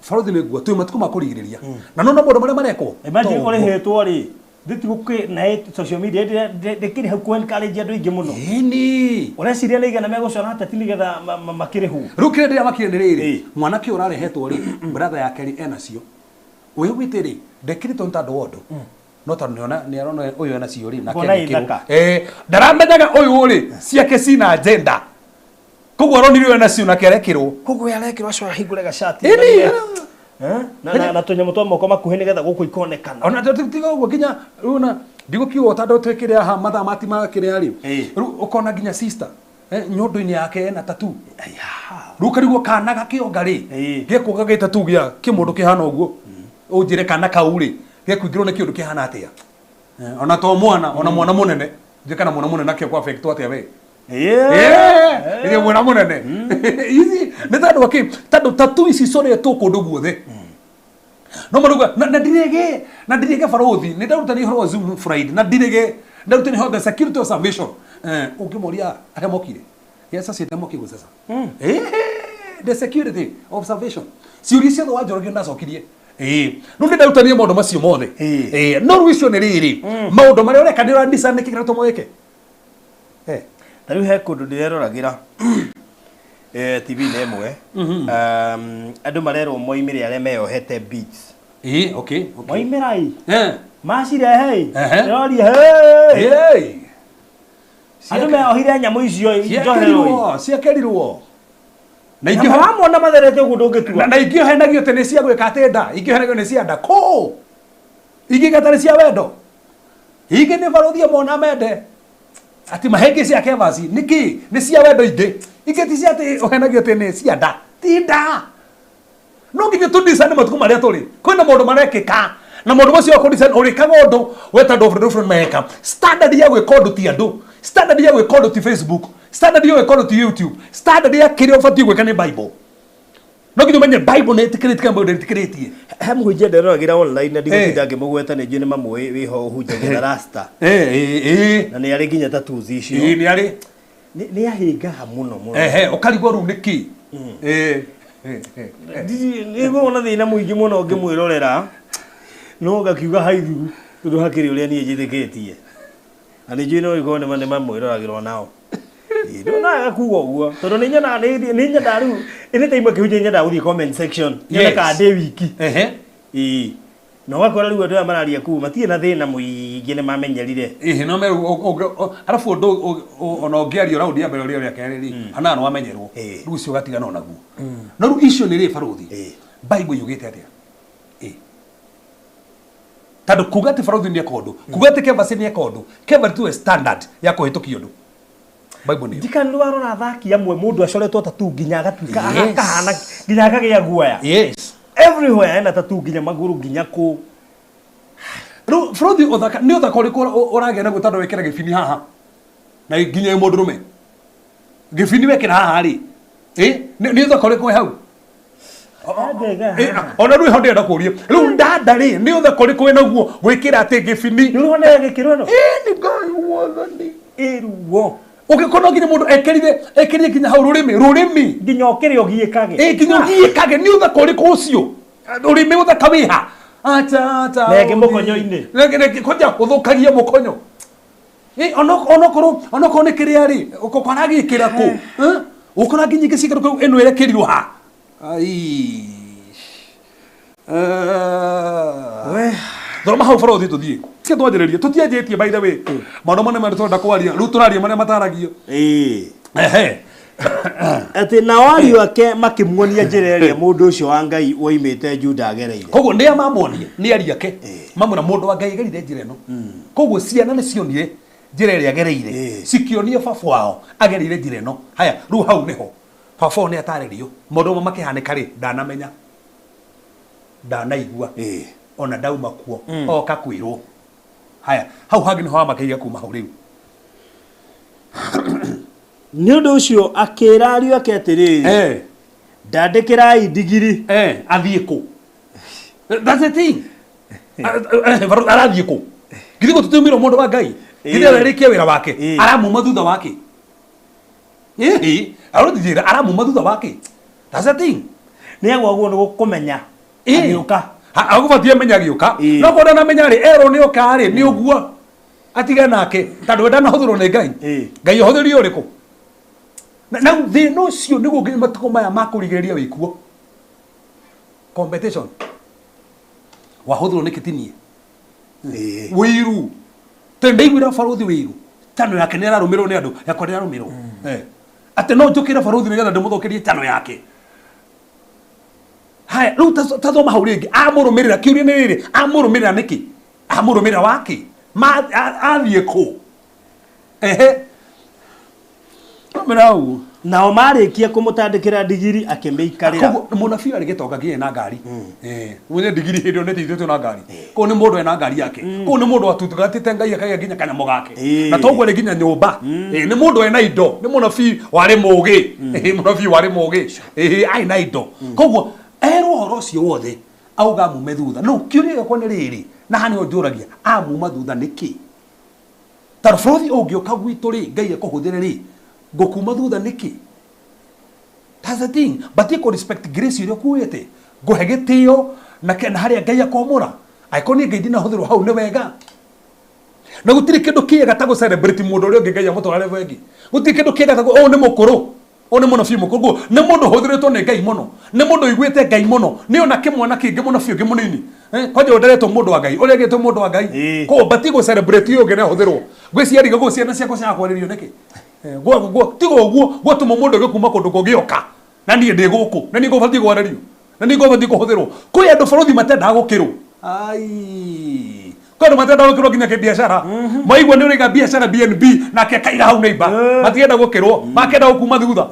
Barothi nĩ nguo twĩ matukũ ma kũrigĩrĩria. Na no maũndũ marĩa marekwo. Imagine ũrĩhĩtwo rĩ, ndĩtigũkĩ na social media ndĩkĩrĩ hau kũ encourage andũ aingĩ mũno. Ĩni. Ũreciria nĩ igana megũcora ateti nĩgetha makĩrĩhwo. Rĩu kĩrĩa ndĩramakire nĩ rĩrĩ, mwanake ũyũ ũrarehetwo rĩ, brother yake rĩ enacio. Ũyũ wĩte rĩ, ndekĩrĩtwo nĩ tondũ wa ũndũ. No tondũ nĩ arona ũyũ enacio rĩ, nake agĩkĩrwo. Ndaramenyaga ũyũ rĩ, ciake cina agenda. Koguo aronire ũyũ enacio nake arekĩrwo. Koguo arekĩrwo acio ahingũre gacati. Ĩni. Na tũnyamũ twa moko makuhĩ nĩgetha gũkũ ikonekana. Ona tiga ũguo nginya rĩu na ndigũkiuga tondũ twĩkĩre haha mathaa mati ma kĩrĩa rĩ. Rĩu ũkona nginya sister nyondo-inĩ yake ena tattoo. Rĩu karigwo kana gakĩonga rĩ, gekuonga gĩ tattoo gĩa kĩmũndũ kĩhana ũguo. Ũnjĩre kana kau rĩ, gekuingĩrwo nĩ kĩũndũ kĩhana atĩa. Ona to mwana, ona mwana mũnene. Njĩre kana mwana mũnene nakĩo kwa affect atĩa we. Ĩrĩa mwana mũnene. Ici nĩ tondũ wa kĩ? Tondũ tattoo ici icoretwo kũndũ guothe. No maruga na ndirege, na ndirege barothi, nĩ ndarutani ũhoro wa Zoom Friday, na ndirege, ndarutani ũhoro the security of salvation. Ũngĩmoria arĩa mokire. Yes, sasa ndio mokire sasa. The security of salvation. Ciũria ciothe wa Njoroge ndacokirie. No nĩ ndarutanie maũndũ macio mothe. No rĩu icio nĩ rĩrĩ. Maũndũ marĩa ũreka nĩ ũradecide nĩkĩ kĩratũma wĩke. Ta rĩu he kũndũ ndĩreroragĩra TV-inĩ ĩmwe. Andũ marerwo moimĩre arĩa meyohete beads. Okay. Moimĩra ĩ. Macirehe ĩ. Ndĩroria he. Andũ meyohire nyamũ icio njohero ĩ. Ciakerirwo. Na ingĩ wamona matherete ũguo ndũngĩtua. Na ingĩ ohenagio atĩ nĩ cia gwĩka atĩ nda. Ingĩ ohenagio nĩ cia nda. Kũ? Ingĩ gatarĩ cia wendo. Ingĩ nĩ barothi mona mende. Ati mahenge cia kevasi niki nĩ cia wendo ingĩ. Ingĩ ti cia atĩ ohenagio atĩ nĩ cia nda. Ti nda. No nginya tũdecide matukũ marĩa tũrĩ. Kwĩna maũndũ marekĩka. Na maũndũ macio wa kũdecide ũrĩkaga ũndũ weta andũ different meka. Standard ya gwĩka ũndũ ti andũ. Standard ya gwĩka ũndũ ti Facebook. Standard ya gwĩka ũndũ ti YouTube. Standard ya kĩrĩa ũbatiĩ gwĩka nĩ Bible. No nginya ũmenye Bible nĩ ĩtĩkĩrĩtie kana Bible ndĩtĩkĩrĩtie. He mũhunjia nderoragĩra online na ndigũtinda ngĩmũgweta nĩ njũĩ nĩ mamũĩ wĩho ũhunjagia na rasta. Na nĩ arĩ nginya tattoos icio. Nĩ arĩ. Nĩ ahĩngaga mũno mũno. Ũkarigwo rĩu nĩkĩ? Nĩguo na thĩna mũingĩ mũno ngĩmwĩrorera. No ngakiuga haithu tondũ hakĩrĩ ũrĩa niĩ njĩtĩkĩtie. Na nĩ njũĩ no ĩkorwo nĩ mamwĩroragĩra onao. Ndonaga kuga ũguo tondũ nĩ nyonaga nĩ nyendaga rĩu ĩnĩ time kĩhunjia nyendaga gũthiĩ comment section. Nyone ndĩ wiki. Na ũgakora rĩu andũ aya mararia kũu matirĩ na thĩna mũingĩ nĩ mamenyerire. No meru arabu ũndũ ona ũngĩaria raundi ya mbere ũrĩa ũrĩa kerĩ rĩ hana no wamenyerwo. Rĩu ũcio ũgatigana onaguo. No rĩu icio nĩ rĩ barothi. Bible yugĩte atĩa? Tondũ kuga atĩ barothi nĩ eka ũndũ, kuga atĩ Kevasi nĩ eka ũndũ, Kevasi tuwe standard ya kũhĩtũkia ũndũ. Bible nĩyo. Ndikana nĩ warora athaki amwe mũndũ acoretwo tattoo nginya agatuĩka akahana nginya akagĩa guoya. Everywhere ena tattoo nginya magũrũ nginya kũ. Rĩu barothi ũthaka nĩ ũthaka ũrĩkũ ũragĩa naguo tondũ wekĩra gĩbini haha na nginya wĩ mũndũrũme. Gĩbini wekĩra haha rĩ, nĩ ũthaka ũrĩkũ wĩ hau? Ona rĩu ho ndĩrenda kũũria. Rĩu ndanda rĩ, nĩ ũthaka ũrĩkũ wĩ naguo gwĩkĩra atĩ gĩbini? Nĩ ũrona gĩkĩrwo ĩno? Nĩ Ngai mwathani. Ĩruo. Ũngĩkorwo nginya mũndũ ekĩrire nginya hau rũrĩmĩ. Nginya ũkĩrĩ ũgiĩkage. Nginya ũgiĩkage, nĩ ũthaka ũrĩkũ ũcio? Rũrĩmĩ ũthaka wĩha? Acha, acha. Nengĩ mũkonyo-inĩ. Nengĩ kwanja ũthũkagia mũkonyo. Onokorwo nĩ kĩrĩa rĩ, ũkora gĩkĩra kũ? Ũkora nginya ingĩ ciĩkĩrwo kũu, ĩno ĩrekĩrirwo ha? Ai. We. Thoma hau bũrũthi tũthiĩ. Cia twanjĩrĩrie tũtianjĩtie by the way. Maũndũ manene marĩa tũrenda kwaria rĩu tũraria marĩa mataragio. Ĩĩ. Ehe. Atĩ nao ariũ ake makĩmuonia njĩra ĩrĩa mũndũ ũcio wa Ngai woimĩte Juda agereire. Koguo nĩ a mamuonie nĩ ariũ ake. Mamwĩra mũndũ wa Ngai agerire njĩra ĩno. Koguo ciana nĩ cionire njĩra ĩrĩa agereire. Cikĩonia baba wao agereire njĩra ĩno. Haya rĩu hau nĩho baba wao nĩ atarĩrio maũndũ mamwe makĩhanĩka rĩ ndanamenya ndanaigua ona ndauma kuo oka kwĩrwo. Haya hau hangĩ nĩho amakĩiga kuma hau rĩu. Nĩ ũndũ ũcio akĩĩra ariũ ake atĩrĩrĩ, ndandĩkĩrai ndigiri. Athiĩ kũ? That's the thing. Arathiĩ kũ? Githĩ gũtũtũmĩrwo mũndũ wa Ngai? Githĩ ararĩkia wĩra wake? Aramuma thutha wake. Arũthithĩra aramuma thutha wake. That's the thing. Nĩ agwagwo nĩ gũkũmenya agĩũka. Agũbatiĩ amenya agĩũka. No korwo ndanamenya rĩ, erwo nĩ oka rĩ, nĩ ũguo. Atige nake tondũ we ndanahũthĩrwo nĩ Ngai. Ngai ahũthĩrio ũrĩkũ? Na thĩna ũcio nĩguo nginya matukũ maya ma kũrigĩrĩria wĩkuo. Competition. Wahũthĩrwo nĩ kĩtinie. Wĩiru. Tondũ ndaiguĩra barũthi wĩiru. Channel yake nĩ ararũmĩrwo nĩ andũ, yakwa ndĩrarũmĩrwo. Atĩ no njũkĩre barũthi nĩgetha ndĩmũthũkĩrie channel yake. Haya, rĩu ta thoma hau rĩngĩ, amũrũmĩrĩra, kĩũria nĩ rĩrĩ, amũrũmĩrĩra nĩkĩ? Amũrũmĩrĩra wakĩ? Athiĩ kũ? Ehe. Rũmĩrĩra ũguo. Nao marĩkia kũmũtandĩkĩra ndigiri akĩmĩikarĩra. Koguo mũnabii arĩ gĩtonga nginya ena ngari. Mwene ndigiri hĩndĩ ĩyo nĩteithĩtio na ngari. Koguo nĩ mũndũ ena ngari yake. Koguo nĩ mũndũ atutungatĩte Ngai akagĩa nginya kanyamũ gake. Na toguo arĩ nginya nyũmba. Nĩ mũndũ ena indo. Nĩ mũnabii warĩ mũgĩ. Mũnabii warĩ mũgĩ. Arĩ na indo. Koguo erwo ũhoro ũcio wothe auga amume thutha. No kĩũria gĩakwa nĩ rĩrĩ, na haha nĩho njũragia, amuma thutha nĩkĩ? Tondũ bũrũri ũngĩũka gwitũ rĩ, Ngai akũhũthĩre rĩ, ngũkuma thutha nĩkĩ? That's the thing. But you respect grace ĩrĩa ũkuĩte. Ngũhe gĩtĩo na harĩa Ngai akwamũra. Angĩkorwo niĩ Ngai ndinahũthĩrwo hau nĩ wega. Na gũtirĩ kĩndũ kĩega ta gũ-celebrate mũndũ ũrĩa ũngĩ Ngai amũtwara level ĩngĩ. Gũtirĩ kĩndũ kĩega ta ũyũ nĩ mũkũrũ. Ũyũ nĩ mũnabii mũkũrũ. Nĩ mũndũ ũhũthĩrĩtwo nĩ Ngai mũno. Nĩ mũndũ ũiguĩte Ngai mũno. Nĩ ona kĩmwana kĩngĩ mũnabii ũngĩ mũnini. Kwanja ũyũ nderetwo mũndũ wa Ngai. Ũrĩa agĩtwo mũndũ wa Ngai. Koguo batiĩ gũ-celebrate ũyũ ũngĩ nĩ ahũthĩrwo. Ngwĩciria rĩngĩ ciana ciakwa ciaga kwarĩrio nĩkĩ? Tiga ũguo gwatũma mũndũ ũngĩ kuma kũndũ kũngĩ oka. Na niĩ ndĩ gũkũ. Na niĩ ngũbatiĩ kwarĩrio. Na niĩ ngũbatiĩ kũhũthĩrwo. Kwĩ andũ bũrũri matendaga gũkĩrwo. Ai. Kwĩ andũ matendaga gũkĩrwo nginya kĩbiacara. Maigua nĩ ũraiga biacara BNB nake akaiga hau neighbor. Matienda gũkĩrwo. Makenda gũkuma thutha.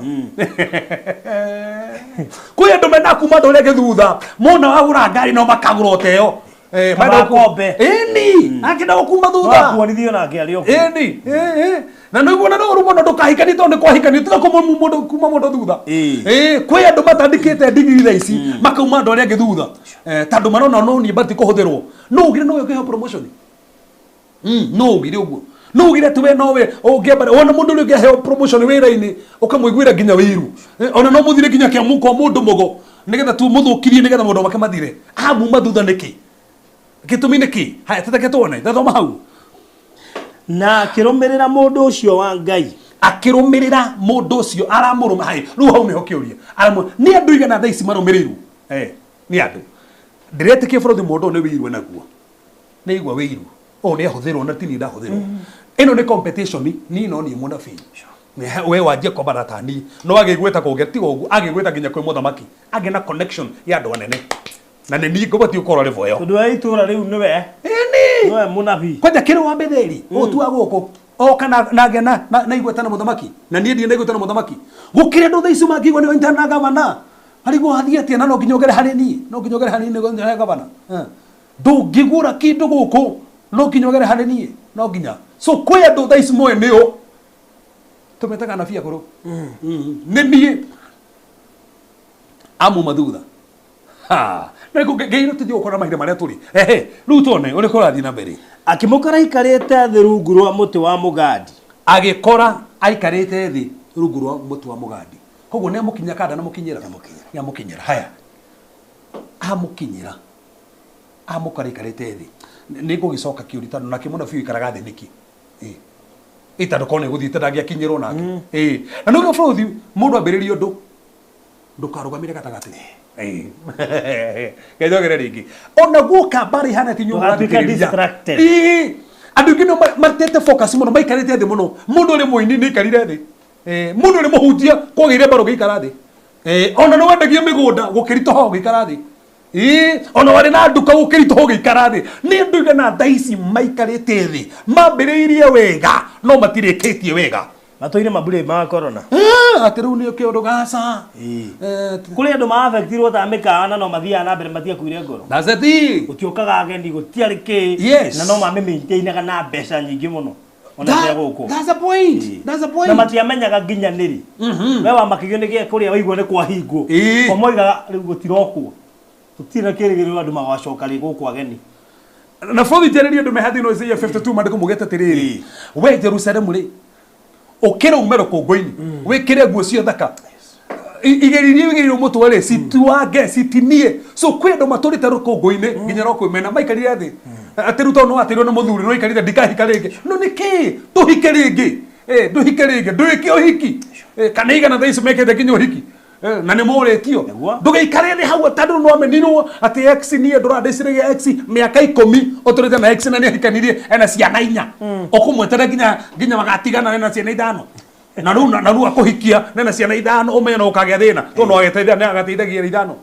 Kwĩ andũ mendaga kuma andũ arĩa angĩ thutha. Mona wagũra ngari no makagũra o ta ĩyo. Kaba Ĩni, akĩenda gũkuma thutha. No akuonithio nake arĩ o kuo. Ĩni, Na nĩguo na no mũno ndũkahikanie tondũ nĩ kwahikania tiga kuma mũndũ kuma mũndũ thutha. Kwĩ andũ matandĩkĩte ndigiri thaa ici makauma andũ arĩa angĩ thutha. Tondũ marona no niĩ batiĩ kũhũthĩrwo. No ugire no we ũkĩheo promotion. No ugire ũguo. No ugire atĩ we no we ũngĩamba wona mũndũ ũrĩa ũngĩ aheo promotion wĩra-inĩ ũkamũiguĩra nginya wĩiru. Ona no mũthire nginya kĩamu kwa mũndũ mũgo nĩgetha tu mũthũkirie nĩgetha maũndũ make mathire. Amuma thutha nĩkĩ? Gĩtũmi nĩkĩ? Haya tũteke tuone. Tathoma hau. Na akĩrũmĩrĩra mũndũ ũcio wa Ngai. Akĩrũmĩrĩra mũndũ ũcio aramũrũma. Haya rĩu hau nĩho kĩũria. Nĩ andũ igana thaa ici marũmĩrĩirwo? Nĩ andũ. Ndĩretĩkia bũrũri mũndũ ũyũ nĩ wĩiru enaguo. Nĩ aigua wĩiru. Ũyũ nĩ ahũthĩrwo na ti niĩ ndahũthĩrwo. Ĩno nĩ competition, niĩ no niĩ mũnabii. We wanjie kwambara ta niĩ. No agĩgwĩta kũngĩ, tiga ũguo, agĩgwĩta nginya kwĩ mũthamaki. Agĩa na connection ya andũ anene. Na nĩ niĩ ngũbatiĩ gũkorwo level ĩyo. Tondũ wa itũũra rĩu nĩwe. Ĩni. Nĩwe mũnabii. Kwanja kĩrĩ wa Betheli, ũyũ tu wa gũkũ. Oka na agĩa na igweta na mũthamaki. Na niĩ ndirĩ na igweta na mũthamaki. Gũkĩrĩ andũ thaa ici mangĩigua nĩ wanyitana na gavana. Arigwo athiĩ atĩa na no nginya ũgere harĩ niĩ. No nginya ũgere harĩ niĩ nĩguo nyitane na gavana. Ndũngĩgũra kĩndũ gũkũ no nginya ũgere harĩ niĩ. No nginya. So kwĩ andũ thaa ici moĩ nĩo. Tũmetaga anabii akũrũ. Nĩ niĩ. Amuma thutha. Ha. Na ngai no tũthiĩ gũkora mahinda marĩa tũrĩ. Ehe, rĩu tuone ũrĩa kũrathiĩ na mbere. Akĩmũkora aikarĩte thĩ rungu rwa mũtĩ wa mũgandi. Agĩkora aikarĩte thĩ rungu rwa mũtĩ wa mũgandi. Koguo nĩ amũkinyĩra kana ndanamũkinyĩra? Nĩ amũkinyĩra. Haya. Amũkinyĩra. Amũkora aikarĩte thĩ. Nĩ ngũgĩcoka kĩũria tondũ nake mũnabii ũikaraga thĩ nĩkĩ? Tondũ korwo nĩ gũthiĩte ndangĩakinyĩrwo nake. Na nĩguo bũrũri mũndũ ambĩrĩrie ũndũ ndũkarũgamĩre gatagatĩ. Ngai rĩngĩ ona guoka mbara ihana ti nyũmba Ũgatuĩka ũrathikĩrĩria. distracted. Ĩĩ. Andũ aingĩ no matete focus mũno maikarĩte thĩ mũno mũndũ ũrĩ mũini nĩ aikarire thĩ. Mũndũ ũrĩ mũhunjia kwagĩire mbara ũgĩikara thĩ. Ona nĩ wendagia mĩgũnda gũkĩritũha ũgĩikara thĩ. Ona warĩ na nduka gũkĩritũha ũgĩikara thĩ. Nĩ andũ aigana thaa ici maikarĩte thĩ mambĩrĩirie wega no matirĩkĩtie wega. Matũire mambura ma corona. Atĩ rĩu nĩ kĩũndũ gaca. Kũrĩ andũ maafektirwo ta mĩkawa na no mathiaga na mbere matiakuire ngoro. That's the thing. Gũtiũkaga ageni gũtiarĩ kĩ. Yes. Na no mamĩmaintainaga na mbeca nyingĩ mũno. Ona cia gũkũ. That's the point. That's the point. Na matiamenyaga nginya nĩrĩ. We wamakĩgio nĩ gĩa kũrĩa waigua nĩ kwahingwo. Ĩĩ. O moigaga rĩu gũtirokwo. Tũtirĩ na kĩrĩgĩrĩro andũ magacoka rĩ gũkũ ageni. Na bũthi njarĩrie andũ me hathĩinĩ wa Isaiah 52 maandĩko maugĩte atĩrĩrĩ, we Jerusalemu rĩ, ũkĩra ume rũkũngũ-inĩ, wĩkĩre nguo cio thaka, igĩrĩrie wĩigĩrĩire mũtwe rĩ, cituange citinie. So kwĩ andũ matũrĩte rũkũngũ-inĩ nginya rwakwĩmena maikarire thĩ atĩ rĩu tondũ nĩwateirwo nĩ mũthuri nĩwaikarire ndikahika rĩngĩ. No nĩkĩ ndũhike rĩngĩ? Ndũhike rĩngĩ, ndwĩke ũhiki. Kana igana thaa ici mekĩte nginya ũhiki. Na nĩ morĩtio. Nĩguo. Ndũgĩikare thĩ hau tondũ nĩwamenirwo atĩ ex niĩ ndũrandĩciragia ex mĩaka 10 ũtũrĩte na ex na nĩahikanirie ena ciana 4. Ũkũmweterera nginya magatigana ena ciana 5. Na rĩu na rĩu akũhikia nena ciana 5 ũmenye no ũkagĩa thĩna tondũ no ageteithia nĩ agateithagia 5.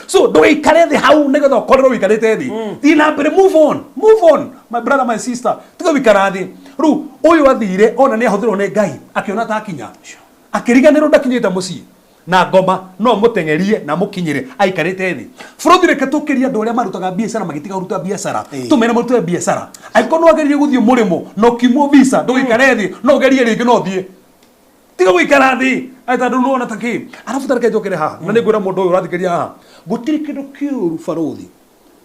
So ndũgĩikare thĩ hau nĩgetha ũkorerwo ũikarĩte thĩ. Thiĩ na mbere, move on, move on my brother, my sister. Tiga gũikara thĩ. Rĩu ũyũ athire ona nĩ ahũthĩrwo nĩ Ngai akĩona ta akinya. Akĩriganĩrwo ndakinyĩte mũciĩ. Na ngoma no mũteng'erie na mũkinyĩre aikarĩte thĩ. Bũrũri reke tũkĩrie andũ arĩa marutaga biacara magĩtiga kũruta biacara. Tũmere marute biacara. Angĩkorwo nĩ wageririe gũthiĩ mũrĩmo na ũkiumwo visa ndũgĩikare thĩ no ũgerie rĩngĩ no ũthiĩ. Tiga gũikara thĩ atĩ tondũ nĩwona ta kĩ. Arabu ta reke njokere haha na nĩngwĩra mũndũ ũyũ ũrathikĩrĩria haha. Gũtirĩ kĩndũ kĩũru barũthi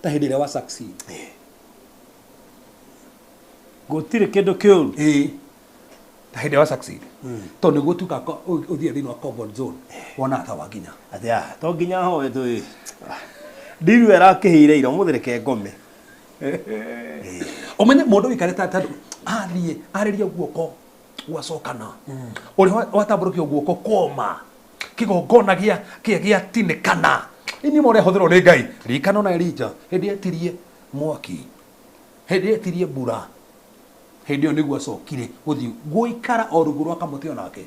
ta hĩndĩ ĩrĩa wa succeed. Gũtirĩ kĩndũ kĩũru. Ĩĩ. Ta hĩndĩ ĩrĩa wa succeed. Tondũ nĩguo ũtuĩkaga ũthiĩ thĩinĩ wa comfort zone wona ta wakinya. Atĩ to nginya hoe tũ. Ndiru ĩrakĩhĩire ira ũmũthĩ reke ngome. Ũmenye mũndũ ũikarĩte tondũ athiĩ arĩria guoko gwacokana. Ũrĩa watambũrũkio guoko koma. Kĩgongona gĩatinĩkana. Ini more hũthĩrwo nĩ Ngai. Ririkana ona Elijah hĩndĩ etirie mwaki. Hĩndĩ etirie mbura. Hĩndĩ ĩyo nĩguo acokire gũthiĩ gũikara o rungu rwa kamũtĩ onake.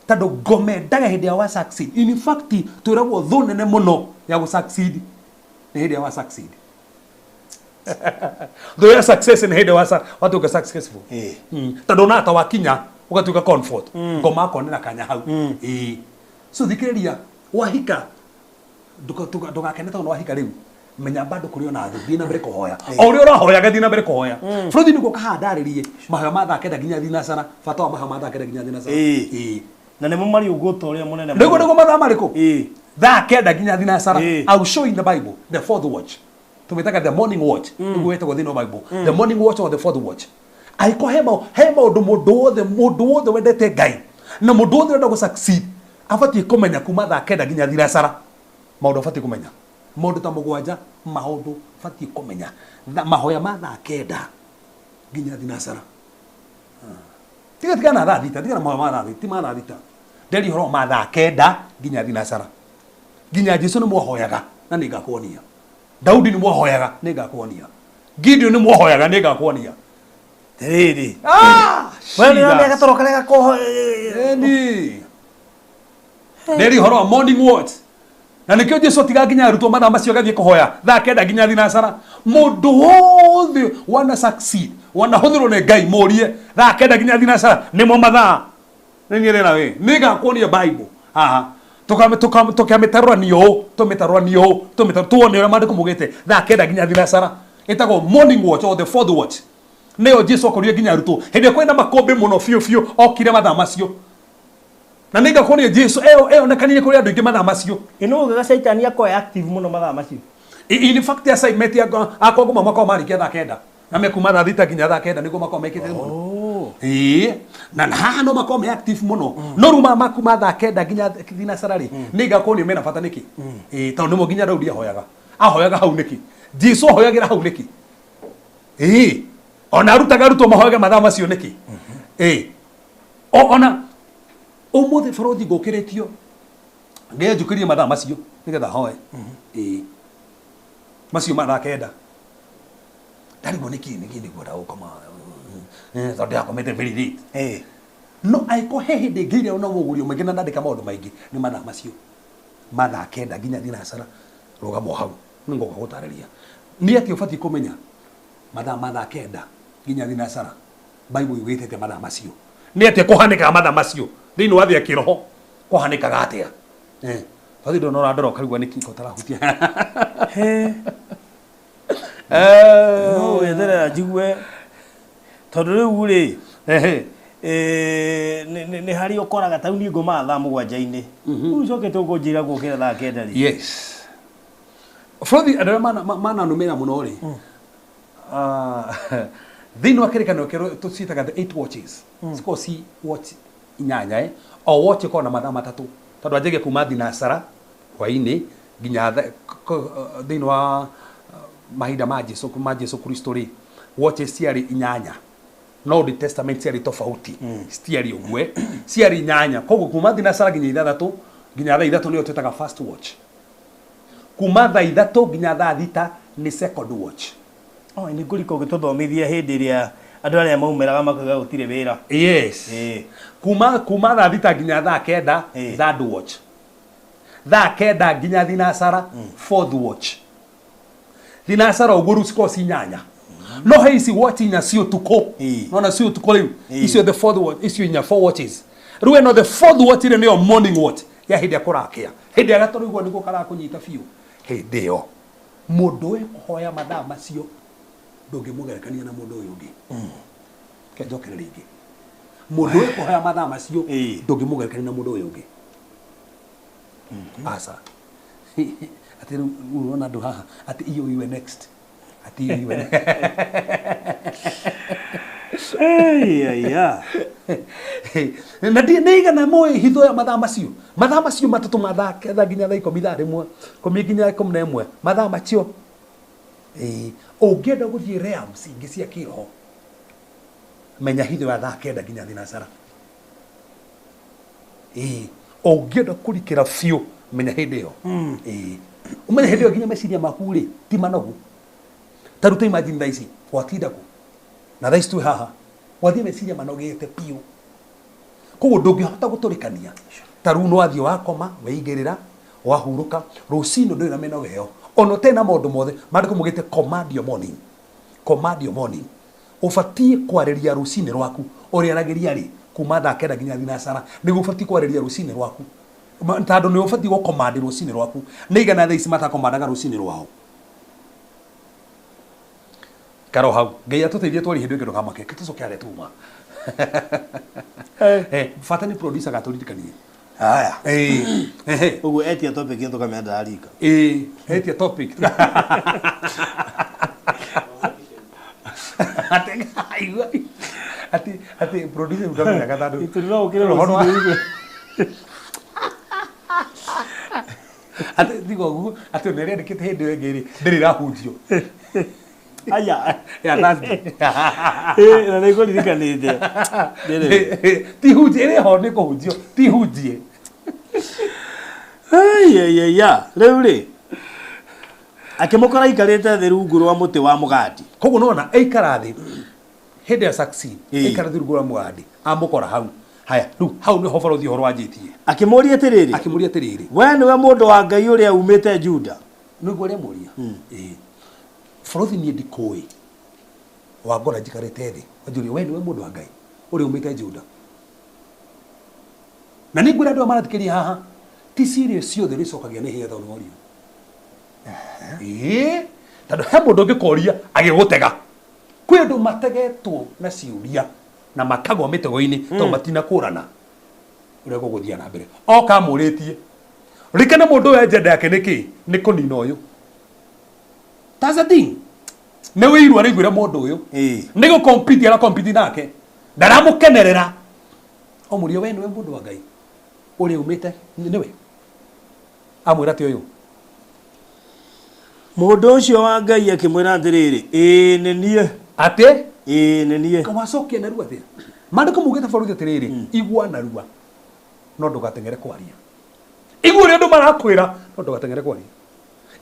Tondũ ngome ndaga hĩndĩ ya wa succeed. In fact twĩragwo thũ nene mũno ya gũ succeed nĩ hĩndĩ ya wa succeed. Thũ ya success nĩ hĩndĩ watuĩka successful. Tondũ ona ta wakinya ũgatuĩka comfort. Ngoma akonera kanya hau. So thikĩrĩria wahika ndũgakene tondũ wahika rĩu. Menya bado kũrĩ ona thũ, thiĩ na mbere kũhoya. O ũrĩa ũrahoyaga thiĩ na mbere kũhoya. Bũrũri nĩguo kahandarĩrie mahoya ma thaa 9 nginya thinacara, bata wa mahoya ma thaa 9 nginya thinacara. Na nĩmo marĩ ũguo ta ũrĩa mũnene. Nĩguo nĩguo mathaa marĩkũ? Thaa 9 nginya thinacara. I will show in the Bible the fourth watch. Tũmĩtaga the morning watch. Nĩguo wĩtagwo thĩinĩ wa Bible. The morning watch or the fourth watch. Angĩkorwo he maũndũ mũndũ wothe wendete Ngai na mũndũ wothe ũrenda gũ succeed abatiĩ kũmenya kuma thaa 9 nginya thinacara. Maũndũ abatiĩ kũmenya. Maũndũ ta mũgwanja maũndũ abatiĩ kũmenya. Mahoya ma thaa 9 nginya thinacara. Tiga tiga na thaa 6, tiga na mahoya ma thaa 6, ti ma thaa 6. Nderi ũhoro ma thaa 9 nginya thinacara. Nginya Jesu nĩ mwahoyaga na nĩngakuonia. Daudi nĩ mwahoyaga nĩngakuonia. Gideon nĩ mwahoyaga nĩngakuonia. Rĩrĩ. We nĩ ũramenya gatoro karĩa gakoho. Eni. Nderi ũhoro wa morning watch. Na nĩkĩo Jesu atiga nginya arutwo mathaa macio agathiĩ kũhoya thaa 9 nginya thinacara. Mũndũ wothe wana succeed, wanahũthĩrwo nĩ Ngai mũrie thaa 9 nginya thinacara nĩmo mathaa. Nĩ niĩ ndĩna wĩ. Nĩngakuonia Bible haha. Tũkamĩtarũrania ũũ, tũmĩtarũranie ũũ, tuone ũrĩa maandĩko maugĩte thaa 9 nginya thinacara. Ĩtagwo morning watch or the fourth watch. Nĩyo Jesu akorire nginya arutwo. Hĩndĩ ĩrĩa kwĩna makũmbĩ mũno biũ biũ okire mathaa macio. Na nĩngakuonia Jesu eyonekanire kũrĩ andũ aingĩ mathaa macio. Ĩno ugaga Shaitani akorwo active mũno mathaa macio. In fact assignment akwa ngoma makorwo marĩkia thaa 9. Na mekuma thaa 6 nginya thaa 9 nĩguo makorwo mekĩte mũno. Na haha no makorwo me active mũno. No rĩu makuma thaa 9 nginya thinacara rĩ, nĩngakuonia mena bata nĩkĩ. Tondũ nĩmo nginya Daudi ahoyaga. Ahoyaga hau nĩkĩ? Jesu ahoyagĩra hau nĩkĩ? Ona arutaga arutwo mahoyage mathaa macio nĩkĩ? Ona ũmũthĩ bũrũri ngũkĩrĩtio Ngai anjũkĩrie mathaa macio nĩgetha hoe. Ĩĩ, macio mathaa 9 ndarigwo nĩkĩ nĩkĩ nĩngwenda gũkoma, tondũ ndĩrakomete very late. No angĩkorwo he hĩndĩ ngĩire na mũgũrio maingĩ na ndandĩka maũndũ maingĩ, nĩ mathaa macio mathaa 9 nginya thinacara. Rũgama o hau, nĩngoka gũtarĩria nĩ atĩ ũbatiĩ kũmenya mathaa mathaa 9 nginya thinacara. Bible yugĩte atĩa mathaa macio? Nĩ atĩa kũhanĩkaga mathaa macio thĩinĩ wa thĩ ya kĩroho? Kũhanĩkaga atĩa? Bathi ndona ũrandora ũkarigwo nĩkĩ ũtarahutia. No wetherera njigue tondũ rĩu rĩ, nĩ harĩ ũkoraga ta rĩu niĩ ngomaga thaa 7-inĩ, rĩu ũcokete ũkũnjĩra gũkĩra thaa 9 rĩ. Yes, Frothi, andũ arĩa mananũmĩra mũno rĩ, thĩinĩ wa kĩrĩkanĩro kĩerũ tũciĩtaga the eight watches. Cikoragwo ci watch 8, o watch ĩkoragwo na mathaa 3, tondũ anjagia kuma thinacara hwainĩ nginya thĩinĩ wa mahinda ma Jesu Kristo rĩ, watches ciarĩ 8, no Old Testament ciarĩ tofauti, citiarĩ ũguo, ciarĩ 8. Koguo kuma thinacara nginya 6, nginya thaa 3 nĩyo twĩtaga first watch. Kuma thaa 3 nginya thaa 6 nĩ second watch. Oh, nĩ ngũrika ũgĩtũthomithia hĩndĩ ĩrĩa andũ arĩa maumĩraga makauga gũtirĩ wĩra. Yes. Kuma thaa 6 nginya thaa 9, third watch. Thaa 9 nginya thinacara, fourth watch. Thinacara ũguo rĩu cikoragwo ci 8, no he ici watch 4 ci ũtukũ. Nona ci ũtukũ rĩu, icio the fourth watch, icio 4, four watches. Rĩu ĩno the fourth watch rĩ, nĩyo morning watch ya hĩndĩ ya kũrakĩa, hĩndĩ ya gatoro igua nĩguo karakũnyita biũ. Hĩndĩ ĩyo mũndũ ũyũ kũhoya mathaa macio ndũngĩmũgerekania na mũndũ ũyũ ũngĩ. Ke njokere rĩngĩ, mũndũ ũyũ kũhoya mathaa macio ndũngĩmũgerekania na mũndũ ũyũ ũngĩ. Aca, atĩ rĩu ũrona andũ haha atĩ iyo iwe next, atĩ iyo iwe. Ei, aya. Na nĩ igana moĩ hitho ya mathaa macio 3, mathaa 9 nginya thaa 10, thaa 1, 10 nginya 11, mathaa macio. Ĩĩ, ũngĩenda gũthiĩ realms ingĩ cia kĩroho, menya hitho ya thaa 9 nginya thinacara. Ĩĩ, ũngĩenda kũrikĩra biũ, menya hĩndĩ ĩyo. Ĩĩ, ũmenye hĩndĩ ĩyo nginya meciria maku rĩ ti manogu. Ta rĩu ta imagine thaa ici watinda kũ, na thaa ici twĩ haha wathiĩ meciria manogete biũ, koguo ndũngĩhota gũtũrĩkania. Ta rĩu nĩwathiĩ wakoma, weigĩrĩra, wahurũka, rũcinĩ ndũrĩ na mĩnoga ĩyo ona ũtarĩ na maũndũ mothe. Maandĩko maugĩte command your morning, command your morning. Ũbatiĩ kwarĩria rũcinĩ rwaku ũrĩaragĩria rĩ kuma thaa 9 nginya thinacara, nĩguo ũbatiĩ kwarĩria rũcinĩ rwaku. Tondũ nĩ ũbatiĩ gũcommand rũcinĩ rwaku. Nĩ igana thaa ici matakomandaga rũcinĩ rwao. Karo hau, Ngai atũteithie twarie hĩndĩ ĩngĩ, ndũkamake, tũcoke harĩa tuma. Bata nĩ producer gatũririkanie. Haya. Ehe. Ũguo etia topic ĩyo tũkamenya ndararika. Ĩĩ, etia topic. Atĩ aigua atĩ producer ndamenyaga tondũ Tũrĩ no ũkĩre ũhoro rũcinĩ ũguo. Atĩ tiga ũguo, atĩ ona ĩrĩa andĩkĩte hĩndĩ ĩyo ĩngĩ rĩ, ndĩrĩ ĩrahunjio. Aya. Ya Thursday. Na nĩ ngũririkanĩte. Ndĩrĩ. Ti hunjie, ĩrĩ ho nĩ kũhunjio, ti hunjie. Ai, rĩu rĩ, akĩmũkora aikarĩte thĩ rungu rwa mũtĩ wa mũgandi. Koguo nona aikara thĩ hĩndĩ ya succeed, aikara thĩ rungu rwa mũgandi, amũkora hau. Haya, rĩu hau nĩho borothi ũhoro wanjĩtie. Akĩmũũria atĩrĩrĩ, Akĩmũria atĩrĩrĩ, we nĩwe mũndũ wa Ngai ũrĩa umĩte Juda? Nĩguo arĩa mũria. Ĩĩ, borothi, niĩ ndikũĩ, wangora njikarĩte thĩ, wanjũria we nĩwe mũndũ wa Ngai ũrĩa umĩte Juda. Na nĩ ngwĩra andũ aya marathikĩrĩria haha, ti ciũria ciothe ũrĩcokagia nĩ hinya tondũ nĩ worio. Ĩĩ, tondũ he mũndũ ũngĩkoria agĩgũtega. Kwĩ andũ mategetwo na ciũria na makagwa mĩtego-inĩ tondũ matinakũrana ũrĩa gũgũthiĩ na mbere. Oka amũrĩtie, ririkana mũndũ ũyũ agenda yake nĩ kĩ? Nĩ kũnina ũyũ. That's the thing. Nĩ wĩiru araiguĩra mũndũ ũyũ, nĩ gũkompiti arakompiti nake, ndaramũkenerera. Omũria, we nĩwe mũndũ wa Ngai ũrĩa umĩte nĩwe? Amwĩra atĩ ũyũ. Mũndũ ũcio wa Ngai akĩmwĩra atĩrĩrĩ, ĩĩ nĩ niĩ. Atĩ? Ĩĩ nĩ niĩ. Wacokia narua atĩa? Maandĩko maugĩte borithi atĩrĩrĩ, igua narua no ndũgateng'ere kwaria. Igua ũrĩa andũ marakwĩra no ndũgateng'ere kwaria.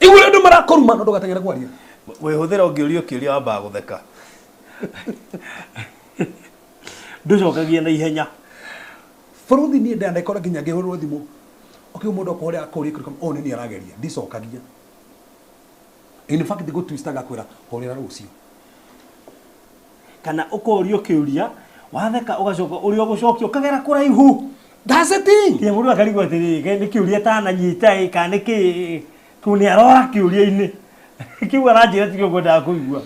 Igua ũrĩa andũ marakũruma no ndũgateng'ere kwaria. Wĩhũthĩra ũngĩũrio kĩũria wambaga gũtheka. Ndũcokagia na ihenya. Bũrũthi niĩ ndanekora nginya ngĩhũrĩrwo thimũ. Ũkĩ mũndũ akũhũrĩra akũrie kĩũria o nĩ niĩ arageria. Ndicokagia. In fact ngũtwista ngakwĩra hũrĩra rũciũ. Kana ũkorio kĩũria watheka ũgacoka ũrĩa ũgũcokia ũkagera kũraihu. That's the thing. Nginya mũndũ akarigwo atĩrĩrĩ, kaĩ nĩ kĩũria atananyita ĩ kana nĩ kĩ kĩu nĩ arora kĩũria-inĩ. Kĩu aranjĩra tikĩo ngwendaga kũigua.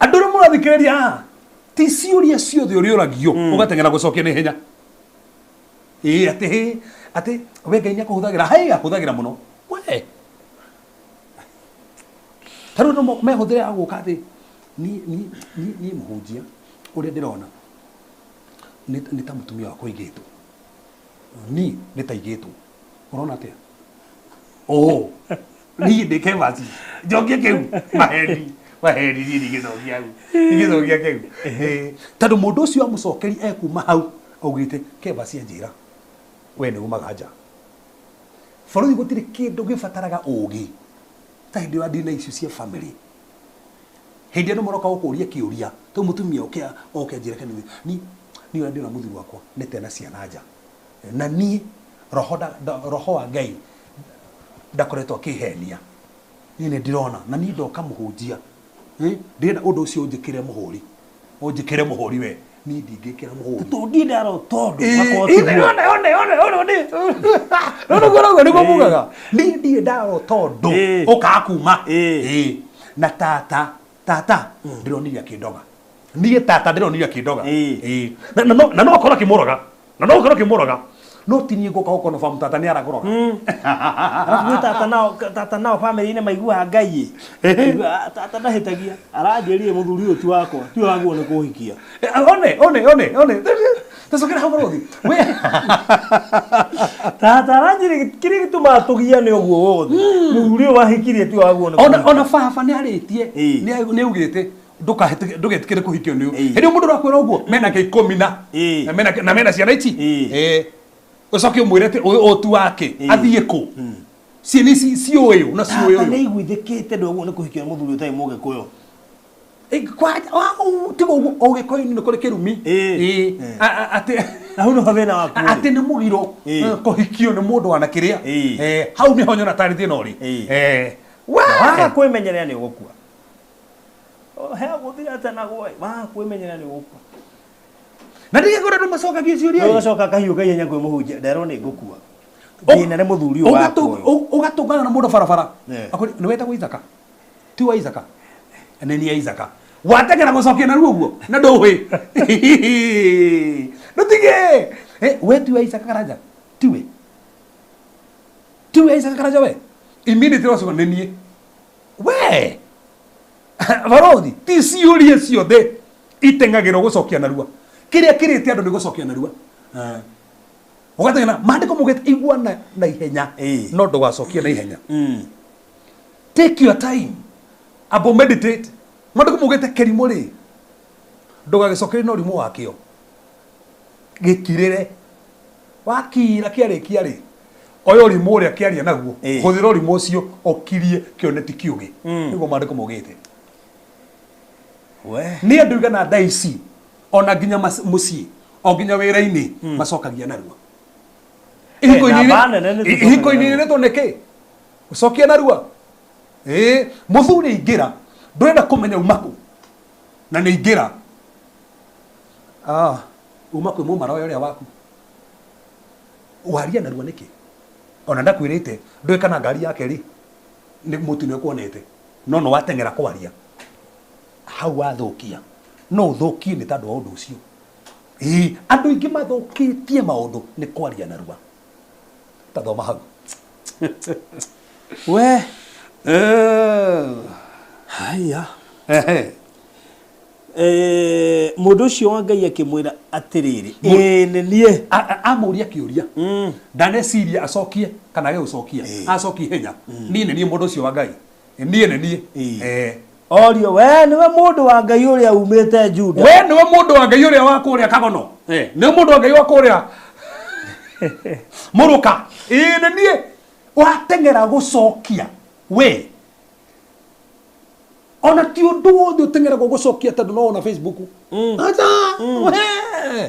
Andũ arĩa mũrathikĩrĩria haha ti ciũria ciothe ũrĩũragio ũgateng'era gũcokia na ihenya. Ĩĩ atĩ hĩ atĩ we Ngai nĩakũhũthagĩra hĩ ahũthagĩra mũno we. Ta rĩu no mehũthĩre ya gũka atĩ niĩ niĩ niĩ niĩ mũhunjia ũrĩa ndĩrona nĩ nĩ ta mũtumia wakwa aigĩtwo. Niĩ nĩ ta aigĩtwo. Ũrona atĩa? Oh, niĩ ndĩ Kevasi. Njokie kĩu maheni maheni niĩ ndingĩcokia hau. Ndingĩcokia kĩu. Eh, Tondũ mũndũ ũcio amũcokeri ekuma hau augĩte Kevasi anjĩra we nĩ umaga nja. Bũrũri gũtirĩ kĩndũ gĩbataraga ũgĩ ta hĩndĩ ĩyo ndina icio cia family. Hĩndĩ ĩno mũroka gũkũria kĩũria tũ mũtumia oke oke anjĩre kanitha ni ni ũrĩa ndĩrona mũthuri wakwa nĩ tena ciana nja. Na niĩ roho da, da, roho wa Ngai ndakoretwo akĩhenia. Niĩ nĩ ndĩrona na niĩ ndoka mũhunjia. Eh, ndĩrenda ũndũ ũcio ũnjĩkĩre mũhũri. Ũnjĩkĩre mũhũri we. Niĩ ndingĩkĩra mũhũri. Tondũ ndarora tondũ Ĩĩ, gakorwo ĩĩ, tiguo. one, one, one, one, one. No nĩguo rauga nĩguo mugaga. Niĩ ndirĩ ndarora tondũ Ĩĩ. ũkaga kuma. Ĩĩ. Ĩĩ. Na tata, tata ndĩronire akĩndoga. Niĩ tata ndĩronire akĩndoga. Ĩĩ. Ĩĩ. Na na no na no akorwo akĩmũroga. Na no akorwo akĩmũroga. No ti niĩ ngũka gũkorwo famu tata nĩ aragũroga. Arabu gwĩ tata nao tata nao family-inĩ maiguaga Ngai ĩ. Maiguaga, Tata ndahĩtagia. Aranjĩrire mũthuri ũyũ ti wakwa, tiwe wagĩrĩirwo nĩ kũhikia. Eh, One, one, one, one. Tũcokere hau barũthi. We. Tata aranjĩrire kĩrĩa gĩtũmaga tũgiane ũguo wothe. Mũthuri ũyũ wahikirie tiwe wagĩrĩirwo nĩ Ona kũhikia. ona baba nĩ arĩtie. Ĩĩ. Nĩ nĩ augĩte ndũkahĩtũke ndũgetĩkĩre kũhikio nĩ Ĩĩ. hĩndĩ ĩyo mũndũ ũrakwĩra ũguo mena ke ikũmi na Ĩĩ. na mena na mena ciana ici Ĩĩ. Ĩĩ. Ũcoke ũmwĩre atĩ ũyũ ũtu wake Ĩĩ. athiĩ kũ ciana ici ciũĩ ũ na ciũĩ Tata ũyũ nĩ aiguithĩkĩte ndwagĩrĩirwo nĩ kũhikio nĩ mũthuri ũtarĩ mũgĩkũyũ. Tiga ũguo ũgĩkũyũ-inĩ nĩ kũrĩ kĩrumi. Ĩĩ. Ĩĩ. Atĩ Na hau nĩho thĩna waku ũrĩ. atĩ nĩ mũgiro Ĩĩ. kũhikio nĩ mũndũ wana kĩrĩa. Ĩĩ. Eh, hau nĩho nyona tarĩ thĩna ũrĩ. Ĩĩ. Eh, we! Waga kwĩmenyerera nĩ ũgũkua. He gũthira tenagwo ĩ, waga kwĩmenyerera nĩ ũgũkua. Na ndigĩkorwo andũ macokagia ciũria ĩ. Ũgacoka kahiũ kaihenya kwĩ mũhunjia, nderwo nĩ ngũkua. Thĩna nĩ mũthuri ũyũ wakwa ũyũ. Ũgatũngana na mũndũ barabara. Eh. Akwĩra nĩ wetagwo Isaka. Ti wa Isaka. Nĩ niĩ Isaka. Wateng'era gũcokia narua ũguo na ndũĩ. Ndũtige. Eh, we ti wa Isaka Karanja. Tiwe. Tiwe Isaka Karanja we. Immediately ũgacoka nĩ niĩ. We. Barothi ti ciũria ciothe iteng'agĩrwo gũcokia narua. Kĩrĩa kĩrĩte andũ nĩ gũcokia narua. Eh. Ũgateng'era maandĩko maugĩte igua na, na ihenya Ĩĩ. no ndũgacokie na ihenya. Take your time. Abo meditate. Maandĩko maugĩte kĩrimũ rĩ ndũgagĩcokerie na ũrimũ wakĩo. Gĩkirĩre. Wakira kĩarĩkia rĩ oya ũrimũ ũrĩa kĩaria naguo Ĩĩ. hũthĩra ũrimũ ũcio ũkirie kĩone ti kĩũgĩ. Nĩguo maandĩko maugĩte. We. Nĩ andũ igana thaa ici ona nginya mũciĩ o nginya wĩra-inĩ macokagia narua. Namba nene nĩ tũcokagia Ihiko-inĩ narua. nĩ nĩkĩ ũcokie narua. Ĩĩ mũthuri aingĩra ndũrenda kũmenya uma kũ na nĩ aingĩra ah uma kwĩ mũmara ũrĩa waku waria narua nĩkĩ ona ndakwĩrĩte ndũĩ kana ngari yake rĩ nĩ mũtino ĩkuonete no no wateng'era kwaria hau wathũkia no ũthũkie nĩ tondũ wa ũndũ ũcio. Ĩĩ andũ aingĩ mathũkĩtie maũndũ nĩ kwaria narua. Tathoma hau. We. Haya. Ehe. Eh, mũndũ ũcio wa Ngai akĩmwĩra atĩrĩrĩ, ĩĩ nĩ niĩ. Amũria kĩũria ndaneciria acokie kana age gũcokia acokie ihenya niĩ nĩ niĩ mũndũ ũcio wa Ngai niĩ nĩ niĩ. Eh. Orio, we nĩwe mũndũ wa Ngai ũrĩa umĩte Juda. We nĩwe mũndũ wa Ngai ũrĩa wa kũrĩa Kagono. Eh, nĩwe mũndũ wa Ngai wa kũrĩa. Mũrũka ĩĩ nĩ niĩ wateng'era gũcokia we ona ti ũndũ wothe ũteng'eragwo gũcokia tondũ no wona Facebook aca we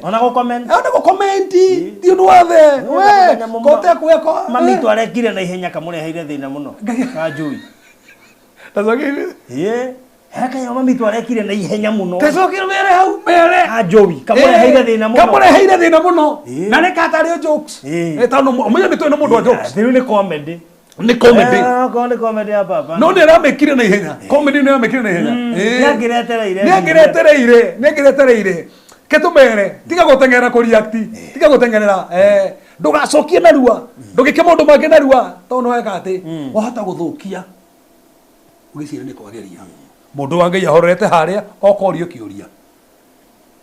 Ona gå comment. ona gũ-comment ti ũndũ wothe we kote kweko Mami twarekire na ihenya kamũreheire thĩna mũno. Kanjui. tacokire Ĩĩ. He kanyamũ mami twarekire na ihenya mũno. tacokire mere hau mere Kanjui kamũreheire thĩna mũno. Kamũreheire thĩna mũno Ĩĩ. na nĩ katarĩ jokes. Ĩĩ. Eh, tondũ ũmenye nĩ tũĩ nĩ mũndũ wa jokes. Rĩu nĩ comedy. Nĩ comedy. Eh, okorwo nĩ comedy ya baba. No nĩ aramĩkire na ihenya, comedy nĩ aramĩkire na ihenya. Ĩĩ. Nĩ angĩretereire. Nĩ angĩretereire, nĩ angĩretereire. Ke tũmere tiga gũteng'era kũ react, tiga gũteng'erera, eh, ndũgacokie narua, ndũgĩke maũndũ mangĩ narua tondũ nĩ weka atĩ wahota gũthũkia ũgĩciria nĩ kwagĩria. Mũndũ wa Ngai ahorerete harĩa okorio kĩũria,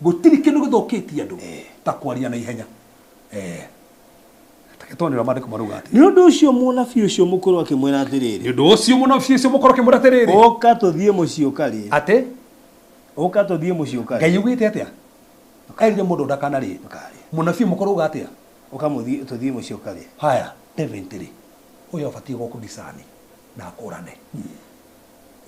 gũtirĩ kĩndũ gĩthũkĩtie andũ ta kwaria na ihenya. Eh, take tuone ũrĩa maandĩko marauga atĩ Nĩ ũndũ ũcio mũnabii ũcio mũkũrũ akĩmwĩra atĩrĩrĩ. Nĩ ũndũ ũcio mũnabii ũcio mũkũrũ akĩmwĩra atĩrĩrĩ. Ũka tũthiĩ mũciĩ ũkarĩe. Atĩ Ũka tũthiĩ mũciĩ ũkarĩe. Ngai augĩte atĩa? Erire mũndũ ndakanarĩe. Mũnabii mũkũrũ auga atĩa? Ũka mũthiĩ tũthiĩ mũciĩ ũkarĩe. Haya, definitely ũyũ abatiĩ gũkũdiscern na akũrane.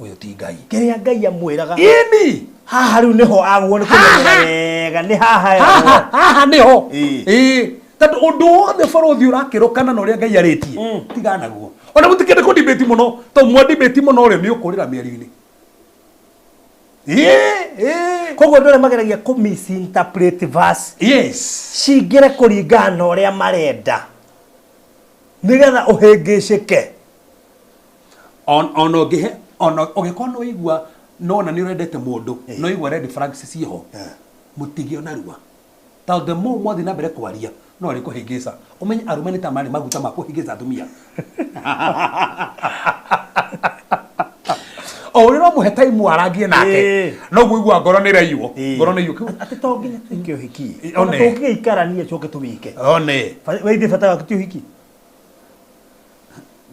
Ũyũ ti Ngai. Kĩrĩa Ngai amwĩraga. Ĩni. Haha rĩu nĩho agwo nĩ kũmenyera wega nĩ haha Haha haha nĩho. Ĩĩ. Ĩĩ. Tondũ ũndũ wothe bũrũthi ũrakĩrũkana na ũrĩa Ngai arĩtie tigana naguo. Ona mũtikende kũ debate mũno tondũ mwa debate mũno rĩ nĩ ũkũrĩra mĩario-inĩ. Ĩĩ ĩĩ. Koguo andũ arĩa mageragia kũ misinterpret verse Yes. cingĩre kũringana na ũrĩa marenda nĩgetha ũhĩngĩcĩke. Ona ũngĩhe ona ũngĩkorwo nĩ waigua nona nĩ ũrendete mũndũ no igua red flags ciĩho mũtige ona rua tondũ the more mwathiĩ na mbere kwaria no arĩ kũhĩngĩca. Ũmenye arũme nĩ ta marĩ maguta ma kũhĩngĩca atumia. O ũrĩa ũramũhe time warangie nake noguo igua ngoro nĩ ĩraiywo, ngoro nĩ ĩiywo. Atĩ to nginya twĩke ũhiki. One. Ona tũngĩgĩikarania tũke tũwĩke. One. We ithuĩ bata waku ti ũhiki.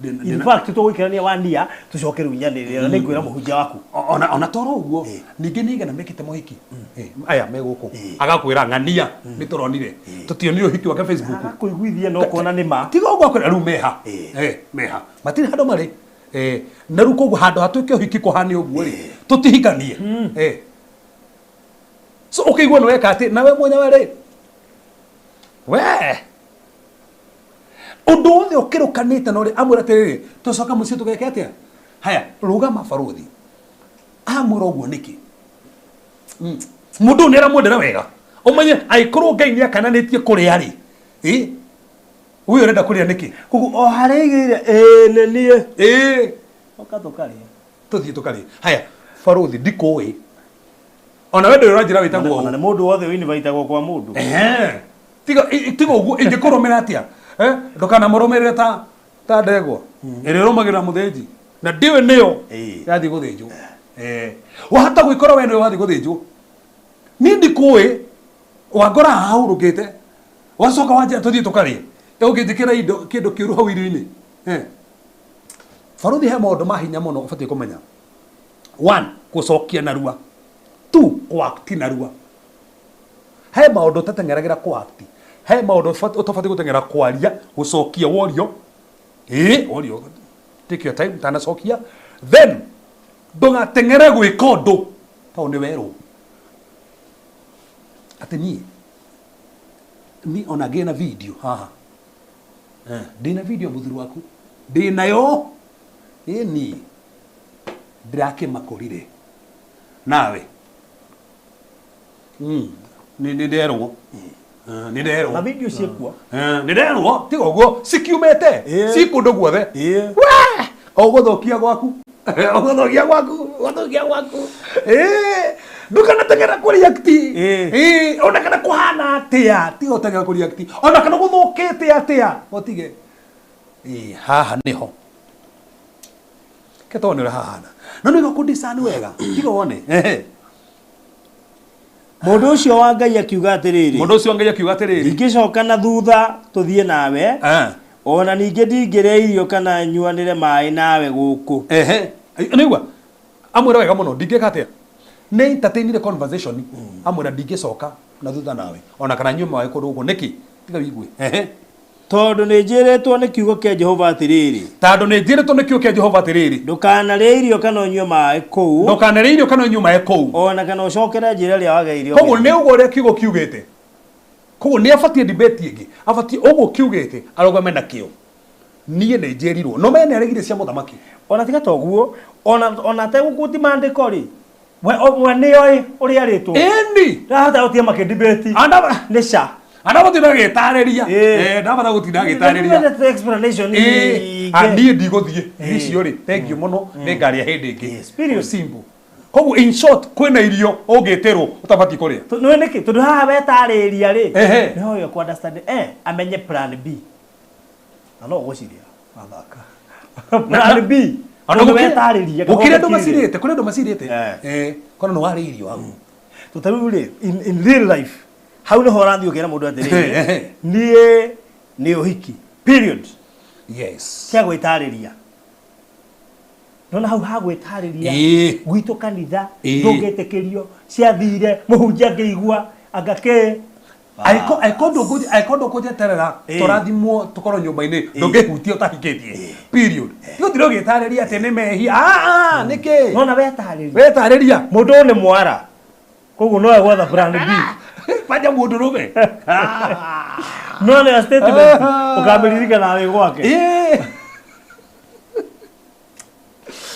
In fact tũgũikarania one year tũcoke rĩu nyanĩrĩre na nĩngwĩra mũhunjia waku. Ona toro ũguo ningĩ nĩ igana mekĩte mohiki aya me gũkũ agakwĩra ng'ania nĩ tũronire tũtionire ũhiki wake Facebook. Agakũiguithia na ũkona nĩ ma. Tiga ũguo akwĩra rĩu meha. Eh, meha matirĩ handũ marĩ. Eh, na rĩu koguo handũ hatuĩke ũhiki kũhane ũguo rĩ tũtihikanie. Eh, so ũkĩigua nĩ weka atĩ nawe mwenyewe rĩ we ũndũ wothe ũkĩrũkanĩte na ũrĩa amwĩra atĩrĩrĩ tũcoka mũciĩ tũgeke atĩa. Haya, rũgama barũthi amwĩra ũguo nĩkĩ? Mũndũ ũyũ nĩ aramwendera wega ũmenye angĩkorwo Ngai nĩ akananĩtie kũrĩa rĩ ĩ ũyũ ũrenda kũrĩa nĩkĩ? Koguo o harĩa aigĩrĩire ĩĩ nĩ niĩ. Ĩĩ. Ũka tũkarĩe. Tũthiĩ tũkarĩe. Haya barũthi ndikũĩ ona we ndũrĩ ũranjĩra wĩtagwo Ona nĩ mũndũ wothe ũinvitagwo kwa mũndũ. Ehe. Tiga tiga ũguo ingĩkũrũmĩra atĩa? Eh, ndũkanamũrũmĩrĩre ta ndegwa ĩrĩa ĩrũmagĩrĩra mũthĩnji na ndiũĩ nĩyo yathiĩ gũthĩnjwo. Eh, wahota gwĩkora we nĩwe wathiĩ gũthĩnjwo. Niĩ ndikũĩ wangora haha hurũkĩte wacoka wanjĩra tũthiĩ tũkarĩe ũngĩnjĩkĩra indo kĩndũ kĩũru hau irio-inĩ. Eh. Barũthi he maũndũ ma hinya mũno ũbatiĩ kũmenya. One, gũcokia narua. Two, kũ-act narua. He maũndũ ũtateng'eragĩra kũ-act. He maũndũ ũtabatiĩ gũteng'era kwaria, gũcokia worio. Ĩĩ, worio. Take your time, ũtanacokia. Then, ndũgateng'ere gwĩka ũndũ tondũ nĩ werwo. Atĩ niĩ, niĩ ona ngĩna video haha. Eh, ndĩna video mũthuri waku. Ndĩnayo. Ĩĩ niĩ. Ndĩrakĩmakũrire. Nawe. Nĩ nderwo. Nĩ nderwo. Na video ciĩkuo. Nĩ nderwo tiga ũguo cikiumĩte ci kũndũ guothe. We ũgũthũkia gwaku. Ũgũthũkia gwaku, ũgũthũkia gwaku. Ĩĩ ndũkanateng'era kũ react. Ĩĩ ona kana kũhana atĩa tiga ũteng'era kũ react. Ona kana gũthũkĩte atĩa ũtige. Ĩĩ haha nĩho. Ke tondũ nĩ ũrĩa hahana. No nĩ ũgũkũ discern wega. Tiga wone. Ehe. Mũndũ ũcio wa Ngai akiuga atĩrĩrĩ. Mũndũ ũcio wa Ngai akiuga atĩrĩrĩ. Ndingĩcoka na thutha tũthiĩ nawe. Ona ningĩ ndingĩrĩa irio kana nyuanĩre maĩ nawe gũkũ. Ehe. Nĩigua? Amwĩra wega mũno ndingĩka atĩa? Nĩ entertainire conversation. Amwĩra ndingĩcoka na thutha nawe. Ona kana nyue maĩ kũndũ gũkũ nĩkĩ? Tiga wĩigue. Ehe. Tondũ nĩ njĩrĩtwo nĩ kiugo kĩa Jehova atĩrĩrĩ. Tondũ nĩ njĩrĩtwo nĩ kiugo kĩa Jehova atĩrĩrĩ. Ndũkanarĩe irio kana ũnyue maaĩ kũu. Ndũkanarĩe irio kana ũnyue maaĩ kũu. Ona kana ũcokere njĩra ĩrĩa wagereire. Koguo nĩ ũguo ũrĩa kiugo kiugĩte. Koguo nĩ abatiĩ debate ĩngĩ. Abatiĩ ũguo kiugĩte arũgame nakĩo. Niĩ nĩ njĩrirwo. No mene aregire cia mũthamaki. Ona tiga toguo, ona ategũkũti maandĩko rĩ. We nĩ oĩ ũrĩa arĩtwo. Ĩni. Ndahota gũtiga makĩdebate. Nĩ ca. Andabata gĩtarĩria. Ndabata gũtinda gĩtarĩria. Explanation. Niĩ ndigũthiĩ. Icio rĩ, thank you mũno. Nĩ ngarĩa hĩndĩ ĩngĩ. Simple. Koguo in short kwĩna irio ũngĩtĩrwo ũtabatiĩ kũrĩa. Nĩ nĩkĩ? Tondũ haha wetarĩria rĩ. Nĩ hoyo ku understand amenye plan B. Na no ũgũciria. Mathaka. Plan B. Ona wetarĩria. Gũkĩrĩ andũ macirĩte, kũrĩ andũ macirĩte. Kona nĩ warĩa irio hau. Tondũ rĩu rĩ, in real life hau nĩho ũrathiĩ ũkĩra mũndũ atĩrĩrĩ, niĩ nĩ ũhiki period. Yes. Cia gwĩtarĩria. Nona hau ha gwĩtarĩria gwitũ kanitha ndũngĩtĩkĩrio ciathire mũhunjia angĩigua anga kĩ Aiko ndũkũnjeterera tũrathimwo tũkorwo nyũmba-inĩ ndũngĩhutia ũtahikĩtie period. Gũtirĩ ũgĩtarĩria atĩ nĩ mehia. Nĩkĩ? Nona wetarĩria. Wetarĩria. Mũndũ ũyũ nĩ mwara. Koguo no egwetha plan B. Kwanja mũndũ rũme. No nĩ statement ũkamĩririkana wĩ gwake.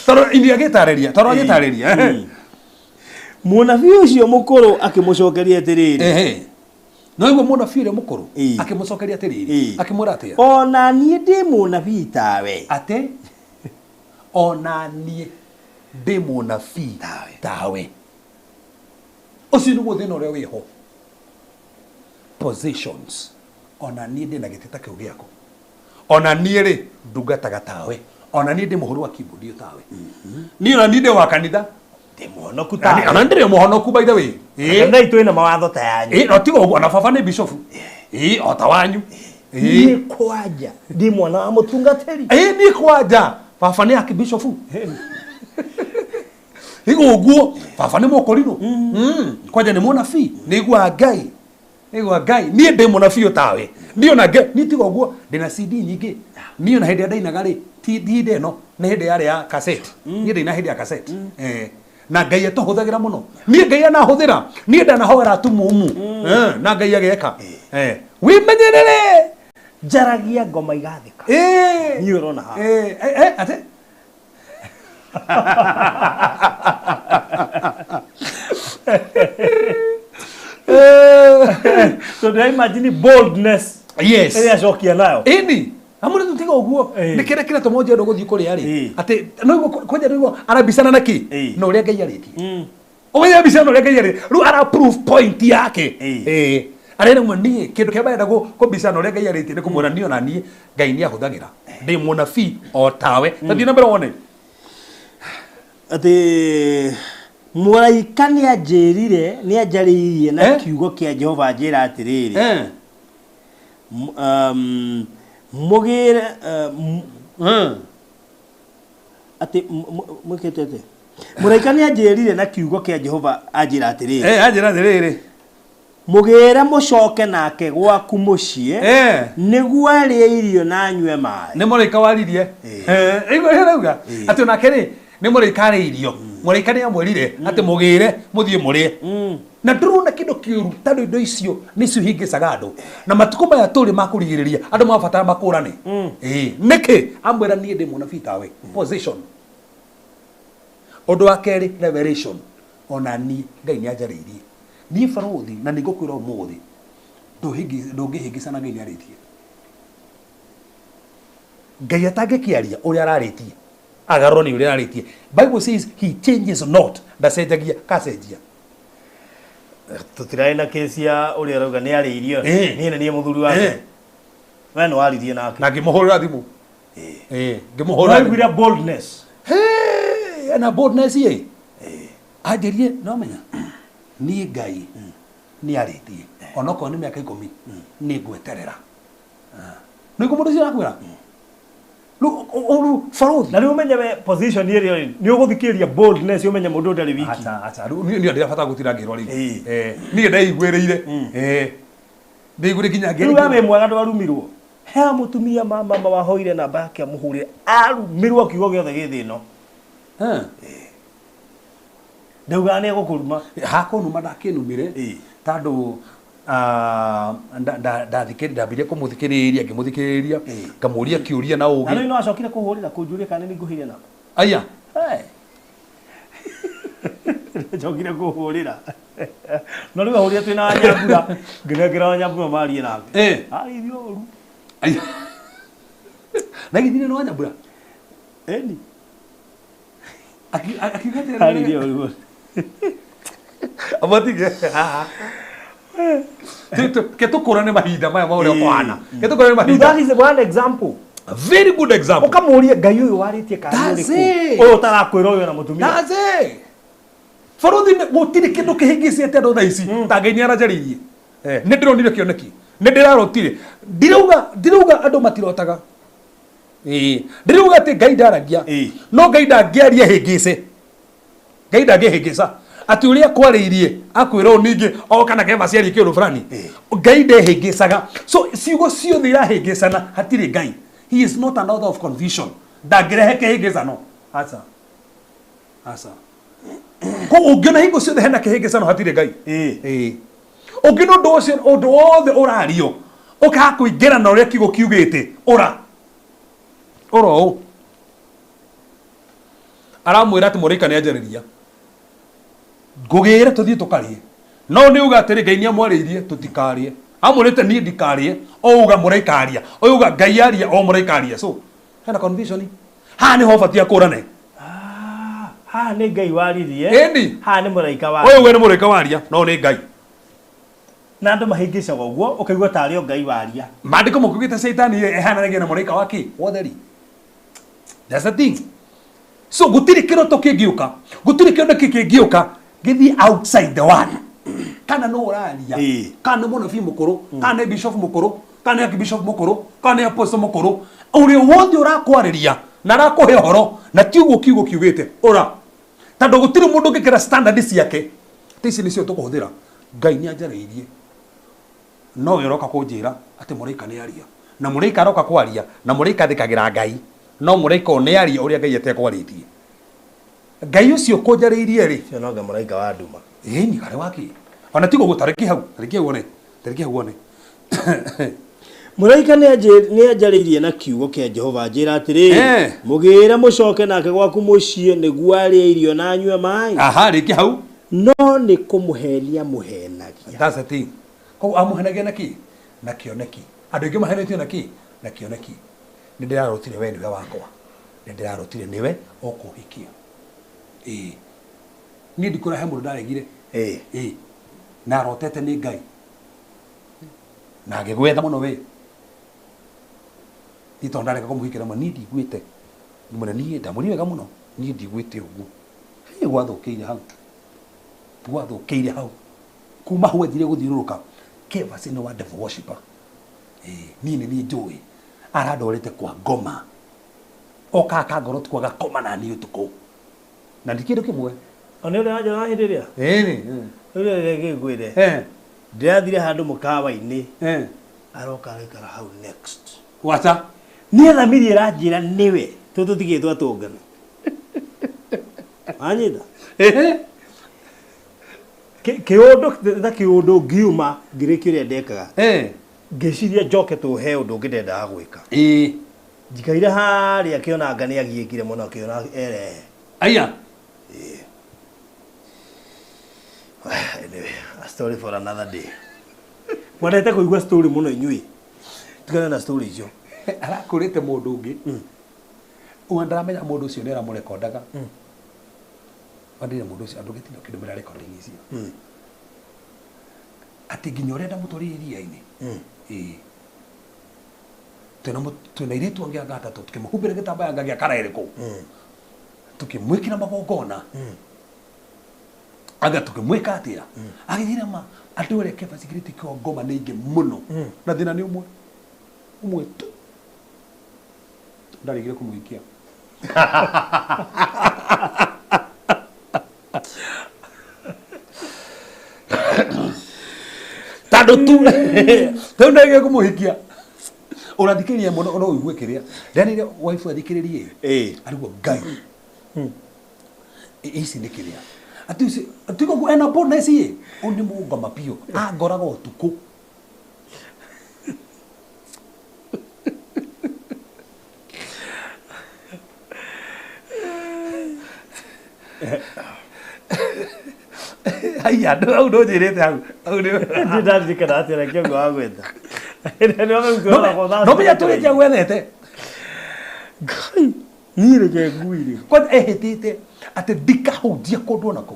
Tondũ ini agĩtarĩria, tondũ agĩtarĩria. Mũnabii ũcio mũkũrũ akĩmũcokeria atĩrĩrĩ. No iguo mũnabii ũrĩa mũkũrũ akĩmũcokeria atĩrĩrĩ, akĩmwĩra atĩa? Ona niĩ ndĩ mũnabii tawe. Atĩ ona niĩ ndĩ mũnabii tawe. Ũcio nĩguo thĩna ũrĩa wĩho. Positions. Ona niĩ ndĩ na gĩtĩ ta kĩu gĩaku. Ona niĩ rĩ ndungataga tawe. Ona niĩ ndĩ mũhũri wa keyboard tawe. Niĩ ona niĩ ndĩ wa kanitha. Ndĩ mũhonoku tawe. Ona ndĩrĩ mũhonoku by the way. Kanitha itũ ĩna mawatho ta yanyu. No tiga ũguo ona baba nĩ bishop. O ta wanyu. Niĩ kwanja ndĩ mwana wa mũtungatĩri. Niĩ kwanja baba nĩ archbishop. Igo ũguo baba nĩ mũkorirũ. Kwanja nĩ mũnabii. Nĩ igua Ngai. Nĩ Ngai. Niĩ ndĩ mũnabii tawe. Niĩ ona Ngai niĩ tiga ũguo ndĩna CD nyingĩ. Niĩ ona hĩndĩ ĩrĩa ndainaga rĩ ti hĩndĩ ĩno nĩ hĩndĩ yarĩ ya cassette. Niĩ ndĩina hĩndĩ ya cassette. Na Ngai atũhũthagĩra mũno. Niĩ Ngai anahũthĩra. Niĩ ndanahoera atumumu. Na Ngai ageka. Wĩmenyerere. Njaragia ngoma igathĩka. Niĩ ũrona haha. Atĩ Tondũ imagine boldness. Yes. Ĩrĩa acokia nayo. Ĩni. Amũre tutiga ũguo. Nĩ kĩrĩa kĩratũma ũnjende gũthiĩ kũrĩa rĩ. Atĩ no iguo kwanja nĩguo arabicana na kĩ? Na ũrĩa Ngai arĩtie. Ũmenye arabicana na ũrĩa Ngai arĩtie. Rĩu ara proof point yake. Arera mwe niĩ kĩndũ kĩa mbere kũbicana na ũrĩa Ngai arĩtie nĩ kũmwĩra niĩ ona niĩ Ngai nĩ ahũthagĩra. Ndĩ mũnabii o tawe. Ta thiĩ na mbere wone. Atĩ mũraika nĩ anjĩrire nĩ anjarĩirie na kiugo kĩa Jehova anjĩra atĩrĩrĩ. Mũgĩre atĩ mwĩkĩte atĩa? Mũraika nĩ anjĩrire na kiugo kĩa Jehova anjĩra atĩrĩrĩ. Anjĩra atĩrĩrĩ. Mũgĩre mũcoke nake gwaku mũciĩ nĩguo arĩe irio na anyue maaĩ. Nĩ mũraika waririe. Ĩguo ĩrauga atĩ onake rĩ nĩ mũraika arĩ irio. Mũraika nĩ amwĩrire atĩ mũgĩre mũthiĩ mũrĩe. Na ndũrona kĩndũ kĩũru tondũ indo icio nĩcio ihĩngĩcaga andũ. Na matukũ maya tũrĩ ma kũrigĩrĩria andũ mabatara makũrane. Nĩkĩ? Amwĩra niĩ ndĩ mũnabii tawe. Position. Ũndũ wa kerĩ revelation. Ona niĩ Ngai nĩ anjarĩirie. Niĩ barũthi na nĩngũkwĩra ũmũthĩ ndũngĩhĩngĩcana Ngai nĩ arĩtie. Ngai atangĩkĩaria ũrĩa ararĩtie. Agarũrwo nĩ ũrĩa ararĩtie. Bible says he changes not. Ndacenjagia kacenjia. Tũtirarĩ na kesi ya ũrĩa arauga nĩ arĩirio. Niĩ nĩ niĩ mũthuri wake. We nĩ waririe nake. Na ngĩmũhũrĩra thimũ. Ngĩmũhũrĩra thimũ. Waiguire boldness. Ena boldness ĩ. Anjĩrie no menya. Niĩ Ngai nĩ arĩtie. Onokorwo nĩ mĩaka 10 nĩ ngweterera. Nĩ ũguo mũndũ ũcio arakwĩra? Rĩu barũthi. Na rĩu ũmenye we position ĩrĩa nĩ ũgũthikĩrĩria boldness ũmenye mũndũ ndarĩ wiki. Acha acha rĩu niĩ ndĩrabatara gũtinda ngĩrwo rĩu. Niĩ ndeiguĩrĩire. Ndeiguĩrĩire nginya ngĩrĩ. Rĩu we wĩ mwega ndwarumirwo. He mutumia mama wahoire namba yake amuhurire arumirwo kiugo gĩothe gĩ thĩ ĩno. Ndauga nĩ egũkũruma. Hakũnuma ndakĩnumire tondũ ndambirie kũmũthikĩrĩria ngĩmũthikĩrĩria ngamũria kĩũria na ũgĩ. Na rĩu no acokire kũhũrĩra kũnjũria kana nĩ ngũheire namba. Aya. Njokire kũhũrĩra. No rĩu ahũrĩre twĩna Nyambura ngĩnengera Nyambura marie nake. Arĩirie ũru. Aya. Na githire no Nyambura? Eni. Akiuga atĩrĩrĩ. Arĩirie ũru. Amatige. Ke tũkũrane mahinda maya ma ũrĩa ũkũhana. Ke tũkũrane mahinda. That is one example. Very good example. Ũkamũria Ngai ũyũ warĩtie kana ũrĩkũ? Ũyũ ũtarakwĩra ũyũ na mũtumia. That's it. Bũrũri gũtirĩ kĩndũ kĩhĩngĩcĩte andũ thaa ici ta Ngai nĩaranjarĩirie. Nĩ ndĩronire kĩoneki. Nĩ ndĩrarotire. Ndirauga andũ matirotaga. Ndirauga atĩ Ngai ndaragia. No Ngai ndangĩaria hĩngĩce. Ngai ndangĩhĩngĩca. Atĩ ũrĩa akwarĩirie akwĩra ũũ ningĩ o kana kema ciarie kĩũndũ fulani. Ngai ndehĩngĩcaga. So ciugo ciothe irahĩngĩcana hatirĩ Ngai. He is not an author of confusion. Ndangĩrehe kĩhĩngĩcano. Aca. Aca. Koguo ũngĩona hingo ciothe hena kĩhĩngĩcano hatirĩ Ngai. Ũngĩona ũndũ ũcio ũndũ wothe ũrario ũkaga kũingĩra na ũrĩa kiugo kiugĩte ũra. Ũra ũũ. Aramwĩra atĩ mũraika nĩanjarĩria. Ngũgĩre tũthiĩ tũkarĩe. No nĩ uga atĩrĩ Ngai nĩamwarĩirie tũtikarĩe. Amwĩrĩte niĩ ndikarĩe, o uga mũraika aria. O uga Ngai aria, o mũraika aria. So hena confusion. Haha nĩho ũbatiĩ akũrane. Haha nĩ Ngai waririe. Ĩni. Haha nĩ mũraika waria. Ũyũ uga nĩ mũraika waria, no nĩ Ngai. Na andũ mahĩngĩcaga ũguo ũkaigua tarĩ o Ngai waria. Maandĩko makiugĩte Caitani ehananagia na mũraika wa kĩ? Wa ũtheri. That's the thing. So gũtirĩ kĩroto kĩngĩũka, gũtirĩ kĩoneki kĩngĩũka gĩthiĩ outside the word. Kana nũ ũraria, kana nĩ mũnabii mũkũrũ, kana nĩ bishop mũkũrũ, kana nĩ archbishop mũkũrũ, kana nĩ apostle mũkũrũ, ũrĩa wothe ũrakwarĩria na arakũhe ũhoro na ti ũguo kiugo kiugĩte ũra. Tondũ gũtirĩ mũndũ ũngĩkĩra standard ciake. Atĩ ici nĩcio tũkũhũthĩra. Ngai nĩanjarĩirie. No we ũroka kũnjĩra atĩ mũraika nĩaria. Na mũraika aroka kwaria na mũraika athĩkagĩra Ngai. No mũraika ũyũ nĩaria ũrĩa Ngai atekwarĩtie. Ngai ũcio ũkũnjarĩirie rĩ. Ũcio no anga mũraika wa nduma. Ĩni karĩ wa kĩ? Ona tiga ũguo tarĩki hau, tarĩki hau wone. Tarĩki hau wone. Mũraika nĩanjarĩirie na kiugo kĩa Jehova anjĩra atĩrĩrĩ, mũgĩre mũcoke nake gwaku mũciĩ nĩguo arĩe irio na anyue maĩ. Aha, rĩngĩ hau. No nĩ kũmũhenia mũhenagia. That's the thing. Koguo amũhenagia na kĩ? Na kĩoneki. Andũ aingĩ mahenetio na kĩ? Na kĩoneki. Nĩ ndĩrarotire we nĩwe wakwa. Nĩ ndĩrarotire nĩwe ũkũhikia. Ĩĩ. Niĩ ndikũra he mũndũ ndaregire. Ĩĩ. Na arotete nĩ Ngai. Na agĩgwetha mũno we. Niĩ tondũ ndarega kũmũhikĩra ma niĩ ndiguĩte. Ngĩmwĩra niĩ ndamwĩrire wega mũno. Niĩ ndiguĩte ũguo. Hĩ gwathũkĩire hau. Gwathũkĩire hau. Kuma hau anjirie gũthiũrũrũka. Kevas nĩ wa devil worshipper. Ĩĩ niĩ nĩ niĩ njũĩ. Arandwarĩte kwa ngoma. Okaga kangoro ũtukũ agakoma na niĩ ũtukũ. Na ndi kĩndũ kĩmwe. O nĩ ũrĩa wanjĩra hĩndĩ ĩrĩa? Ĩĩ. Rĩu reke ngwĩre. Ndĩrathire handũ mũkawa-inĩ. Aroka agĩikara hau next. Wacha. Niĩ thamiri ĩranjĩra nĩwe tũtũtigĩtwo atũngana. Wanyita? Kĩũndũ ta kĩũndũ ngiuma ngĩrĩkia ũrĩa ndekaga. Ngĩciria njoke tũhe ũndũ ũngĩ ndendaga gwĩka. Njikaire harĩa akĩona anga nĩ agiĩkire mũno akĩona erehe. Aya. Anyway, a story for another day. Mwendete kũigua story mũno inyuĩ. Tigana na story icio. Arakũrĩte mũndũ ũngĩ. Ũguo ndaramenya mũndũ ũcio nĩ aramũrekondaga. Wandire mũndũ ũcio andũ gĩtindo kĩndũmĩra recording icio. Atĩ nginya ũrĩa ndamũtwarire iria-inĩ. Ĩĩ. Twĩna airĩtu angĩ anga atatũ tũkĩmũhumbĩra gĩtambaya anga gĩa kara ĩrĩkũ. Tũkĩmwĩkĩra magongona. Anga tũkĩmwĩka atĩa. Agĩthira ma andũ arĩa Kevas igĩrĩte kĩo ngoma nĩ aingĩ mũno. Na thĩna nĩ ũmwe. Ũmwe tu. Ndarĩgire kũmũhikia. Tondũ tu rĩu ndarĩgire kũmũhikia. Ũrathikĩrĩria mũno no ũigue kĩrĩa. Ndanĩire wife athikĩrĩrie. Arigwo Ngai. Ici nĩ kĩrĩa. Ati ici tigo ku ena bonus ĩ. Ũyũ nĩ mũngoma biũ. Angoraga ũtukũ. Haiya, hau ndũnjĩrĩte hau. Hau nĩ Ndĩ ndaririkana atĩa na kĩongo wa gwetha. No menya tũrĩkia gwethete. Ngai, niĩ reke nguire. Kwanza ehĩtĩte atĩ ndikahunjia kũndũ ona kũ.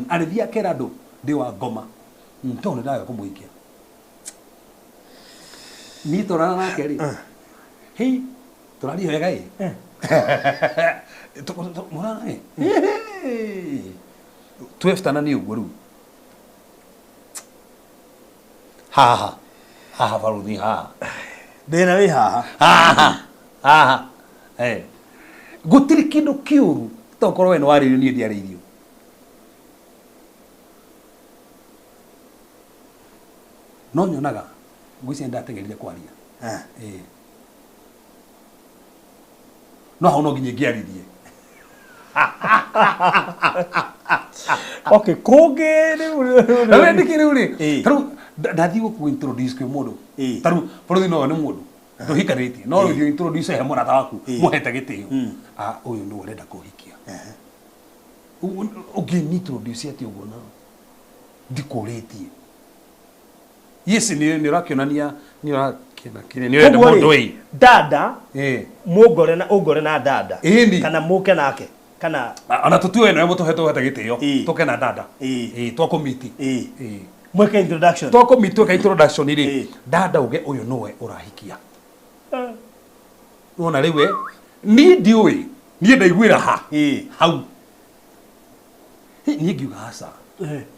Arĩthiĩ akera andũ ndĩ wa ngoma. Tondũ nĩ ndaga kũmũhikia. Niĩ tũrara nake rĩ. Hĩ, tũraria wega ĩ. Mũrara ĩ. Twefutana nĩ ũguo rĩu. Haha. Haha baruthi haha. Thĩna wĩ haha. Haha. Haha. Gũtirĩ kĩndũ kĩũru tokorwo we nĩ warĩirio niĩ ndiarĩirio. No nyonaga ngwĩciria ndateng'erire kwaria. No hau no nginya ingĩaririe. Okay, kũngĩ rĩu. Na we ndĩkĩ rĩu rĩ. Ta rĩu ndathiĩ gũkũ introduce kwĩ mũndũ. Ta rĩu bũrũri no nĩ mũndũ. Ndũhikanĩtie. No rĩu introduce he mũrata waku mũhete gĩtĩo. Ah, ũyũ nĩwe ũrenda kũhikia. Ũngĩ introduce atĩ ũguo na ndikũrĩtie. Yes, nĩ ũrakĩonania nĩ ũrakĩona kĩrĩa nĩ ũrenda mũndũ ĩ. Dada mũngore na ũngore na dada. Kana mũke nake. Kana ona tũtue nawe mũtũhe tũhete gĩtĩo. Tũke na dada. Twakũmiti. Mweke introduction. Twakũmiti tweka introduction rĩ. Dada uge ũyũ nĩwe ũrahikia. Wona rĩu we niĩ ndiũĩ. Niĩ ndaiguĩra ha. Hau. Niĩ ngiuga aca.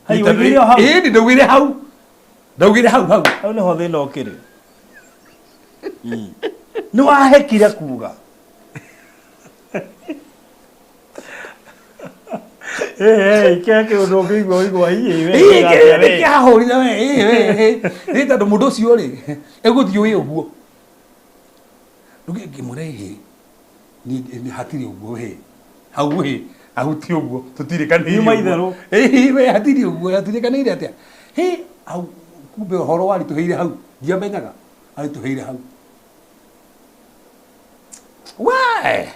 Ĩĩ ndaugire hau. Ndaugire hau hau. Hau nĩho thĩna ũkĩrĩ. Nĩ wahekire kuga. Kĩa kĩũndũ ũngĩigua ũigua hihi we. Kĩahũrire we. Nĩ tondũ mũndũ ũcio rĩ egũthiĩ ũĩ ũguo. Rĩu ngĩmwĩra ĩhĩ niĩ hatirĩ ũguo ĩ. Hau ĩ hau ti ũguo tũtirĩkanĩire. Nyuma itherũ. Ĩĩ we hatirĩ ũguo hatirĩkanĩire atĩa. Hĩ hau kumbe ũhoro waritũhĩire hau ndiamenyaga aritũhĩire hau. We!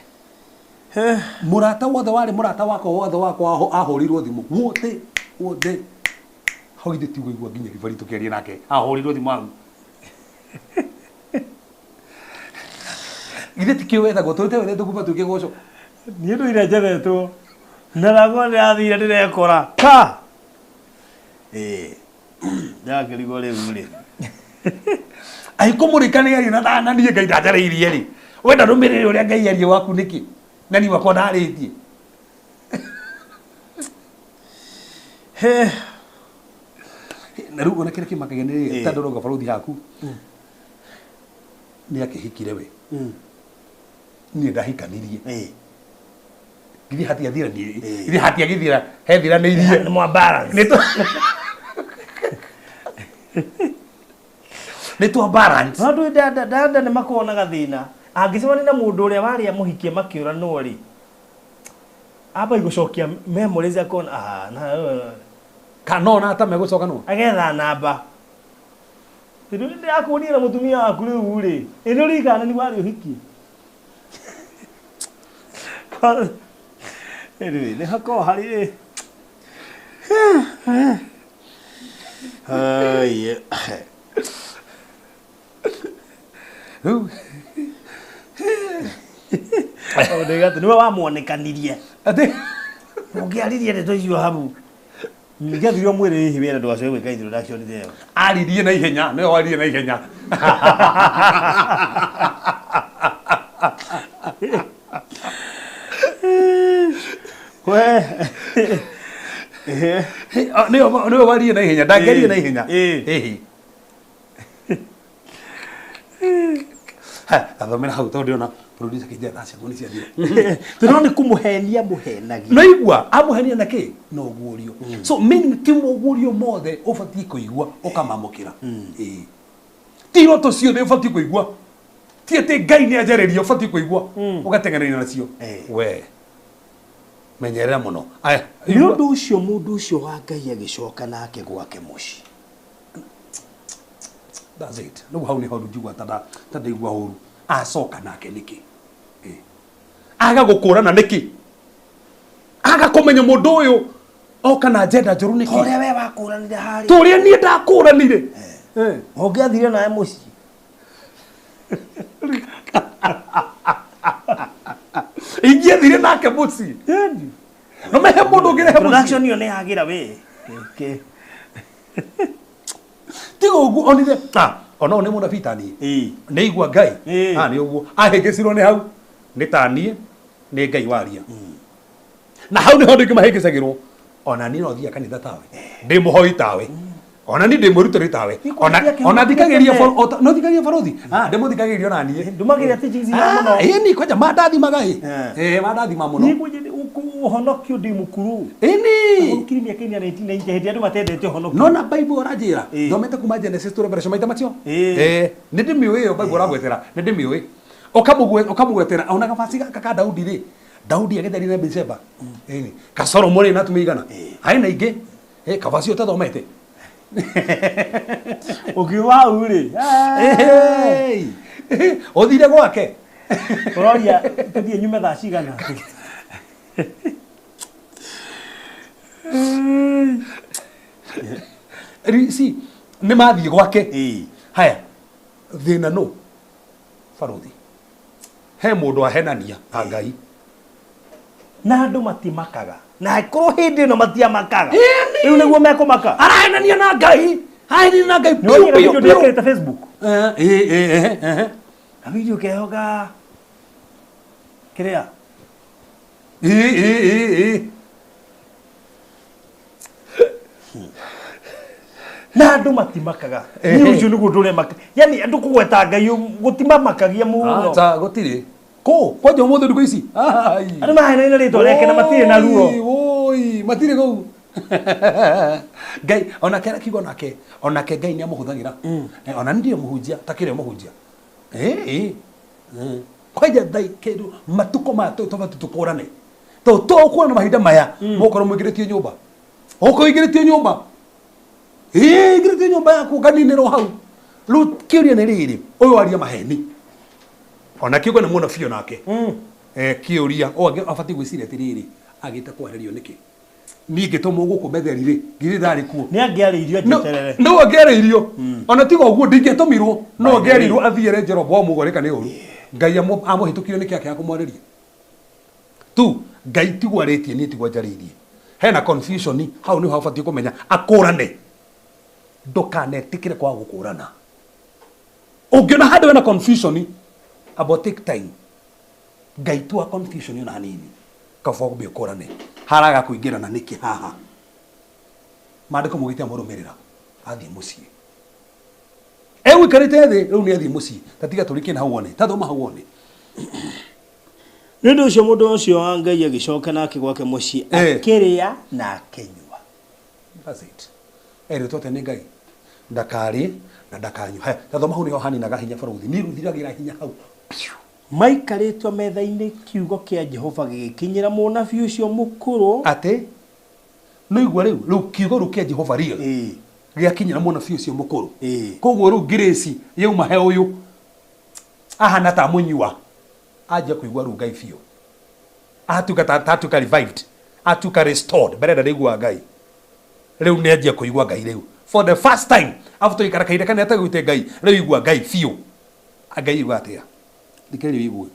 Mũrata wothe warĩ mũrata wakwa wothe wakwa ahũrirwo thimũ wothe wothe hau ithe tigũigua nginya ribari tũkĩaria nake ahũrirwo thimũ hau. Ithe tikĩo wethagwo tũrĩte wethetwo kuma twĩ kĩgoco. Niĩ ndũire njethetwo na ndakwa ndĩrathire ndĩrekora ka. Ndĩrakĩrigwo rĩu rĩ. Angĩkũmũrĩka nĩ ario na niĩ Ngai ndanjarĩirie rĩ. Wenda ndũmĩrĩre ũrĩa Ngai arie waku nĩkĩ? Na niĩ wakwa ndarĩtie. Na rĩu ona kĩrĩa kĩmakagia nĩ rĩrĩ, ta ndũrauga baruthi haku. Nĩ akĩhikire we. Niĩ ndahikanirie. Githĩ hatiathiranire. Githĩ hatiagĩthira hethiranĩirie. Nĩ mwa balance. Nĩ twa balance. No ndũĩ dada dada nĩ makoragwo na gathĩna. Angĩcemania na mũndũ ũrĩa warĩa mũhikie makĩũranwo rĩ. Amba igũcokia memories akona ah na kana ona ata megũcoka nũ. Agetha namba. Rĩu ndĩrakuonire na mũtumia waku rĩu rĩ. Ĩ nĩ ũririkana nĩ warĩ ũhiki. Anyway, nĩ hakoragwo harĩ Rĩu nĩwe wamuonekanirie. Atĩ ũngĩaririe ndeto icio hau. Ngĩathire ũmwĩre hihi wĩra ndũgacoke gwĩka introduction ĩyo. Aririe na ihenya, nĩwe waririe na ihenya. We. Nĩwe waririe na ihenya, ndangĩarie na ihenya. Ĩhĩ. Athomera hau tondũ ndĩrona producer kĩnjĩra thaa ciakwa nĩ ciathira. Tondũ nĩ kũmũhenia mũhenagia. No igua amũhenia na kĩ? No ũguũrio. So meaning ti moguũrio mothe ũbatiĩ kũigua ũkamamũkĩra. Ĩĩ. Ti iroto ciothe ũbatiĩ kũigua Ti atĩ Ngai nĩ anjarĩria ũbatiĩ kũigua ũgateng'erania nacio. We menyerera mũno. Aya, nĩ ũndũ ũcio mũndũ ũcio wa Ngai agĩcoka nake gwake mũciĩ. That's it. Rĩu hau nĩho njigua ta ndaigua ũru. Acoka nake nĩkĩ? Aga gũkũrana nĩkĩ? Aga kũmenya mũndũ ũyũ oka na agenda njũru nĩkĩ? Ũrĩa we wakũranire harĩa. Tũrĩa niĩ ndakũranire. Ũngĩathire nawe mũciĩ. Ingĩathire nake mũciĩ. No mehe mũndũ ũngĩrehe mũciĩ. Production ĩyo nĩ yagĩra we. Tiga ũguo onire. Ona nĩ mũnabii ta niĩ. Nĩ igua Ngai. Nĩ ũguo. Ahĩngĩcirwo nĩ hau. Nĩ ta niĩ nĩ Ngai waria. Na hau nĩho andũ aingĩ mahĩngĩcagĩrwo. Ona niĩ no thiaga kanitha tawe. Ndĩ mũhoi tawe. Ona niĩ ndĩ mwĩrutĩri tawe. Ona thikagĩrĩria no thikagĩrĩria barothi. Ndĩmũthikagĩrĩria ona niĩ. Ndũmagĩrĩria teachings mũno. Ĩni kwanja mandathimaga ĩ. Mandathima mũno. Niĩ ũhonokio ndĩ mũkuru. Ĩni. Ũhonokire mĩaka-inĩ ya 1990 hĩndĩ andũ matendete ũhonokio. No na Bible ũranjĩra. Thomete kuma Genesis to Revelation maita macio. Nĩ ndĩmĩũĩ ĩyo Bible ũragwetera. Nĩ ndĩmĩũĩ. Ũkamũgwetera ona gabaci gaka ka Daudi rĩ. Daudi agĩtharire na Bathsheba. Ĩni. Ka Solomon na atumia igana. Harĩ na ingĩ. Kabaci ũtathomete. Ũkiuga hau rĩ. Ũthire gwake. Ũroria tũthiĩ nyume thaa cigana. Si nĩ mathiĩ gwake. Haya thĩna no barothi. He mũndũ ahenania na Ngai. Na andũ matimakaga. Na korwo hĩndĩ ĩno matiamakaga. Rĩu nĩguo mekũmaka. Arahenania na Ngai. Arahenania na Ngai. Nĩ wonire video ndĩrekĩrĩte Facebook? Ka video keho ga kĩrĩa? Na andũ matimakaga. Nĩ ũcio nĩguo ũndũ ũrĩa maka. Yaani andũ kũgweta Ngai gũtimamakagia mũno. Acha gũtirĩ. Kũ kwanja ũmũthĩ ndukũ ici. Andũ mahenaine rĩtwa rĩake na matirĩ na ruo. Oi, matirĩ kũu. Ngai ona kera kiugo nake, onake Ngai nĩ amũhũthagĩra. Ona ndiĩ mũhunjia, ta kĩrĩa mũhunjia. Kwanja thai kĩndũ matukũ maya tũbatiĩ tũkũrane. Tondũ tũkũrana mahinda maya, mũgũkorwo mũingĩrĩtio nyũmba. Ũkorwo ũingĩrĩtio nyũmba. Ingĩrĩtio nyũmba yaku ũkaninĩrwo hau. Rĩu kĩũria nĩ rĩrĩ, ũyũ aria maheni. Ona kiugo nĩ mũnabii onake. Kĩũria, abatiĩ gwĩciria atĩrĩrĩ, agĩte kwarĩrio nĩkĩ? Niĩ ngĩtũmwo gũkũ Betheli rĩ, ngirĩ ndarĩ kuo. Nĩ angĩarĩirio anjeterere. No angĩarĩirio. Ona tiga ũguo ndingĩatũmirwo, no angĩarĩirwo athiĩ Jeroboamu ũguo nĩ ũru. Ngai amũhĩtũkire nĩkĩ akĩaga kũmwarĩria? Tu Ngai tiguo arĩtie niĩ tiguo njarĩirie. Hena confusion hau nĩho abatiĩ kũmenya akũrane. Ndũkanetĩkĩre kwaga gũkũrana. Ũngĩona handũ hena confusion, about take time. Ngai tu a confusion ona hanini. Kaba ũmbe ũkũrane. Haraga kũingĩrana nĩkĩ haha? Maandĩko maugĩte amũrũmĩrĩra athiĩ mũciĩ. Egũikarĩte thĩ rĩu nĩ athiĩ mũciĩ. Ta tiga tũrĩkie na hau wone. Ta thoma hau wone. Nĩ ũndũ ũcio mũndũ ũcio wa Ngai agĩcoka nake gwake mũciĩ akĩrĩa na akĩnyua. That's it. Erĩtwo atĩ nĩ Ngai ndakarĩe na ndakanyue. Haya, ta thoma hau nĩho haninaga hinya barothi. Niĩ rũthiragĩra hinya hau. Maikarĩtwo metha-inĩ kiugo kĩa Jehova gĩgĩkinyĩra mũnabii ũcio mũkũrũ. Atĩ nĩ igua rĩu, rĩu kiugo rĩu kĩa Jehova real. Gĩakinyĩra mũnabii ũcio mũkũrũ. Koguo rĩu grace yauma he ũyũ ahana ta mũnyua. Anjia kũigua rĩu Ngai biũ. Atuĩka ta atuĩka revived. Atuĩka restored. Mbere ndarĩiguaga Ngai. Rĩu nĩ anjia kũigua Ngai rĩu. For the first time after ikara kahinda kanene ategũite Ngai, rĩu igua Ngai biũ. Ngai igua atĩa? Thikĩrĩria ũigue.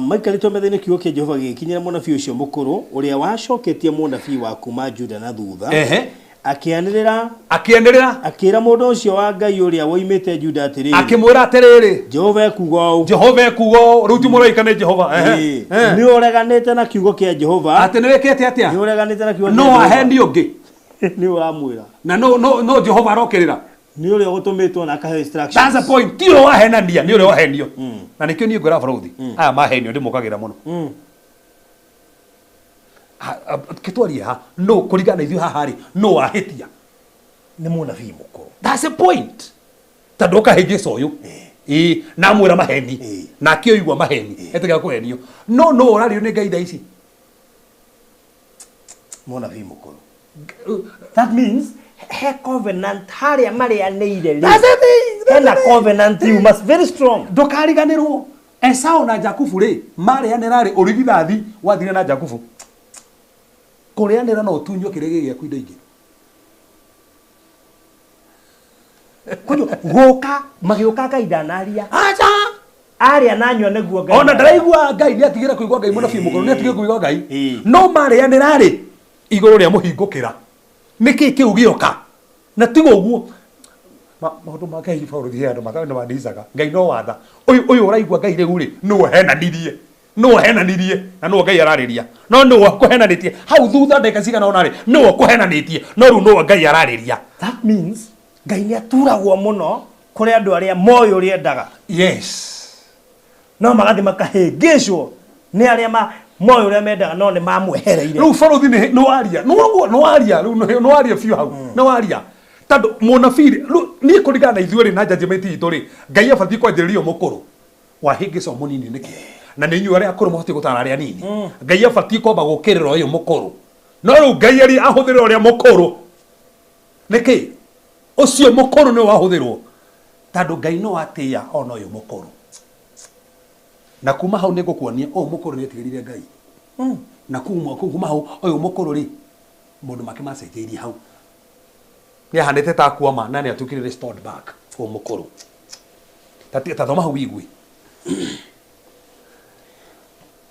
Maikarĩtwo metha-inĩ kiugo kĩa Jehova gĩgĩkinyĩra mũnabii ũcio mũkũrũ ũrĩa wacoketie mũnabii wa kuma Juda na thutha. Akĩanĩrĩra akĩra mũndũ ũcio wa Ngai ũrĩa woimĩte Juda atĩrĩrĩ. Akĩmwĩra atĩrĩrĩ. Jehova ekuuga ũũ. Jehova ekuuga ũũ. Rĩu ti mũraika nĩ Jehova. Nĩ ũreganĩte na kiugo kĩa Jehova. Atĩ nĩ wĩkĩte atĩa? Nĩ ũreganĩte na kiugo kĩa Jehova. No aheni ũngĩ. Nĩ ũramwĩra. Na no Jehova arokĩrĩra. Nĩ ũrĩa ũgũtũmĩtwo na akaheo instructions. That's the point. Ti ũrĩa wahenania, nĩ ũrĩa wahenio. Na nĩkĩo niĩ ngwĩra barothi. Aya mahenio ndĩmũkagĩra mũno. Kĩtwarie ha no kũringana na ithuĩ haha rĩ no wahĩtia nĩ mũnabii mũkũrũ. That's the point. Tondũ ũkahĩngĩca ũyũ. Ĩĩ, na amwĩra maheni. Na akĩoigua maheni. Etĩkĩra kũhenio. No no ũrario nĩ Ngai thaa ici. Mũnabii mũkũrũ. That means he covenant harĩa marĩanĩire rĩ. That's the thing, that's Hena the thing. covenant you must very strong. Ndũkariganĩrwo. Esau na Jakubu rĩ, marĩanĩra rĩ, ũrigithathi wathire na Jakubu. Kũrĩanĩra no ũtunywo kĩrĩa gĩ gĩaku indo ingĩ. Koguo gũka magĩũka Ngai ndanaria. Aca! Arĩa na anyua nĩguo Ngai. Ona ndaraigua Ngai nĩ atigĩra kũigua Ngai mũnabii mũkũrũ nĩ atigĩra kũigua Ngai. Ĩĩ. No marĩanĩra rĩ, igũrũ rĩa mũhingũkĩra. Nĩkĩ kĩu gĩoka? Na tiga ũguo maũndũ ma Ngai bũrũri he andũ mathaa nĩ mandicaga. Ngai no watha. Ũyũ ũyũ ũraigua Ngai rĩu rĩ, nĩwe ũhenanirie. Nĩwe ũhenanirie na nĩwe Ngai ararĩria. No nĩwe ũkũhenanĩtie. Hau thutha ndagĩka cigana ũna rĩ, nĩwe ũkũhenanĩtie. No rĩu nĩwe Ngai ararĩria. That means Ngai nĩ aturagwo mũno kũrĩ andũ arĩa moĩ ũrĩa endaga. Yes. No magathiĩ makahĩngĩcwo nĩ arĩa moĩ ũrĩa mendaga no nĩ mamwehereire. Rĩu barũthi nĩ waria. Nĩ waguo, nĩ waria, rĩu nĩ waria biũ hau. Nĩ waria. Tondũ mũnabii rĩ, rĩu niĩ kũringana na ithuĩ rĩ na judgment itũ rĩ, Ngai abatiĩ kwanjĩrĩria mũkũrũ. Wahĩngĩca mũnini nĩkĩ? Na nĩ inyuĩ arĩa akũrũ mũbatiĩ gũtara arĩa anini. Ngai abatiĩ kwamba gũkĩrĩra ũyũ mũkũrũ. No rĩu Ngai arĩ ahũthĩre ũrĩa mũkũrũ. Nĩkĩ? Ũcio mũkũrũ nĩwe wahũthĩrwo. Tondũ Ngai no atĩĩa ona ũyũ mũkũrũ. Na kuma hau nĩ ngũkuonia ũyũ mũkũrũ nĩ etigĩrire Ngai. Na kuma hau ũyũ mũkũrũ rĩ, maũndũ make macenjeirie hau. Nĩ ahanĩte ta akuama na nĩ atuĩkire restored back ũyũ mũkũrũ. Ta thoma hau wigue.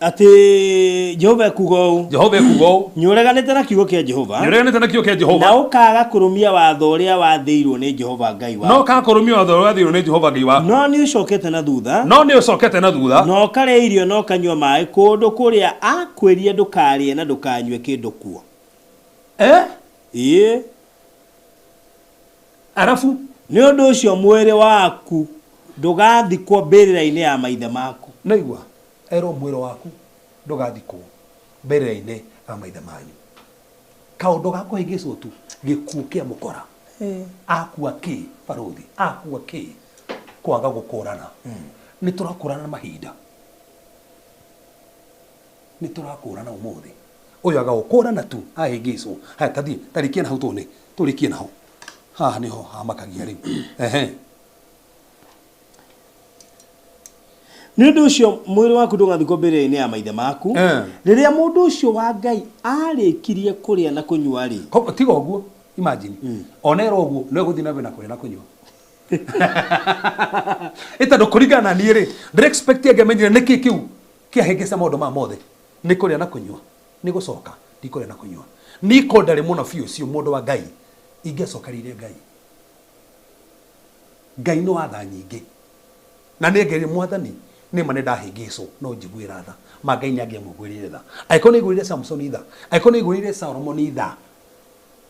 Atĩ Jehova ekuga ũũ. Jehova ekuga ũũ. Nĩũreganĩte na kiugo kĩa Jehova. Nĩũreganĩte na kiugo kĩa Jehova. Na ũkaga kũrũmia watho ũrĩa wathĩirwo nĩ Jehova Ngai waku. Na ũkaga kũrũmia watho ũrĩa wathĩirwo nĩ Jehova Ngai waku. No nĩ ũcokete na thutha. No nĩ ũcokete na thutha. Na ũkarĩa irio na ũkanyua maĩ kũndũ kũrĩa akwĩrire ndũkarĩe na ndũkanyue kĩndũ kuo. Ĩĩ. Arabu. Nĩ ũndũ ũcio mwĩrĩ waku ndũgathikwo mbĩrĩra-inĩ ya maithe maku. Naigua. Erwo mwĩrĩ waku ndũgathikwo mbĩrĩra-inĩ ya maithe manyu. Kaũndũ ga kũhĩngĩcwo tu gĩkuũ kĩa mũkora. Akua kĩ barũthi, akua kĩ kwaga gũkũrana. Nĩ tũrakũrana na mahinda. Nĩ tũrakũrana ũmũthĩ. Ũyũ aga gũkũrana tu ahĩngĩcwo. Haya tathiĩ, tarĩkia na hau tuone. Tũrĩkie na hau. Haha nĩho hamakagia rĩu. Ehe. Nĩ ũndũ ũcio mwĩrĩ waku ndũgathikwo mbĩrĩra-inĩ ya maithe maku. Rĩrĩa mũndũ ũcio wa Ngai arĩkirie kũrĩa na kũnyua rĩ. Koguo tiga ũguo, imagine. Ona erwo ũguo, no egũthiĩ na mbere na kũrĩa na kũnyua. Ĩ tondũ kũringana na niĩ rĩ, ndĩra expect angĩamenyire nĩkĩ kĩu kĩahĩngĩca maũndũ maya mothe. Nĩ kũrĩa na kũnyua, nĩ gũcoka, ti kũrĩa na kũnyua. Niĩ korwo ndarĩ mũnabii ũcio mũndũ wa Ngai, ingĩacokereire Ngai. Ngai nĩ wa tha nyingĩ. Na nĩ ngerie mwathani, nĩ ma nĩ ndahĩngĩcwo, no njiguĩra tha. Ma Ngai nĩ angĩamũiguĩrĩire tha. Angĩkorwo nĩ aiguĩrĩire Samsoni tha, angĩkorwo nĩ aiguĩrĩire Solomoni tha,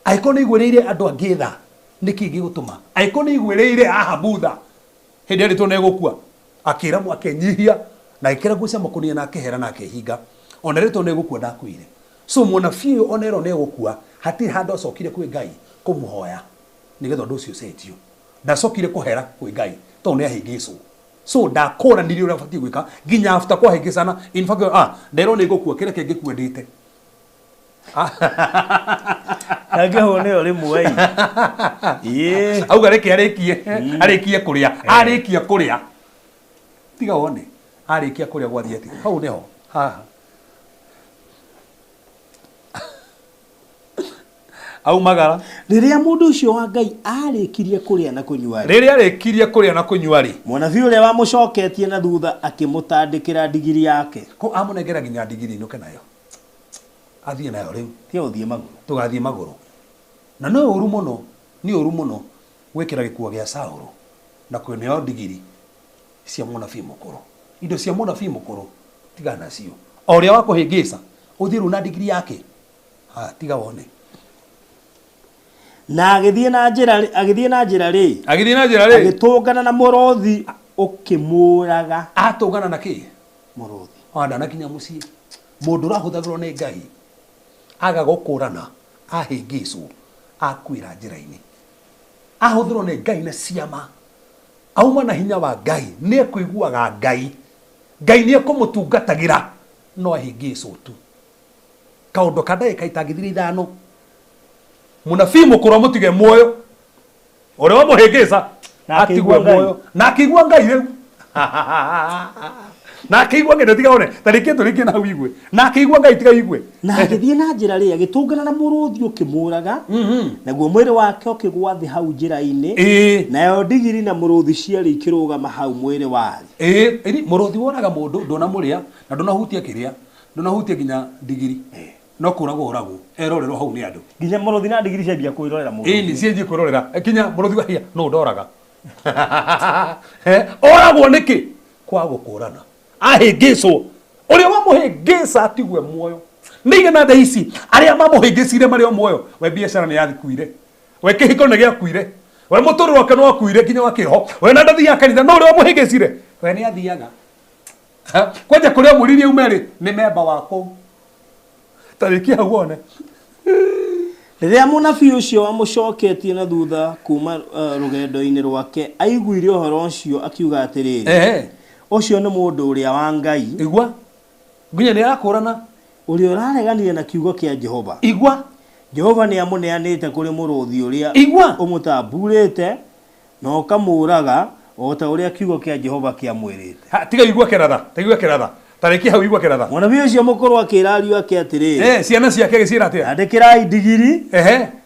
angĩkorwo nĩ aiguĩrĩire andũ angĩ tha, nĩkĩ gĩgũtũma? Angĩkorwo nĩ aiguĩrĩire Ahabu tha, hĩndĩ ĩrĩa erĩtwo nĩ egũkua, akĩra akenyihia na agĩkĩra nguo cia makũnia na akĩhera na akĩhinga. Ona erĩtwo nĩ egũkua ndakuire. So mũnabii ũyũ ona erwo nĩ egũkua, hatirĩ handũ acokire kwĩ Ngai kũmũhoya nĩgetha ũndũ ũcio ũcenjio. Ndacokire kũhera kwĩ Ngai tondũ nĩ ahĩngĩcwo. So ndakũranirie ũrĩa abatiĩ gwĩka nginya after kwahĩngĩcana. In fact, nderwo nĩ ngũkua, kĩrĩa kĩngĩ ndĩte. Angĩhũne nĩyo rĩmwe ĩ. Auga reke arĩkie, arĩkie kũrĩa, arĩkia kũrĩa. Tiga wone, arĩkia kũrĩa gwathiĩ atĩa? Hau nĩho, haha. Aumagara. Rĩrĩa mũndũ ũcio wa Ngai arĩkirie kũrĩa na kũnyua rĩ. Rĩrĩa arĩkirie kũrĩa na kũnyua rĩ. Mũnabii ũrĩa wamũcoketie na thutha akĩmũtandĩkĩra ndigiri yake. Ko amũnengera nginya ndigiri inũke nayo. Athiĩ nayo rĩu. Tiga gũthiĩ magũrũ. Tũgathiĩ magũrũ. Na nĩ ũru mũno, nĩ ũru mũno gwĩkĩra gĩkuo gĩa Saũlũ na kũneo ndigiri cia mũnabii mũkũrũ. Indo cia mũnabii mũkũrũ tiga nacio. O ũrĩa wa kũhĩngĩca, ũthiĩ rĩu na ndigiri yake. Ha, tiga wone. Na agĩthiĩ na njĩra agĩthiĩ na njĩra rĩ. Agĩthiĩ na njĩra rĩ. Agĩtũngana na mũrũthi ũkĩmũraga. Atũngana na kĩ? Mũrũthi. Ona ndanakinya mũciĩ. Mũndũ ũrahũthagĩrwo nĩ Ngai aga gũkũrana, ahĩngĩcwo, akuĩra njĩra-inĩ. Ahũthĩrwo nĩ Ngai na ciama. Auma na hinya wa Ngai nĩ ekũiguaga Ngai. Ngai nĩ ekũmũtungatagĩra no ahĩngĩcwo tu. Kaũndũ ka ndagĩka itangĩthira ithano. Mũnabii mũkũrũ amũtige muoyo. Ũrĩa wamũhĩngĩca Na atigwe akĩigua Ngai. muoyo. Na akĩigua Ngai rĩu. Na akĩigua Ngai tiga one. Ta rĩngĩ tũrĩkie na hau igue. Na akĩigua Ngai tiga igue. Na agĩthiĩ na njĩra rĩ, agĩtũngana na mũrũthi ũkĩmũraga, naguo mwĩrĩ wake ũkĩgwa thĩ hau njĩra-inĩ, nayo ndigiri na mũrũthi cierĩ ikĩrũgama hau mwĩrĩ warĩ. Ĩĩ, mũrũthi woraga mũndũ ndũnamũrĩa na ndũnahutia kĩrĩa, ndũnahutia nginya ndigiri. No kũragwo oragwo, erorerwo hau nĩ andũ. Nginya mũrũthi na ndigiri ciambia kwĩrorera mũrũthi. Ĩni cianjie kwĩrorera, kinya mũrũthi wahia no ndoraga. Oragwo nĩkĩ? Kwa gũkũrana. Ahĩngĩcwo. Ũrĩa wamũhĩngĩca atigwe muoyo. Nĩigana thaa ici arĩa mamũhĩngĩcire marĩ o muoyo, we biacara nĩ yakuire. We kĩhiko nĩ gĩakuire. We mũtũrĩre wake nĩ wakuire nginya wa kĩroho. We na ndathiaga kanitha no ũrĩa wamũhĩngĩcire, we nĩ athiaga. Kwanja kũrĩa amwĩrire aume rĩ, nĩ memba wa kũu. Tarĩkia hau wone. Rĩrĩa mũnabii ũcio wamũcoketie na thutha kuuma rũgendo-inĩ rwake aiguire ũhoro ũcio akiuga atĩrĩrĩ, ũcio nĩ mũndũ ũrĩa wa Ngai. Igua. Nginya nĩ arakũrana. Ũrĩa ũrareganire na kiugo kĩa Jehova. Igua. Jehova nĩ amũneanĩte kũrĩ mũrũthi ũrĩa Igua. ũmũtambuurĩte na ũkamũũraga o ta ũrĩa kiugo kĩa Jehova kĩamwĩrĩte. Tiga igua kĩratha, tiga igua kĩratha. Tarĩkia hau igua kĩratha. Mũnabii ũcio mũkũrũ akĩra ariũ ake atĩrĩrĩ, Ciana ciake agĩciĩra atĩa? Andĩkĩrai ndigiri.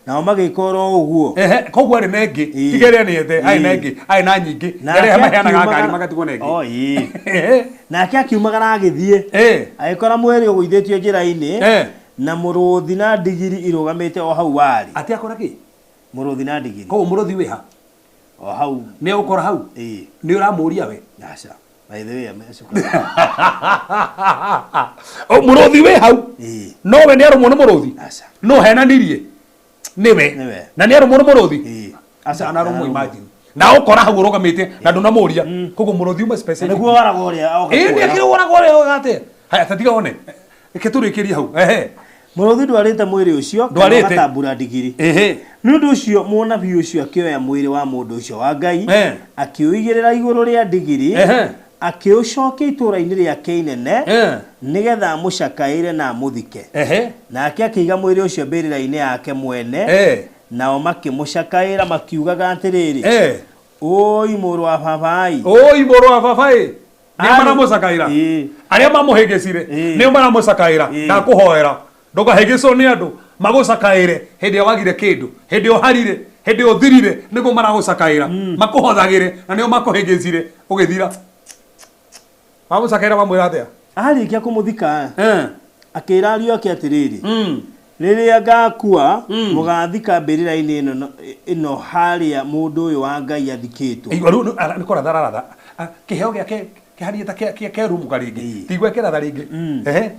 Nao magĩka oro ũguo. Koguo arĩ na ĩngĩ, tiga ĩrĩa nĩete, arĩ na ĩngĩ, arĩ na nyingĩ. Arĩa maheanaga ngari magatigwo na ĩngĩ. Nake akiumagara agĩthiĩ, agĩkora mwĩrĩ ũgũithĩtio njĩra-inĩ, na mũrũthi na ndigiri irũgamĩte o hau warĩ. Atĩ akora kĩ? Mũrũthi na ndigiri. Koguo mũrũthi wĩ ha? O hau. Nĩ ũgũkora hau? Nĩ ũramũria we? Aca. By the way, Mũrũthi wĩ hau. No we nĩ arũmwo nĩ mũrũthi. No henanirie. Nĩwe. Na nĩ arũmwo nĩ mũrũthi. Aca anarũmwo imagine. Na ũkora hau ũrũgamĩte na ndũnamũria. Koguo mũrũthi uma specific. Nĩguo waraga ũrĩa oka. Ĩĩ nĩ akĩrĩ waraga ũrĩa oka atĩa? Haya ta tiga one. Reke tũrĩkĩrie hau. Mũrũthi ndwarĩte mwĩrĩ ũcio kana ũgatambura ndigiri. Nĩ ũndũ ũcio mũnabii ũcio akĩoya mwĩrĩ wa mũndũ ũcio wa Ngai, akĩũigĩrĩra igũrũ rĩa ndigiri, akĩũcokia itũũra-inĩ rĩake inene, nĩgetha amũcakaĩre na amũthike. Nake akĩiga mwĩrĩ ũcio mbĩrĩra-inĩ yake mwene, nao makĩmũcakaĩra makiugaga atĩrĩrĩ, Ũũi mũrũ wa baba-ĩ! Ũũi mũrũ wa baba-ĩ! Nĩo maramũcakaĩra. Arĩa mamũhĩngĩcire nĩo maramũcakaĩra. Ndakũhoera ndũkahĩngĩcwo nĩ andũ magũcakaĩre hĩndĩ ĩrĩa wagire kĩndũ, hĩndĩ ĩrĩa ũharire, hĩndĩ ĩrĩa ũthirire, nĩguo maragũcakaĩra. Makũhothagĩre na nĩo makũhĩngĩcire ũgĩthira. Mamũcakaĩra mamwĩra atĩa? Arĩkia kũmũthika, akĩra ariũ ake atĩrĩrĩ, Rĩrĩa ngaakua, mũgaathika mbĩrĩra-inĩ ĩno harĩa mũndũ ũyũ wa Ngai athikĩtwo. Igua rĩu nĩ kũratha araratha. Kĩheo gĩake kĩhaniĩ ta kĩerumuka rĩngĩ. Ti igua kĩratha rĩngĩ.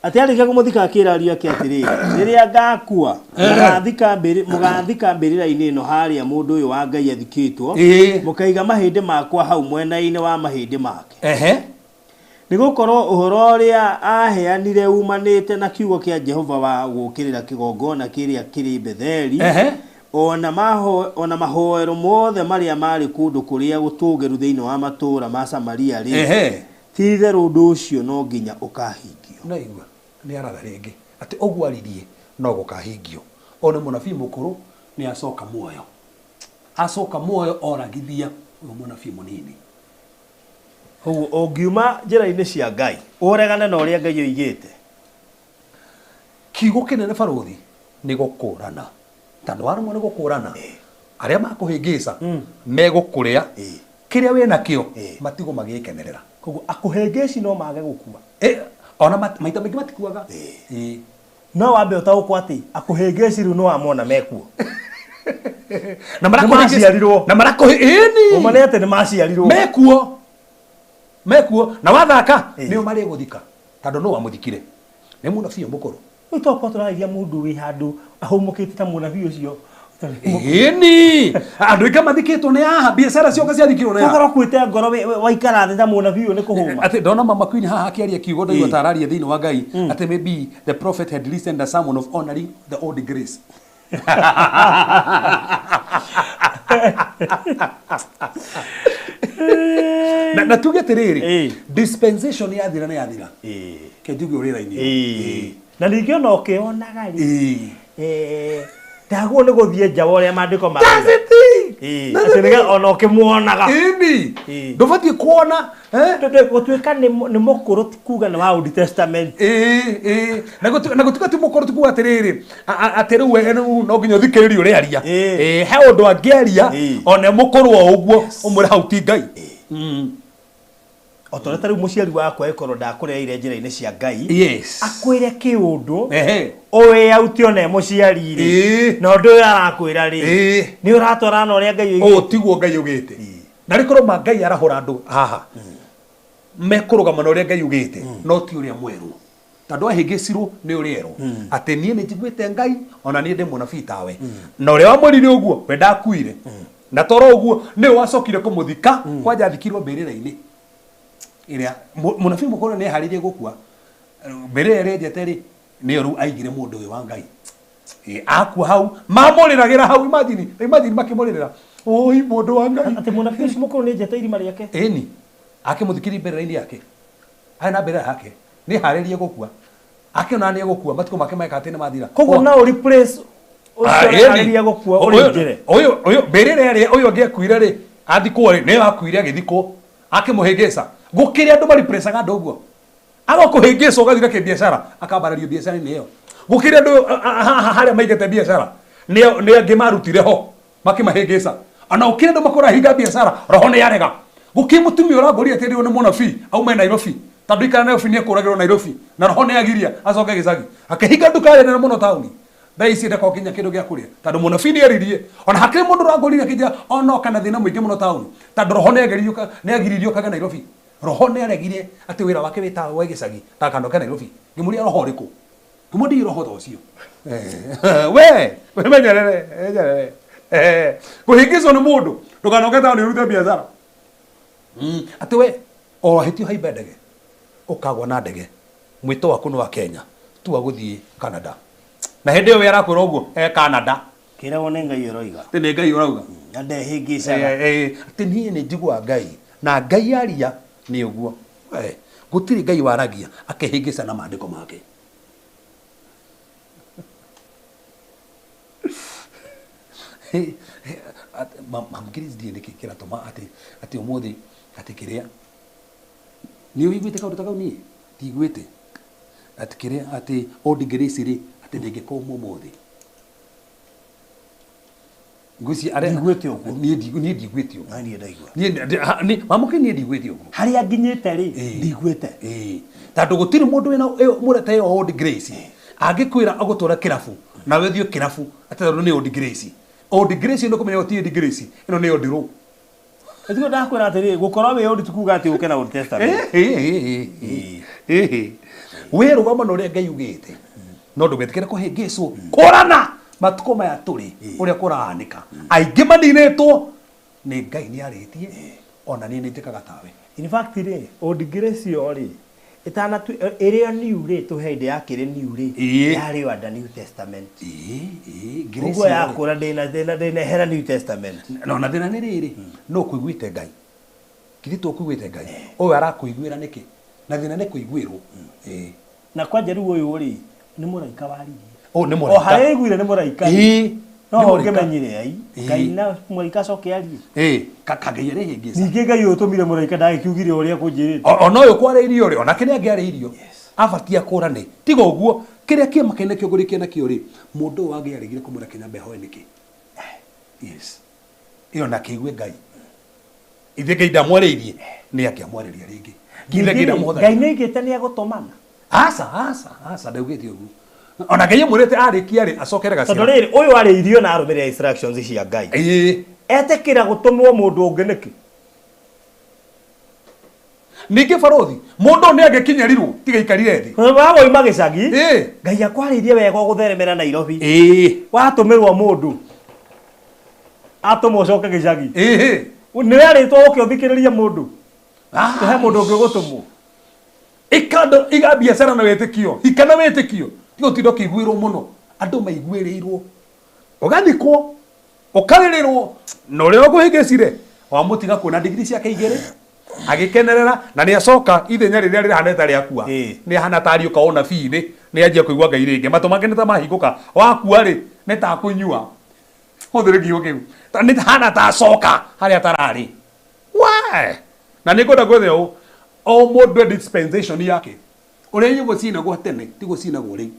Atĩ arĩkia kũmũthika akĩra ariũ ake atĩrĩrĩ, Rĩrĩa ngaakua, mũgaathika mbĩrĩra-inĩ ĩno harĩa mũndũ ũyũ wa Ngai athikĩtwo, mũkaiga mahĩndĩ makwa hau mwena-inĩ wa mahĩndĩ make. Nĩgũkorwo ũhoro ũrĩa aaheanire uumanĩte na kiugo kĩa Jehova wa gũũkĩrĩra kĩgongona kĩrĩa kĩrĩ Betheli, o na mahooero mothe marĩa maarĩ kũndũ kũrĩa gũtũũgĩru thĩinĩ wa matũũra ma Samaria-rĩ, ti-itherũ ũndũ ũcio no nginya ũkaahingio. Nĩaigua, nĩaratha rĩngĩ atĩ ũguo aririe no gũkaahingio. O na mũnabii mũkũrũ nĩacoka muoyo. Acoka muoyo oragithia ũyũ mũnabii mũnini. Ũguo ũngiuma njĩra-inĩ cia Ngai, ũregane na ũrĩa Ngai oigĩte. Kiugo kĩnene barũthi nĩ gũkũrana. Tondũ waremwo nĩ gũkũrana, arĩa makũhĩngĩca megũkũrĩa kĩrĩa wĩ nakĩo matigwo magĩkenerera. Koguo akũhĩngĩci no mage gũkua. Ona maita maingĩ matikuaga. No wambe ũtaũkwo atĩ akũhĩngĩci rĩu nĩ wamona mekuo. Na marakũhĩngĩca. Na marakũhĩngĩca. Ũma nĩ atĩ nĩ maciarirwo. Mekuo. Mekuo. Na wathaka nĩo marĩgũthika. Tondũ nũ wamũthikire. Nĩ mũnabii mũkũrũ. Rĩu tokorwo tũrarĩria mũndũ wĩ handũ ahũmũkĩte ta mũnabii ũcio. Ĩni. Andũ aingĩ mathikĩtwo nĩ haha biacara cioka ciathikirwo nĩ haha. Tokorwo ũkuĩte ngoro waikara thĩ ta mũnabii ũyũ nĩ kũhũma. Atĩ ndona Mama Queen haha akĩaria kiugo ndaigua ta araria thĩinĩ wa Ngai atĩ maybe the prophet had listened a sermon of honoring the old grace. Na tuge atiriri, Ĩĩ. dispensation yathira nĩ yathira. Ĩĩ. Ke njuge ũrĩ raini. Ĩĩ. Na ningĩ ona ũkĩonaga rĩ, Ĩĩ. Ndagwo nĩ gũthiĩ nja wa ũrĩa maandĩko That's marauga. the thing. Ĩĩ, That's the atĩ nĩgetha thing. ona ũkĩmuonaga. Ĩni. Ĩĩ. Ndũbatiĩ kuona eh? Tondũ gũtuĩka nĩ mũkũrũ ti kuga nĩ wa Old Testament. Ĩĩ, ĩĩ. Na gũtuĩka ti mũkũrũ ti kuga atĩrĩrĩ, atĩ rĩu we rĩu no nginya ũthikĩrĩrie ũrĩa aria. Ĩĩ. Ĩĩ, he ũndũ angĩaria Ĩĩ. ona mũkũrũ o ũguo ũmwĩre hau ti Ngai. O ta ũrĩa ta rĩu mũciari wakwa ĩkorwo ndakũrereire njĩra-inĩ cia Ngai, Yes. akwĩre kĩũndũ Ehe. ũĩ aute ona e mũciari rĩ, Ĩĩ. na ũndũ ũyũ arakwĩra rĩ, Ĩĩ. nĩ ũratwarana na ũrĩa Ngai oigĩte. Ũũ tiguo Ngai ugĩte. Na rĩkorwo ma Ngai arahũra andũ haha mekũrũgama na ũrĩa Ngai ugĩte, no ti ũrĩa mwerũ, tondũ ahĩngĩcirwo nĩ ũrĩa erwo atĩ niĩ nĩ njiguĩte Ngai, ona niĩ ndĩ mũnabii tawe, na ũrĩa wamwĩrire ũguo we ndakuire, na toro ũguo nĩwe wacokire kũmũthika, kwanja athikirwo mbĩrĩra-inĩ ĩrĩa mũnabii mũkũrũ nĩ eharĩirie gũkua. Mbĩrĩra ĩrĩa enjete rĩ, nĩyo rĩu aigire mũndũ ũyũ wa Ngai. Akua hau mamũrĩragĩra hau, imagine, imagine makĩmũrĩrĩra, oi mũndũ wa Ngai. Atĩ mũnabii ũcio mũkũrũ nĩ enjete irima rĩake. Ĩni, akĩmũthikĩria mbĩrĩra-inĩ yake, arĩ na mbĩrĩra yake, nĩ harĩrie gũkua, akĩona nĩ egũkua, matukũ make meka atĩ nĩ mathira. Koguo no replace ũcio ũreharĩria gũkua ũrĩ njĩre. Ũyũ mbĩrĩra ĩrĩa ũyũ ũngĩ akuire rĩ, athikwo rĩ, nĩyo akuire agĩthikwo, akĩmũhĩngĩca. Gũkĩrĩ andũ mariprecaga andũ ũguo, agakũhĩngĩca ũgathiĩ na kĩbiacara, akambarario biacara-inĩ ĩyo. Gũkĩrĩ andũ haha harĩa maigĩte biacara, nĩ angĩ marutire ho makĩmahĩngĩca. Ona gũkĩrĩ andũ makũrahinga biacara, roho nĩ yarega. Gũkĩrĩ mũtumia ũrangũria atĩ rĩu nĩ mũnabii aume Nairobi, tondũ ikara Nairobi nĩ ekũragĩrwo Nairobi, na roho nĩ agiria acoke gĩcagi, akĩhinga nduka ĩrĩa nene mũno taũni. Thaa ici ndakorwo kinya kĩndũ gĩa kũrĩa, tondũ mũnabii nĩ eririe. Ona hakĩrĩ mũndũ ũrangũrire akĩnjĩra ona oka na thĩna mũingĩ mũno taũni, tondũ roho nĩ agiririo kage Nairobi. Roho nĩ aregire atĩ wĩra wake wĩ wa gĩcagi ndakanoke Nairobi. Ngĩmũria roho ũrĩkũ, ngĩmũria roho ta ũcio. We wĩmenyerere, menyerere. Kũhĩngĩcwo nĩ mũndũ, ndũkanoke taũni ũrute biacara. Atĩ we o hĩtio haimbe ndege, ũkagwa na ndege, mwĩto waku nĩ wa Kenya, tua gũthiĩ Canada. Na hĩndĩ ĩyo we arakwĩra ũguo e Canada. Kĩragwo nĩ Ngai ũroiga. Atĩ nĩ Ngai ũrauga. Na ndehĩngĩcaga. Atĩ niĩ nĩ njiguaga Ngai, na Ngai aria nĩ ũguo. Gũtirĩ Ngai waragia akĩhĩngĩca na maandĩko make. Mamũkĩrĩ ndiĩ nĩkĩ kĩratũma atĩ ũmũthĩ atĩ kĩrĩa nĩ ũiguĩte kaũndũ ta kau? Niĩ ndiguĩte atĩ kĩrĩa atĩ Old Grace rĩ, atĩ ndĩngĩkũmwo ũmũthĩ. Ngwĩciria arĩa Ndiguĩte ũguo. Niĩ ndiguĩte ũguo. Na niĩ ndaigua. Niĩ mamũkĩ niĩ ndiguĩte ũguo. Harĩa nginyĩte rĩ, ndiguĩte. Ĩĩ. Tondũ gũtirĩ mũndũ wĩna mũrete ĩyo Old Grace angĩkwĩra agũtwara kĩrabu nawe ũthiĩ kĩrabu atĩ tondũ nĩ Old Grace. Old Grace nĩ kũmenya gũtirĩ Old Grace, ĩno nĩ Old Row. Tiguo ndakwĩra atĩrĩrĩ, gũkorwo wĩ old ti kuga atĩ ũke na Old Testament. Wĩ rũgama na ũrĩa Ngai ugĩte, no ndũgetĩkĩre kũhĩngĩcwo. Kũrana matukũ maya tũrĩ, ũrĩa kũrahanĩka, aingĩ maninĩtwo nĩ Ngai nĩ arĩtie, ona niĩ nĩ njĩkaga tawe. In fact rĩ, Old Grace ĩyo rĩ, ĩtanatu ĩrĩa new rĩ, tũhe hĩndĩ yakĩrĩ new rĩ, yarĩ o under New Testament. Ĩĩ, Grace Ũguo ĩyo rĩ. yakũra ndĩnehera New Testament. No na thĩna nĩ rĩrĩ, no kũiguĩte Ngai, githĩ to kũiguĩte Ngai ũyũ arakũiguĩra nĩkĩ? Na thĩna nĩ kũiguĩrwo. Ĩĩ. Na kwanja rĩu ũyũ rĩ, nĩ mũraika waririe. Ũyũ nĩ O mũraika. harĩa aiguire nĩ mũraika. No Nĩ mũraika. ũngĩmenyire ai, Ngai na mũraika acoke arie. Ĩĩ, kangai arĩhĩngĩca. Ningĩ Ngai ũyũ ũtũmire mũraika ndagĩkiugire ũrĩa kũnjĩrĩte. Ona ũyũ kwarĩa irio rĩ, onake nĩ angĩarĩa irio, abatie akũrane. Tiga ũguo, kĩrĩa kĩama kĩnene kĩongo kĩna kĩo rĩ, mũndũ ũyũ angĩaregire kũmwĩra Kĩnyambe hoe nĩkĩ? Yes. Ĩyo na kĩigue Ngai. Ithe Ngai ndamwarĩirie, nĩ angĩamwarĩria rĩngĩ. Ithe Ngai ndamũhũthagĩra. Ngai nĩ aigĩte nĩ egũtũmana. Aca, aca, aca, ndaugĩte ũguo. Ona Ngai amwĩrĩte arĩkia rĩ, acokere Tondũ gacĩra. rĩrĩ, ũyũ arĩ irio na arũmĩrĩra instructions cia Ngai. Etĩkĩra gũtũmwo mũndũ ũngĩ nĩkĩ? Ningĩ barothi, mũndũ nĩ angĩkinyerirwo tiga ikarire thĩ. Wa woima gĩcagi, Ngai akwarĩirie wega ũgũtheremera Nairobi. Watũmĩrwo mũndũ, atũmwo ũcoke gĩcagi. Nĩ werĩtwo ũke ũthikĩrĩrie mũndũ. He mũndũ ũngĩ ũgũtũmwo. Ikando iga biacara na wĩtĩkio, hika na wĩtĩkio. Tiga ũtinde ũkĩiguĩrwo mũno. Andũ maiguĩrĩirwo. Ũgathikwo. Ũkarĩrĩrwo na ũrĩa ũkũhĩngĩcire wamũtiga kuona digiri ciake igĩrĩ agĩkenerera na nĩ acoka ithenya rĩrĩa rĩrahana ta rĩakua nĩ ahana ta ariũka ona biinĩ nĩ anjia kũigua Ngai rĩngĩ matũ make nĩ ta mahingũka wakua rĩ nĩ ta kũnyua hũthĩre kiugo kĩu nĩ hana ta acoka harĩa tararĩ we na nĩ ngwenda gwethe ũũ o mũndũ e dispensation yake ũrĩa nyĩmbo cinagwo tene tiguo cinagwo rĩu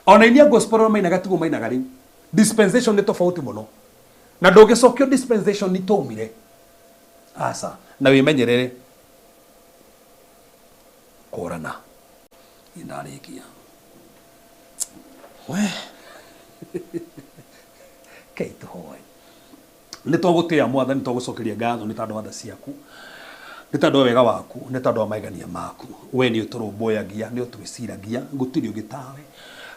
ona inia gospel arĩa mainaga tiguo mainaga rĩu dispensation nĩ tofauti mũno na ndũngĩcokio dispensation nĩ twaumire aca na wĩmenyerere kũrana ndarĩkia we kei tũhoe nĩ twagũtĩĩa mwathani twagũcokeria ngatho nĩ tondũ wa tha ciaku nĩ tondũ wa wega waku nĩ tondũ wa maigania maku we nĩ ũtũrũmbũyagia nĩ ũtwĩciragia gũtirĩ ũngĩ tawe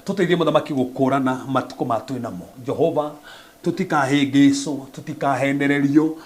tũteithie mũthamaki gũkũrana matukũ ma twĩ namo Jehova tũtikahĩngĩcwo tũtikahenererio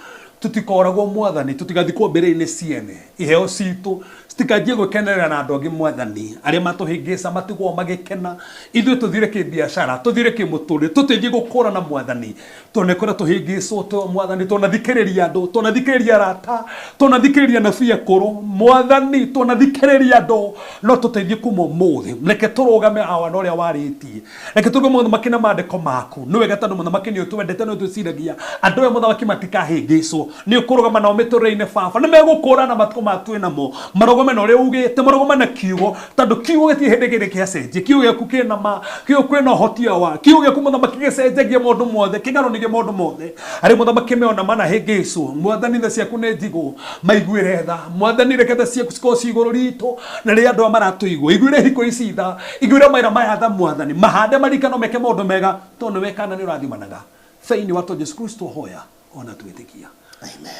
tũtikoragwo mwathani tũtigathikwo mbĩrĩra-inĩ ciene iheo citũ citikanjie gwĩkenerera na andũ angĩ mwathani arĩa matũhĩngĩca matigwo magĩkena ithuĩ tũthire kĩbiacara tũthire kĩmũtũrĩre tũteithie gũkũrana mwathani tondũ nĩ kũrĩa tũhĩngĩcwo mwathani tũnathikĩrĩria andũ tũnathikĩrĩria arata tũnathikĩrĩria anabii akũrũ mwathani tũnathikĩrĩria andũ no tũteithie kuma ũmũthĩ reke tũrũgame awa na ũrĩa warĩtie reke tũrũgame mũthamaki na maandĩko maku nĩ wega tondũ mũthamaki nĩ ũtwendete nĩ ũtwĩciragia andũ aya mũthamaki matikahĩngĩcwo nĩ ũkũrũgama nao mĩtũrĩre-inĩ baba nĩ megũkũrana matukũ ma twĩ namo marũgame na ũrĩa ugĩte marũgame na kiugo tondũ kiugo gĩtirĩ hĩndĩ kĩrĩ kĩacenjia kiugo gĩaku kĩna ma kiugo kwĩna ũhoti wa kiugo gĩaku mũthamaki gĩcenjagia maũndũ mothe kĩgarũnirie maũndũ mothe arĩ mũthamaki meona manahĩngĩcwo mwathani tha ciaku nĩ njigũ maiguĩre tha mwathani reke tha ciaku cikorwo ci igũrũ ritũ na rĩrĩa andũ aya maratũigua iguĩre hiko ici tha iguĩre mawĩra maya tha mwathani mahande marikano meke maũndũ mega tondũ nĩ wekana nĩ ũrathimanaga thĩinĩ wa to Jesu Kristo hoya ona twĩtĩkia.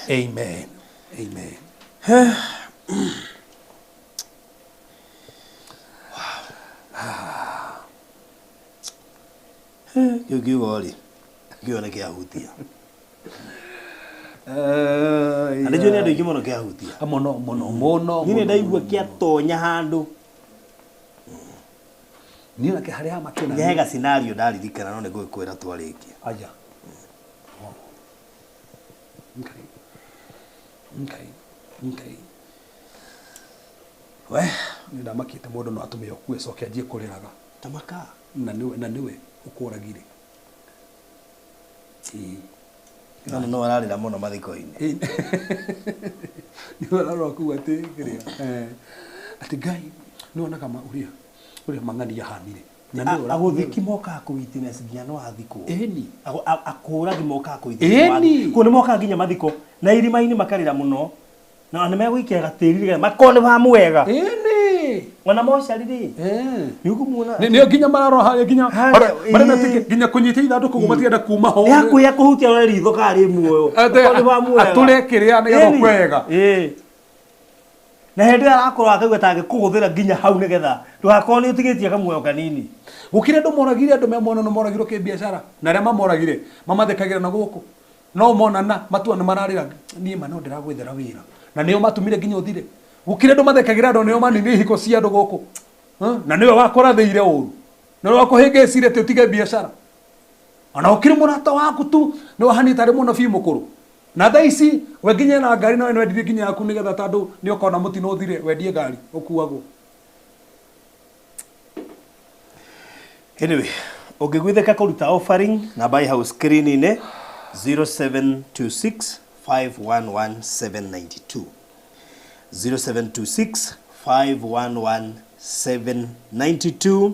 Amen. Amen. Amen. Kĩu kiugo rĩ kiugo nĩ kĩahutia na nĩnjũĩ nĩ andũ aingĩ mũno kĩahutia mũno mũno mũno niĩ nĩ ndaigua kĩatonya handũ niĩ nake harĩa makĩona nĩ hega scenario ndaririkana no nĩ ngũgĩkwĩra twarĩkia aya. Okay. Okay. Okay. We nĩ ndamakĩte mũndũ no atũme ũkue coke anjie kũrĩraga tamaka na nĩwe ũkũragire. Ĩĩ. No no ararĩra mũno mathiko-inĩ. Nĩ ararora kũu atĩ kĩrĩa atĩ Ngai nĩ wonaga ũrĩa mang'ani ahanire. Agũthiki mokaga kũ witness nginya no athikwo. Ĩni. Akũragi mokaga kũ witness. Ĩni. Kũu nĩ mokaga nginya mathiko na irima-inĩ makarĩra mũno na nĩ megũikia gatĩri nĩgetha makone wa mwega. Ĩni. Ona mocarĩ rĩ. Nĩ ũkũmuona. Nĩ nginya mararora harĩa nginya marĩa nginya kũnyita ithandũkũ ũguo matienda kuma ho. Nĩ hakuhĩ akũhutia rore ritho kana rĩ muoyo. Makone wa mwega. Atũre kĩrĩa nĩgetha ũkwega. Ĩĩ. Na hĩndĩ ĩyo arakorwo akaigua ta angĩkũgũthĩra nginya hau nĩgetha ndũgakorwo nĩ ũtigĩtie kamuoyo kanini. Gũkĩrĩ andũ moragire andũ me mwana no moragirwo kĩbiacara na arĩa mamoragire mamathekagĩra na gũkũ no monana matua nĩ mararĩra niĩ ma no ndĩragwethera wĩra na nĩo matũmire nginya ũthire. Gũkĩrĩ andũ mathekagĩra andũ nĩo maninire ihiko cia andũ gũkũ na nĩwe wakorathĩire ũru nĩwe wakũhĩngĩcire atĩ ũtige biacara ona ũkĩrĩ mũrata waku tu nĩ wahanĩte arĩ mũnabii mũkũrũ na thaa ici we nginya na ngari nawe nĩwendirie nginya yaku nĩgetha tondũ nĩ ũkona mũtino ũthire wendie ngari ũkuagwo. Anyway, ũngĩgwithĩka kũruta offering namba ĩ hau screen-inĩ 0726 511 792 0726 511 792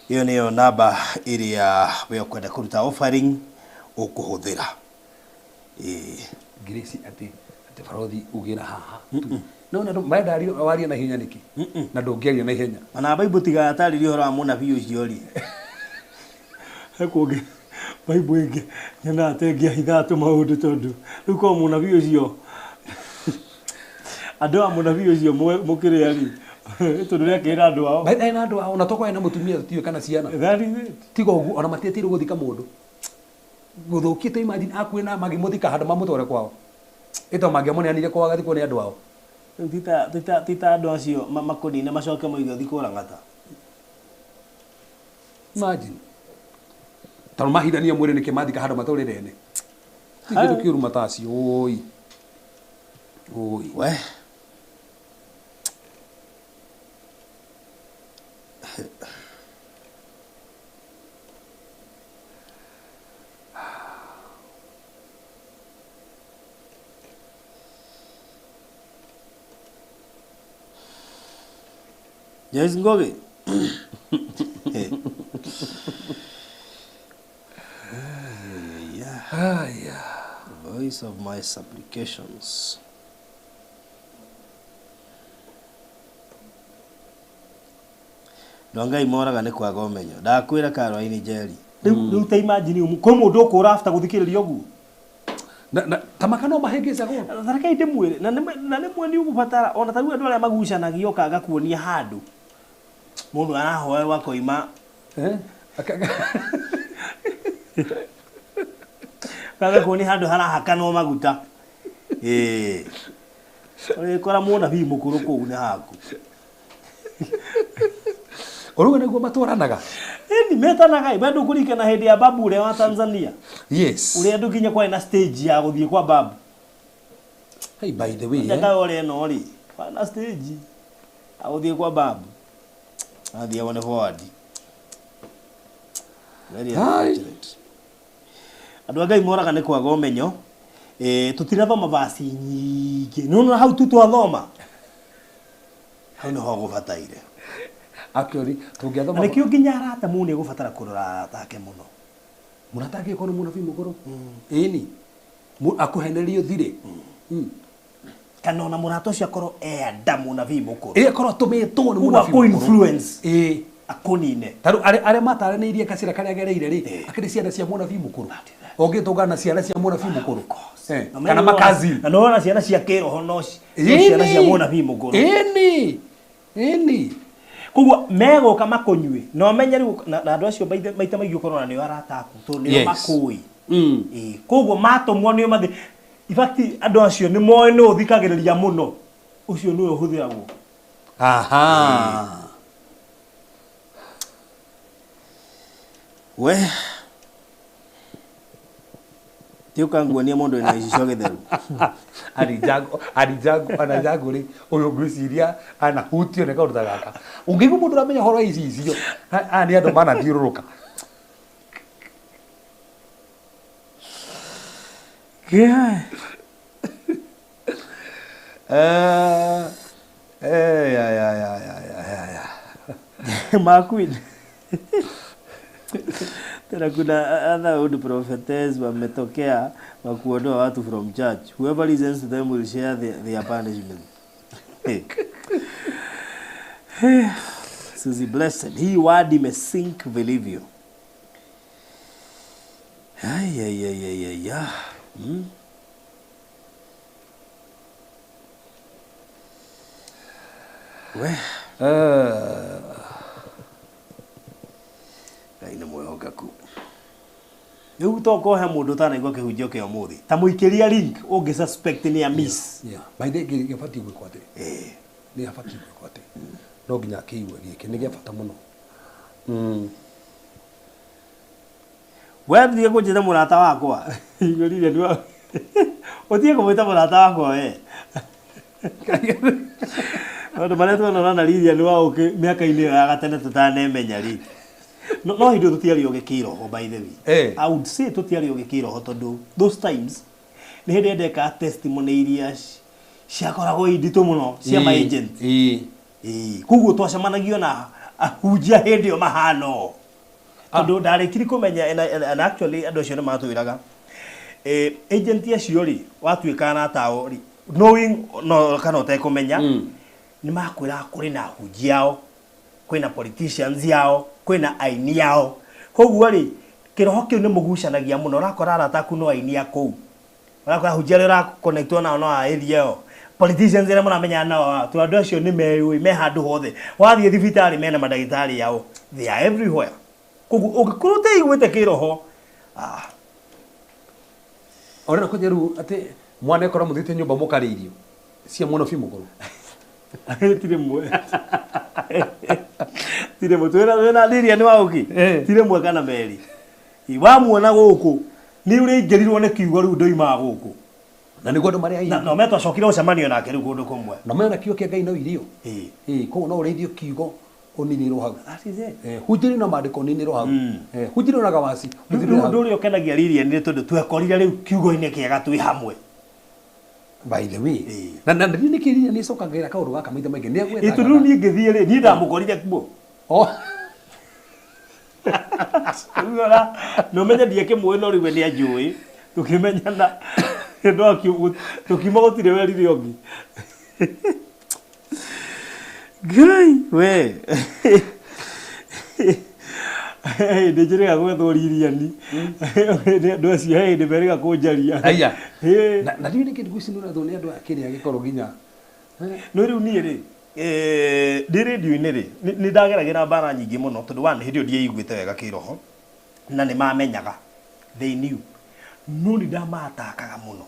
ĩyo nĩyo namba ĩrĩa we ũkwenda kũruta offering ũkũhũthĩra. Grace atĩ barothi ugĩra haha no na marenda warie na ihenya nĩkĩ na ndũngĩaria na ihenya ona Bible tigatarĩria ũhoro wa mũnabii ũcio rĩ kũngĩ Bible ĩngĩ nyonaga ta ĩngĩahithaga tũmaũndũ tondũ rĩu korwo mũnabii ũcio andũ a mũnabii ũcio mũkĩrĩa rĩ tondũ nĩakĩra andũ ao ena andũ ao na tokorwo ena mũtumia tũtiũĩ kana ciana tiga ũguo ona matiĩtĩirwo gũthika mũndũ gũthũkĩte imagine akuĩ na magĩmũthika handũ mamũtware kwao ĩto mangĩamũneanire kwao agathikwo nĩ andũ ao ti ta andũ acio makũnine macoke moige ũthiĩ kũrang'ata. Imagine Tondũ mahithania mwĩrĩ nĩkĩ mathika handũ matũrĩre ene. Ti kĩndũ kĩũru matacio oi. Oi. We. Joyce Ngogi. Aya. Voice of my supplications. Ndongai moraga nĩ kwaga ũmenyo. Ndakwĩra Caroline Njeri. Rĩu ta imagine kwĩ mũndũ ũkũra after gũthikĩrĩria ũguo. Na ta makano mahĩngĩcagwo. Tharaka ndĩmwĩre na nĩmwe nĩ ũgũbatara ona ta rĩu andũ arĩa magucanagia ũkaga kuonia handũ. Mũndũ arahoerwo akoima. Kaga kuonia handũ harahakanwo maguta. Ĩĩ. Ũrĩkora mũnabii mũkũrũ kũu nĩ haku. Ũruga nĩguo matwaranaga. Ĩni metanaga bado kũrikana hĩndĩ ya babu ũrĩa wa Tanzania. Yes. Ũrĩa andũ nginya kwarĩ na stage ya gũthiĩ kwa babu. Hey, by the way. Ndakaga ũrĩa ĩno rĩ. Kwarĩ na stage ya gũthiĩ kwa babu. Athiagwo nĩ forward. Very unfortunate. Andũ a Ngai moraga nĩ kwaga ũmenyo. Tũtirathoma vasi nyingĩ. Nĩwona hau tu twathoma. Hau nĩho gũbataire. Actually, tũngĩathoma. Na nĩkĩo nginya arata mũndũ nĩegũbatara kũrora arata ake mũno. Mũrata angĩkorwo nĩ mũnabii mũkũrũ. Ĩni. Akũhenerie ũthire. Kana ona mũrata ũcio akorwo enda mũnabii mũkũrũ. Ĩ akorwo atũmĩtwo nĩ mũnabii mũkũrũ. Influence. Ĩ. Akũnine. Ta rĩu arĩa mataranĩirie gacĩra karĩa agereire rĩ, akĩrĩ ciana cia mũnabii mũkũrũ. Ũngĩtũngana na ciana cia mũnabii mũkũrũ. Kana makazi. Na nĩwona ciana cia kĩroho no ciana cia mũnabii mũkũrũ. Ĩni. Ĩni. Koguo megũka makũnyue na ũmenye rĩu na andũ acio maita maingĩ ũkorwo na nĩo arata aku tondũ nĩo makũĩ. Koguo matũmwo nĩo mathi. In fact andũ acio nĩ moĩ nũ ũthikagĩrĩria mũno. Ũcio nĩwe ũhũthĩragwo. Aha. We. Ti ũkanguonia mũndũ wĩna gĩcicio gĩtheru. Ari njango rĩ, ũyũ ngwĩciria anahutio nĩ kaũndũ ta gaka. Ũngĩigua mũndũ ũramenya ũhoro wa icicio, aya nĩ andũ manathiũrũrũka. Ya. Makwin. Tena kuna other old prophetess wametokea wa kuondoa watu from church. Whoever listens to them will share their punishment. Susie Blessed. Hii word imesink vilivyo. Ay, ay, ay, ay, ay, ay. We. Ngai nĩ mwĩhokeku. Rĩu to he mũndũ ũtanaigua kĩhunjio kĩa ũmũthĩ. Ta mũikĩria link ũngĩ suspect nĩ a miss. Yeah. By the way, gĩbatiĩ gwĩkwo atĩ. Nĩ abatiĩ gwĩkwo atĩ. No nginya akĩigue gĩkĩ nĩ gĩa bata mũno. We thiĩ kũnjĩta mũrata wakwa. Igũrire ndwa. Ũthiĩ kũmwĩta mũrata wakwa we. Maũndũ marĩa tuonana na Lilian nĩ wa ũkĩ mĩaka-inĩ ĩyo ya gatene tũtanemenya rĩ. No hĩndĩ tũtiarĩ ũgĩ kĩroho by the way. I would say tũtiarĩ ũgĩ kĩroho tondũ those times nĩ hĩndĩ ndeka testimony iria ciakoragwo inditũ mũno cia my agent. Koguo twacemanagio na ahunjia hĩndĩ ĩyo mahano. Tondũ ndarĩkiri kũmenya and actually andũ acio nĩ matwĩraga agent acio rĩ watuĩka arata ao rĩ knowing no kana ũtekũmenya nĩ makwĩraga kũrĩ na ahunjia ao, kwĩna politicians ao, kwĩna aini ao. Koguo rĩ kĩroho kĩu nĩ mũgucanagia mũno, ũrakora arata aku no aini a kũu, ũrakora ahunjia arĩa ũrakonectwo nao no a area ĩyo, politicians arĩa mũramenyana nao, tondũ andũ acio nĩ meyũĩ me handũ hothe. Wathiĩ thibitarĩ mena mandagĩtarĩ ao, they are everywhere. Koguo ũngĩkorwo ũteiguĩte kĩroho Orena kwenye rĩu atĩ mwana ĩkorwo mũthiĩte nyũmba mũkarĩa irio cia mũnabii mũkũrũ. Tirĩ mwe twĩna Lilian wa ũkĩ tirĩ mwe kana merĩ. Wamuona gũkũ nĩ ũrĩingĩrirwo nĩ kiugo rĩu ndoimaga gũkũ. Na nĩguo andũ marĩ aingĩ. Na me twacokire gũcemanio nake rĩu kũndũ kũmwe. Na mena kiugo kĩa Ngai no irio. Ĩĩ koguo no ũrĩithio kiugo ũninĩrwo hau. That is it. Hunjĩrio na maandĩko ũninĩrwo hau. Hunjĩrio na gawaci. Rĩu ũndũ ũrĩa ũkenagia Lilian nĩ tondũ twekorire rĩu kiugo-inĩ kĩega twĩ hamwe. By the way. Na na nĩ nĩkĩ Lilian nĩ ĩcokagĩra kaũndũ gaka maita maingĩ nĩ agwetaga. Ĩ tondũ rĩu niĩ ngĩthiĩ rĩ, niĩ ndamũkorire kuo. Oh. No menye ndiakĩmũĩ no rĩu we nĩ anjũĩ. Tũkĩmenyana. Tũkiuma gũtirĩ werire ũngĩ. Ngai we. Ndĩ njĩrĩga gwethwo Lilian. Andũ acio hĩndĩ merĩga kũnjaria. Aya. Na rĩu nĩkĩ ngwĩciria nĩ ũrethwo nĩ andũ a kĩrĩa gĩkorwo nginya. No rĩu niĩ rĩ, ndĩ rĩndiũ-inĩ rĩ, nĩ ndageragĩra mbara nyingĩ mũno tondũ one hĩndĩ ĩyo ndieiguĩte wega kĩroho na nĩ mamenyaga. They knew. No nĩ ndamatakaga mũno.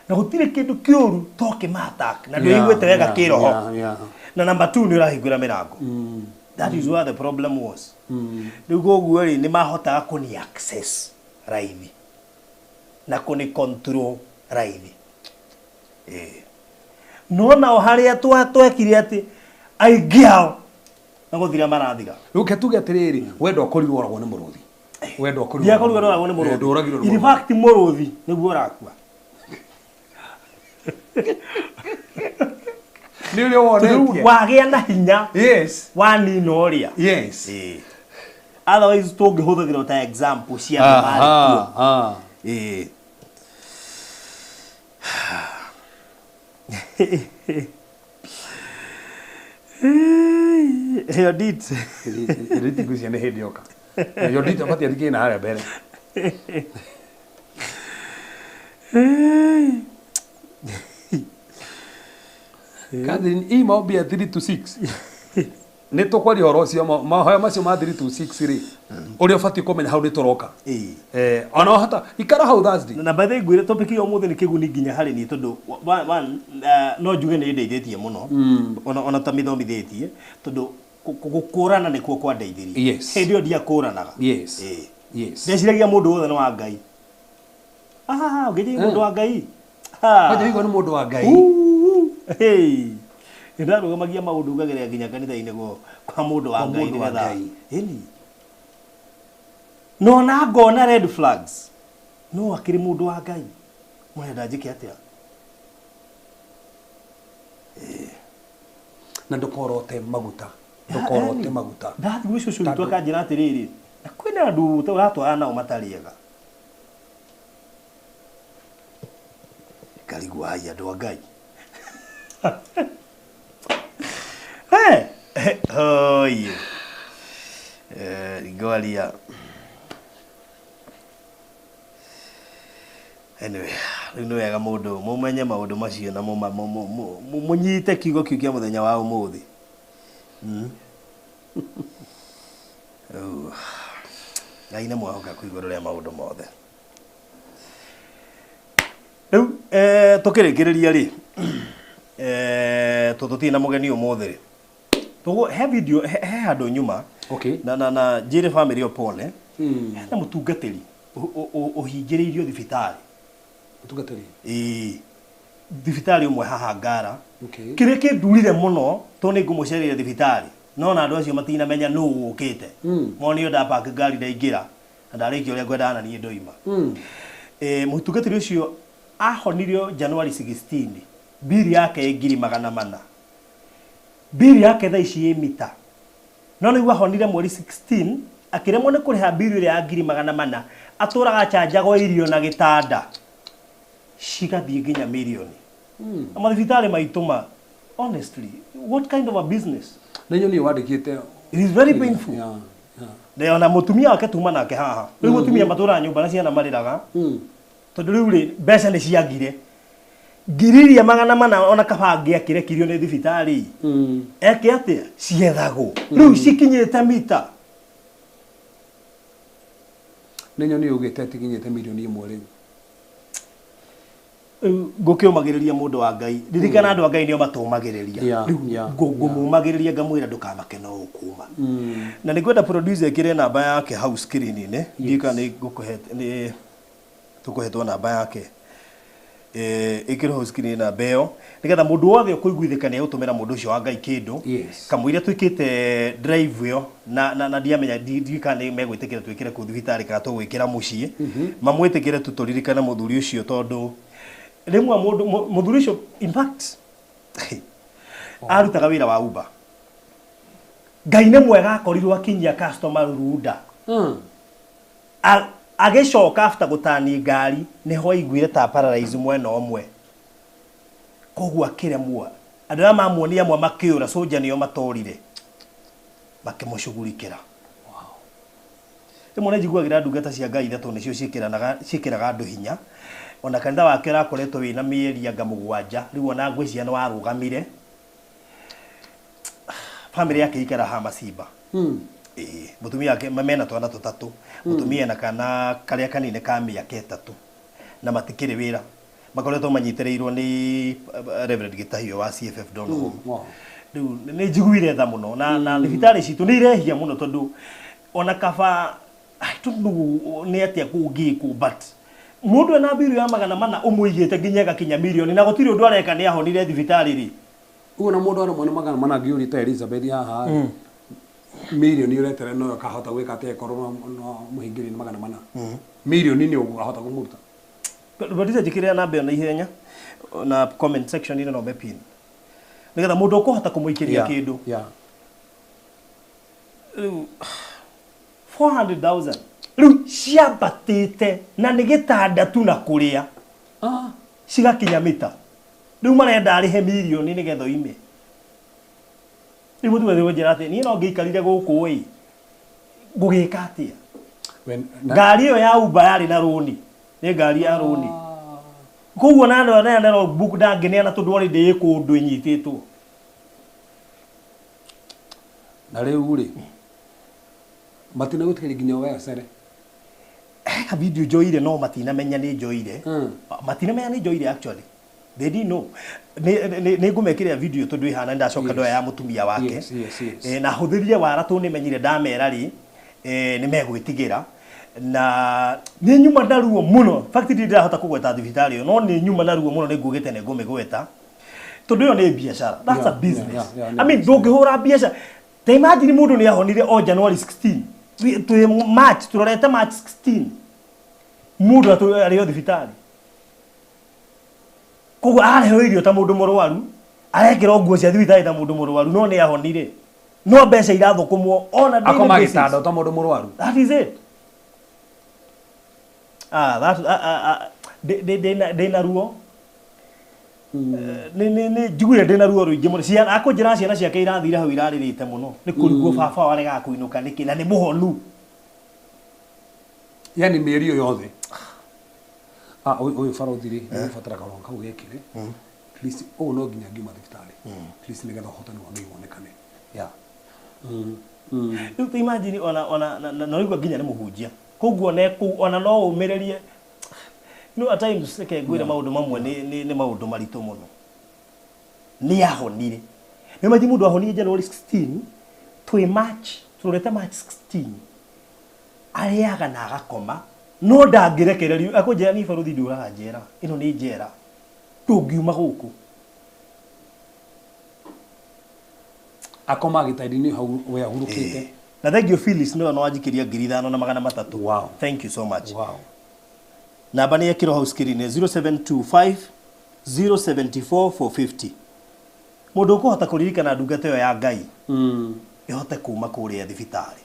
Na gũtirĩ kĩndũ kĩũru to kĩmataka na ndũiguĩte wega kĩroho. Na number 2 nĩ ũrahingũra mĩrango. That is where the problem was. Rĩu koguo rĩ nĩ mahotaga kũni access raithi na kũni control raithi. No nao harĩa twekire atĩ aingĩ ao na gũthira marathira. Rĩu ke tuge atĩrĩrĩ, we ndwakorirwo oragwo nĩ mũrũthi. We ndwakorirwo ndiakorirwo oragwo nĩ mũrũthi. In fact mũrũthi nĩguo ũrakua. Nĩ ũrĩa wonetie. Wagĩa na hinya. Yes. Wanina ũrĩa. Yes. Otherwise tũngĩhũthagĩra ta example cia andũ marĩ kuo. Yodit. Yodit ngwĩciria nĩ hĩndĩ yoka. Yodit abatiĩ athiĩ na harĩa mbere. Catherine, ii maombi ya 3 to 6. Nĩ tũkwaria ũhoro ũcio mahoya macio ma 3 to 6 rĩ. Ũrĩa ũbatiĩ kũmenya hau nĩ tũroka. Ona hata ikara hau Thursday. Na by the way ngwĩre topic ĩyo ũmũthĩ nĩ kĩguni nginya harĩ niĩ tondũ no njuge nĩ ĩndeithĩtie mũno. Ona ta mĩthomithĩtie tondũ gũkũrana nĩkuo kwandeithirie. Yes. Hĩndĩ ĩyo ndiakũranaga. Yes. Yes. Ndeciragia mũndũ wothe nĩ wa Ngai. Ũngĩnjĩra mũndũ wa Ngai. Kwanja ũigua nĩ mũndũ wa Ngai. Hey. Ndarũgamagia maũndũ ngageria nginya kanitha-inĩ kwa mũndũ wa Ngai nĩgetha. Ĩni. No na ngona red flags. No akĩrĩ mũndũ wa Ngai. Mũrenda njĩke atĩa? Na ndũkorote maguta. Ndũkorote maguta. Ndathiĩ gwĩ cũcũ witũ akanjĩra atĩrĩrĩ, na kwĩna andũ ũratwarana nao matarĩ ega. Ngarigwo ai andũ a Ngai. Hey, oye. Ngwaria. Anyway, rĩu nĩ wega mũndũ mũmenye maũndũ macio na mũnyite kiugo kĩu kĩa mũthenya wa ũmũthĩ. Ngai nĩ mwahoka igũrũ rĩa maũndũ mothe. Rĩu tũkĩrĩkĩrĩria rĩ, tũtũtirĩ na mũgeni ũmũthĩ rĩ. Toguo he video he handũ nyuma. Okay. Na njĩre family opone. Hena mũtungatĩri ũhingĩrĩirio thibitarĩ. Mũtungatĩri? Ĩĩ. Thibitarĩ ũmwe haha Ngara. Okay. Kĩrĩa kĩndurire mũno tondũ nĩ ngũmũcereire thibitarĩ. No na andũ acio matinamenya nũ ũkĩte. Monio ndapaki ngari ndaingĩra na ndarĩkia ũrĩa ngwendaga na niĩ ndoima. Mũtungatĩri ũcio ahonirio January 16. Bili yake ĩ 400,000. Bili yake thaa ici ĩ mita. No nĩguo ahonire mweri 16 akĩremwo nĩ kũrĩha bili ĩrĩa ya 400,000 atũraga acanjagwo irio na gĩtanda cigathiĩ nginya mirioni. Na mathibitarĩ maitũ ma honestly what kind of a business? Nĩ nyoni wandĩkĩte. It is very painful. Na ona mũtumia wake tuma nake haha. Rĩu mũtumia matũraga nyũmba na ciana marĩraga. Tondũ rĩu rĩ mbeca nĩ ciagire. 400,000 ona kaba angĩakĩrekirio nĩ thibitarĩ. Eke atĩa? Ciethagwo. Rĩu cikinyĩte mita. Nĩ nyoni ugĩte atikinyĩte mirioni 1 rĩu. Ngũkĩũmagĩrĩria mũndũ wa Ngai. Ririkana andũ a Ngai nĩo matũmagĩrĩria. Rĩu ngũmũmagĩrĩria ngamwĩra ndũkamake no ũkuma. Na nĩngwenda producer ĩkĩre namba yake hau screen-inĩ. Ndiũĩ kana nĩ ngũkũhe nĩ tũkũhetwo namba yake. Ĩkĩrwo hau screen namba ĩyo nĩgetha mũndũ wothe ũkũiguithĩka nĩ egũtũmĩra mũndũ ũcio wa Ngai kĩndũ. Kamũira twĩkĩte drive ĩyo na ndiamenya ndiũĩ kana nĩ megwĩtĩkĩra twĩkĩre kũu thibitarĩ kana tũgwĩkĩra mũciĩ. Mamwĩtĩkĩre tu tũririkane mũthuri ũcio tondũ rĩmwe mũndũ mũthuri ũcio in fact arutaga wĩra wa Uber. Ngai nĩ mwega akorirwo akinyia customer Runda. Agĩcoka after gũtani ngari nĩho aiguire ta paralyze mwena ũmwe. Koguo akĩremwo. Andũ arĩa mamuonire amwe makĩũra soja nĩo matorire. Makĩmũcugurikĩra. Rĩmwe nĩ njiguagĩra ndungata cia Ngai ithatũ nĩcio ciĩkĩraga andũ hinya. Ona kanitha wake ũrakoretwo wĩna mĩeri anga 7 rĩu ona ngwĩciria nĩ warũgamire. Family yake ikara ha Masimba. Mũtumia wake mena twana tũtatũ. Mũtumia na kana karĩa kanini ka mĩaka 3 na matikĩrĩ wĩra. Makoretwo manyitĩrĩirwo nĩ Reverend Gĩtahio wa CFF Donholm. Rĩu nĩ njiguire tha mũno na thibitarĩ citũ nĩ irehia mũno tondũ ona kaba I don't know nĩ atĩa kũngĩkwo but mũndũ ena mbiru ya 400 ũmũigĩte nginya ĩgakinya mirioni na gũtirĩ ũndũ areka nĩ ahonire thibitarĩ rĩ. Ũguo na mũndũ arĩ mwana 400 ngĩũria ta Elizabeth haha mirioni ũretere no kahota gwĩka atĩa ĩkorwo no mũhingĩrie nĩ 400. Mirioni nĩ ũgahota kũmũruta. Producer njĩkĩrĩra namba ĩyo na ihenya na comment section ĩno no mepin. Nĩgetha mũndũ ũkũhota kũmũikĩria kĩndũ. Rĩu 400,000 rĩu ciambatĩte na nĩ gĩtanda tu na kũrĩa. Cigakinya mita. Rĩu marenda arĩhe mirioni nĩgetha oime. Rĩu mũtumia ũyũ njĩra atĩ niĩ no ngĩikarire gũkũ ĩ ngũgĩka atĩa? Ngari ĩyo ya Uber yarĩ na rũni. Nĩ ngari ya rũni. Koguo na andũ arĩa nero book ndangĩneana tondũ already ĩ kũndũ ĩnyitĩtwo. Na rĩu rĩ matinagũtĩkĩria nginya wecere. He video njoire no matinamenya nĩ njoire. Matinamenya nĩ njoire actually. They didn't know. Nĩ ngũmekĩrĩra video tondũ ĩhana ndacoka ndoya ya mũtumia wake. Na hũthĩrire wara tondũ nĩmenyire ndamera rĩ nĩ megwĩtigĩra. Na nĩ nyuma na ruo mũno. Fact ndirĩ ndĩrahota kũgweta thibitarĩ ĩyo no nĩ nyuma na ruo mũno nĩ ngugĩte nĩ ngũmĩgweta. Tondũ ĩyo nĩ biacara. That's a business. I mean ndũngĩhũra biacara. Ta imagine mũndũ nĩ ahonire o January 16. Twĩ March tũrorete March 16. Mũndũ arĩ o thibitarĩ. Koguo areheo irio ta mũndũ mũrwaru, arekĩrwo nguo cia thibitarĩ ta mũndũ mũrwaru no nĩ ahonire. No mbeca irathũkũmwo ona daily Akoma basis. gĩtanda ta mũndũ mũrwaru. That is it. That ndĩna ruo. Nĩ njiguire ndĩna ruo rũingĩ mũno. Ciana akũnjĩra ciana ciake irathire hau irarĩrĩte mũno. Nĩ kũrigwo baba waregaga kũinũka nĩkĩ na nĩ mũhonu. Yani mĩeri ĩyo yothe. Ũyũ barothi rĩ, nĩ ũbataraga karũa kau gekĩre. At least ũũ no nginya ngiuma thibitarĩ. At least nĩgetha ũhotani wa Ngai wonekane. Rĩu ta imagine ona na ũigua nginya nĩ mũhunjia. Koguo ne kũu ona no ũmĩrĩrie. No at times reke ngwĩre maũndũ mamwe nĩ maũndũ maritũ mũno. Nĩ ahonire. Nĩ imagine mũndũ ahonire January 16 twĩ March, tũrorete March 16. Arĩaga na agakoma no ndangĩrekererio. Akũnjĩra niĩ barothi ndũraga njera. Ĩno nĩ njera. Ndũngiuma gũkũ. Akoma gĩtanda-inĩ hau we ahurũkĩte. Na thank you Phyllis nĩwe wanjikĩria 5,300. Wow. Thank you so much. Wow. Namba nĩ ĩkĩrwo hau screen 0725 074 450. Mũndũ ũkũhota kũririkana ndungata ĩyo ya Ngai ĩhote kuma kũrĩa thibitarĩ.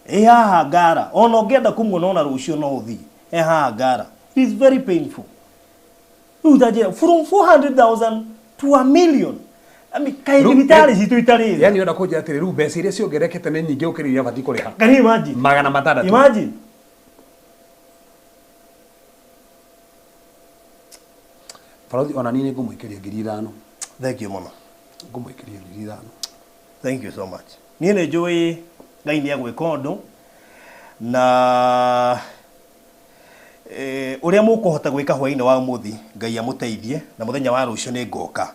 Ĩ haha Ngara, ona ũngĩenda kũmuona ona rũciũ no ũthiĩ. Ĩ haha Ngara. It is very painful. Rĩu ta njĩra, from 400,000 to a million. I mean, kaĩ thibitarĩ citũ itarĩ tha. Yani ũrenda kũnjĩra atĩrĩ, rĩu mbeca iria ciongererekete nĩ nyingĩ gũkĩra iria batiĩ kũrĩha. Can you imagine? 600. Imagine. Barothi ona niĩ nĩ ngũmũikĩria 5,000. Thank you mũno. Ngũmũikĩria 5,000. Thank you so much. Niĩ nĩ njũĩ Ngai nĩ egwĩka ũndũ na Ũrĩa mũkũhota gwĩka hwaĩ-inĩ wa ũmũthĩ Ngai amũteithie na mũthenya wa rũciũ nĩ ngoka.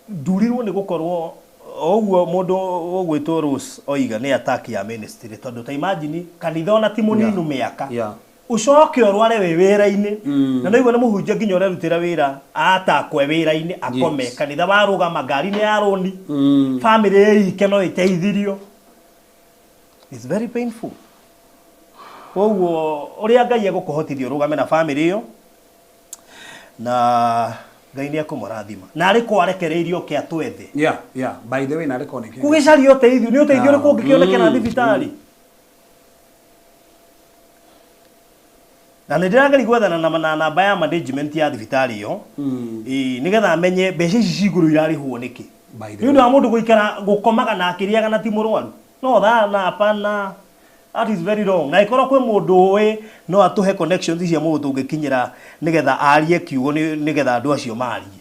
Ndurirwo nĩ gũkorwo oguo mũndũ ũgwĩtwo Rose oiga nĩ attack ya ministry tondũ ta imagine kanitha ona ti mũninu mĩaka ucoke ũrware wĩ wĩra-inĩ na nĩguo nĩ mũhunjia nginya ũrerutĩra wĩra atakwe wĩra-inĩ akome kanitha warũgama ngari nĩ ya rũni family ike no ĩteithirio. It's very painful. Koguo ũrĩa Ngai egũkũhotithia ũrũgame na family ĩyo na Ngai nĩ ekũmũrathima na arĩ kwarekereirio oke atwethe. Yeah, yeah. By the way na arĩ koneke. Kũgĩcaria ũteithio nĩ ũteithio ũrĩkũ ũngĩkĩonekera thibitarĩ? Na nĩ ndĩrageria gwethana na namba ya management ya thibitarĩ ĩyo nĩgetha menye mbeca ici ci igũrũ irarĩhwo nĩkĩ. Nĩ ũndũ wa mũndũ gũikara gũkomaga na akĩrĩaga na ti mũrwaru. No that na hapana. That is very wrong. Na ikorwo kwĩ mũndũ ũĩ no atũhe connections cia mũndũ tũngĩkinyĩra nĩgetha arie kiugo nĩgetha andũ acio marie.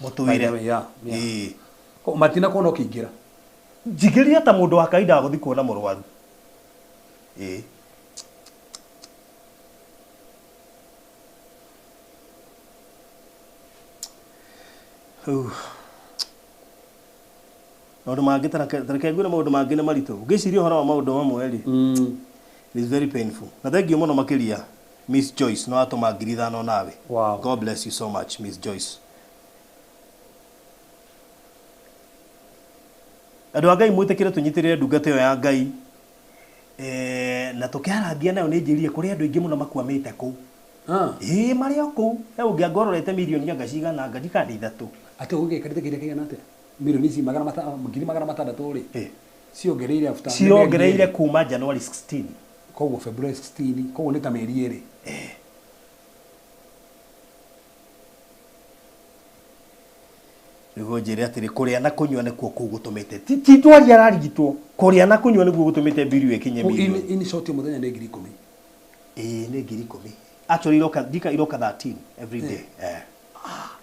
Mũtwĩre. Yeah. Matina kuona ũkĩingĩra. Njigĩria ta mũndũ wa kawaida wa gũthiĩ kuona mũrwaru. Ĩĩ. Maũndũ mangĩ tareke ngwĩre maũndũ mangĩ nĩ maritũ. Ũngĩciria ũhoro wa maũndũ mamwe rĩ, it is very painful. Na thank you mũno makĩria Miss Joyce no atũma 5,000 nawe. Wow. God bless you so much Miss Joyce. Andũ a Ngai mwĩtĩkĩre tũnyitĩrĩre ndungata ĩyo ya Ngai na tũkĩarangia nayo nĩ njĩrire kũrĩ andũ aingĩ mũno makwamĩte kũu. Ĩĩ marĩ o kũu. He ũngĩ angororete mirioni anga cigana anga ndikandi 3. Atĩ ũgĩkarĩte kĩrĩa kĩigana atĩa? Milioni ici 600,000 rĩ ciongereire after ciongereire kuma January 16 koguo February 16 koguo nĩ ta mĩeri ĩrĩ. Nĩguo njĩre atĩrĩ kũrĩa na kũnyua nĩkuo kũu gũtũmĩte ti ndwari ararigitwo kũrĩa na kũnyua nĩguo gũtũmĩte mbiri ĩkinye milioni. In short mũthenya nĩ 10,000. Ĩĩ nĩ 10,000. Actually iroka ndika iroka 13 every day.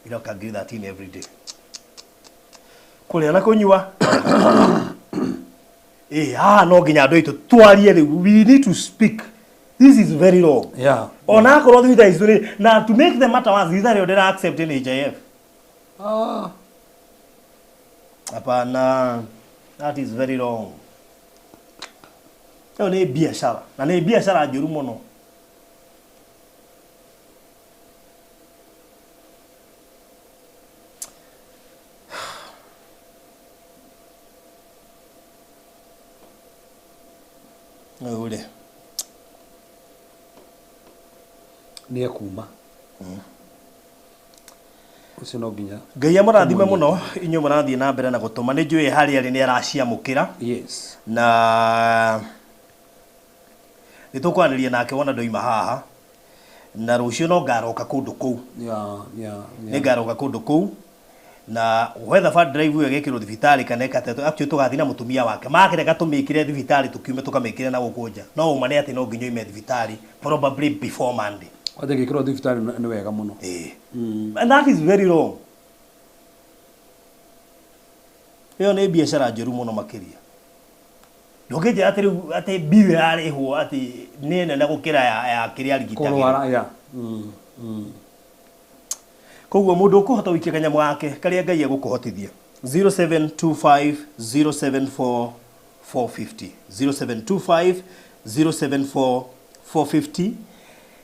Iroka 13 every day. Kũrĩa na kũnyua. Haha no nginya andũ aitũ twarie rĩu. We need to speak. This is very wrong. Yeah. Ona akorwo thibitarĩ icio rĩ, na to make the matter worse thibitarĩ ĩyo ndĩra accept NHIF. Hapana. That is very wrong. Ĩyo nĩ biacara na nĩ biacara njũru mũno. Ule nĩ ekuma ũcio no nginya Ngai amũrathime mũno inyuĩ mũrathiĩ na mbere na gũtũma nĩ njũĩ harĩa arĩ nĩ araciamũkĩra. Yes. Na nĩ tũkwanĩria nake wona ndoima haha na rũciũ no ngaroka kũndũ kũu. Nĩ ngaroka kũndũ kũu na whether fund drive ĩyo ĩgekĩrwo thibitarĩ kana ĩkatetwo actually tũgathiĩ na mũtumia wake makĩreka tũmĩkĩre thibitarĩ tũkiume tũkamĩkĩre na gũkũ nja no ũma nĩ atĩ no nginya oime thibitarĩ probably before Monday. Kwanja gĩkĩrwo thibitarĩ nĩ wega mũno. And that is very wrong. Ĩyo nĩ biacara njũru mũno makĩria. Ndũngĩnjĩra atĩ rĩu atĩ bill yarĩhwo atĩ nĩ nene gũkĩra ya kĩrĩa arigitagĩrwo. Kũrwara ya. Koguo mũndũ ũkũhota gũikia kanyamũ gake karĩa Ngai egũkũhotithia 0725 074 450 0725 074 450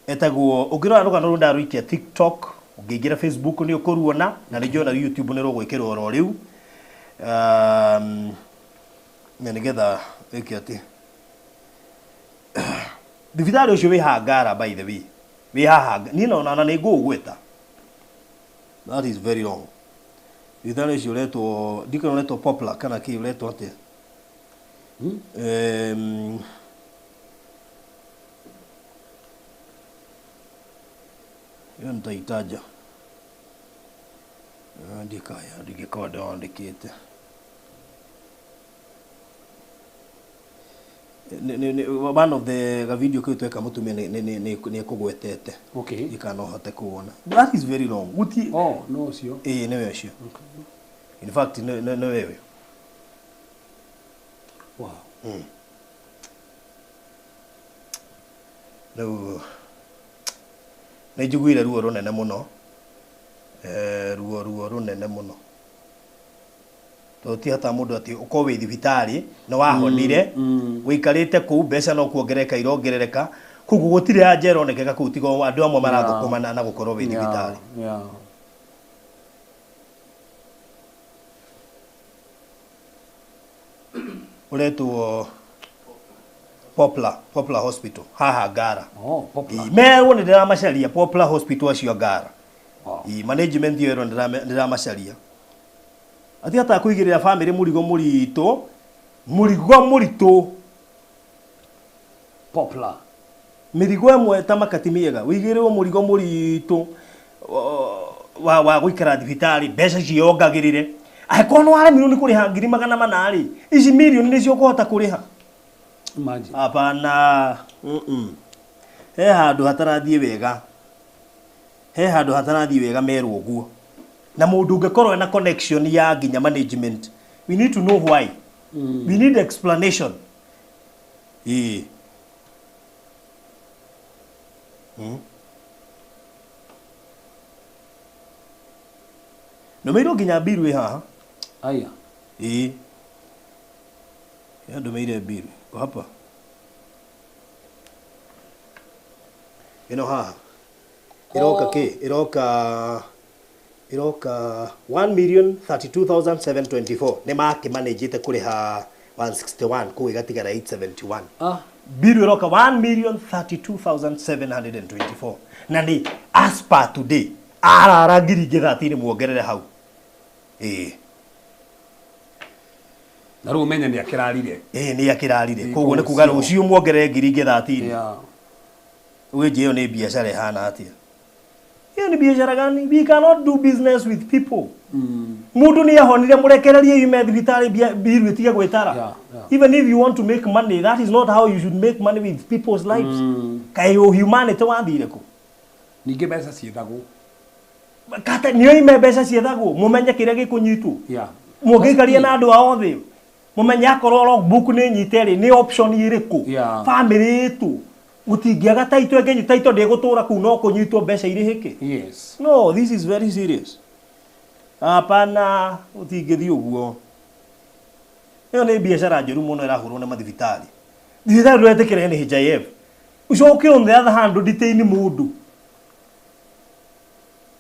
etagwo ũngĩrora rũgano rũu ndarũikia TikTok ũngĩingĩra Facebook nĩ ũkũruona na nĩ njũĩ YouTube nĩ rũgwĩkĩrwo oro rĩu na nĩgetha ĩke atĩ thibitarĩ ũcio wĩ Hangara by the way wĩ haha niĩ na nĩ ngũũgweta. That is very wrong. Thibitarĩ ũcio ũretwo ndikona ũretwo Poplar kana kĩ ũretwo atĩa? Ĩyo nĩtaitaja ndikaya ndingĩkorwo ndĩwandĩkĩte. One of the video kĩu tweka mũtumia nĩ ekũgwetete. Okay. Ndikana ũhote kuona. That is very wrong. Guti. Oh, no ũcio. Ĩĩ nĩwe ũcio. In fact nĩwe ũyũ. Wow. Rĩu nĩ njiguire ruo rũnene mũno, ruo rũnene mũno, tondũ ti hata mũndũ atĩ ũkorwo wĩ thibitarĩ nĩ wahonire, wĩikarĩte kũu, mbeca no kuongerereka irongerereka, koguo gũtirĩ anja ĩronekeka kũu tiga o andũ amwe marathũkũma na gũkorwo wĩ thibitarĩ. Ũretwo Poplar Hospital haha Ngara. Oh, Poplar. Merwo nĩ ndĩramacaria Poplar Hospital acio Ngara. Wow. Management ĩyo ĩrwo ndĩramacaria. Ati hata kũigĩrĩra family mũrigo mũritũ, mũrigo mũritũ. Poplar. Mĩrigo ĩmwe ta makati mĩega, wĩigĩrĩrwo mũrigo mũritũ wa gũikara thibitarĩ, mbeca ciongagĩrĩre. Angĩkorwo nĩ waremirwo nĩ kũrĩha 400,000 rĩ, ici mirioni nĩcio ũkũhota kũrĩha. Imagine. Hapana. He handũ hatarathiĩ wega. He handũ hatarathiĩ wega merwo ũguo. Na mũndũ ũngĩkorwo ena connection ya nginya management, we need to know why. We need explanation. Ĩĩ. Ndũmĩirwo nginya mbiru ĩ haha. Aya. Ĩĩ. Ya ndũmĩire mbiru. Iko hapa. Ĩno haha. Ĩroka kĩ? Ĩroka 1,032,724. Nĩ makĩmanĩnjĩte kũrĩha 161 kũu ĩgatigara 871. Biru ĩroka 1,032,724. Na nĩ as per today. Arara ngiri ingĩ 30 muongerere hau. Ĩĩ. Na rĩu ũmenye nĩ akĩrarire. Ĩĩ nĩ akĩrarire. Ĩĩ, Koguo nĩ koguo kuga cio. rũciũ muongerere ngiri ingĩ 30. Yeah. Wĩnjĩ ĩyo nĩ biacara ĩhana atĩa? Hiyo ni biashara gani? We cannot do business with people. Mũndũ nĩ ahonire mũrekererie yume thibitarĩ mbiru ĩtige gwĩtara. Yeah, yeah. Even if you want to make money, that is not how you should make money with people's lives. Kaĩ humanity wathire kũ? Ningĩ mbeca ciethagwo. Kata nĩo ime mbeca ciethagwo, mũmenye kĩrĩa gĩkũnyitwo. Yeah. Mũngĩikaria na andũ a othe. Mũmenye akorwo logbook nĩ nyite rĩ, nĩ option ĩrĩkũ? Yeah. Family ĩtũ. Gũtingĩaga taito ĩngĩ, taito ndĩgũtũra kũu no kũnyitwo mbeca irĩhĩke. Yes. No, this is very serious. Hapana, ũtingĩthiĩ ũguo. Ĩyo nĩ biacara njũru mũno ĩrahũrwo nĩ mathibitarĩ. Thibitarĩ ndũretĩkĩra NHIF. Ũcoke on the other hand detain mũndũ.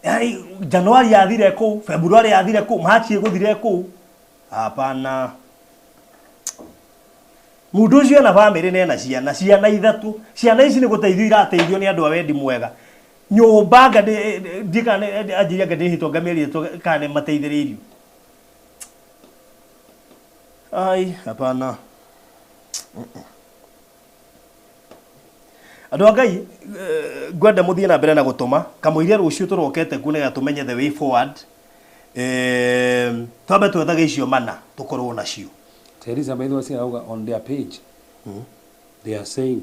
Yaani January yathire kũu, February yathire kũu, March ĩgũthire kũu. Hapana. Mũndũ ũcio ena family na ena ciana, ciana ithatũ. Ciana ici nĩ gũteithio irateithio nĩ andũ a wendi mwega. Nyũmba anga ndikana anjirie anga ndĩhĩtwo ngamĩeri ĩtũ kana nĩ mateithĩrĩirio. Ai, hapana. Andũ a Ngai, ngwenda mũthiĩ na mbere na gũtũma kamũiria rũciũ tũrokete kuo nĩgetha tũmenye the way forward. Twambe twethage icio mana tũkorwo nacio. Teresa by the way arauga on their page. They are saying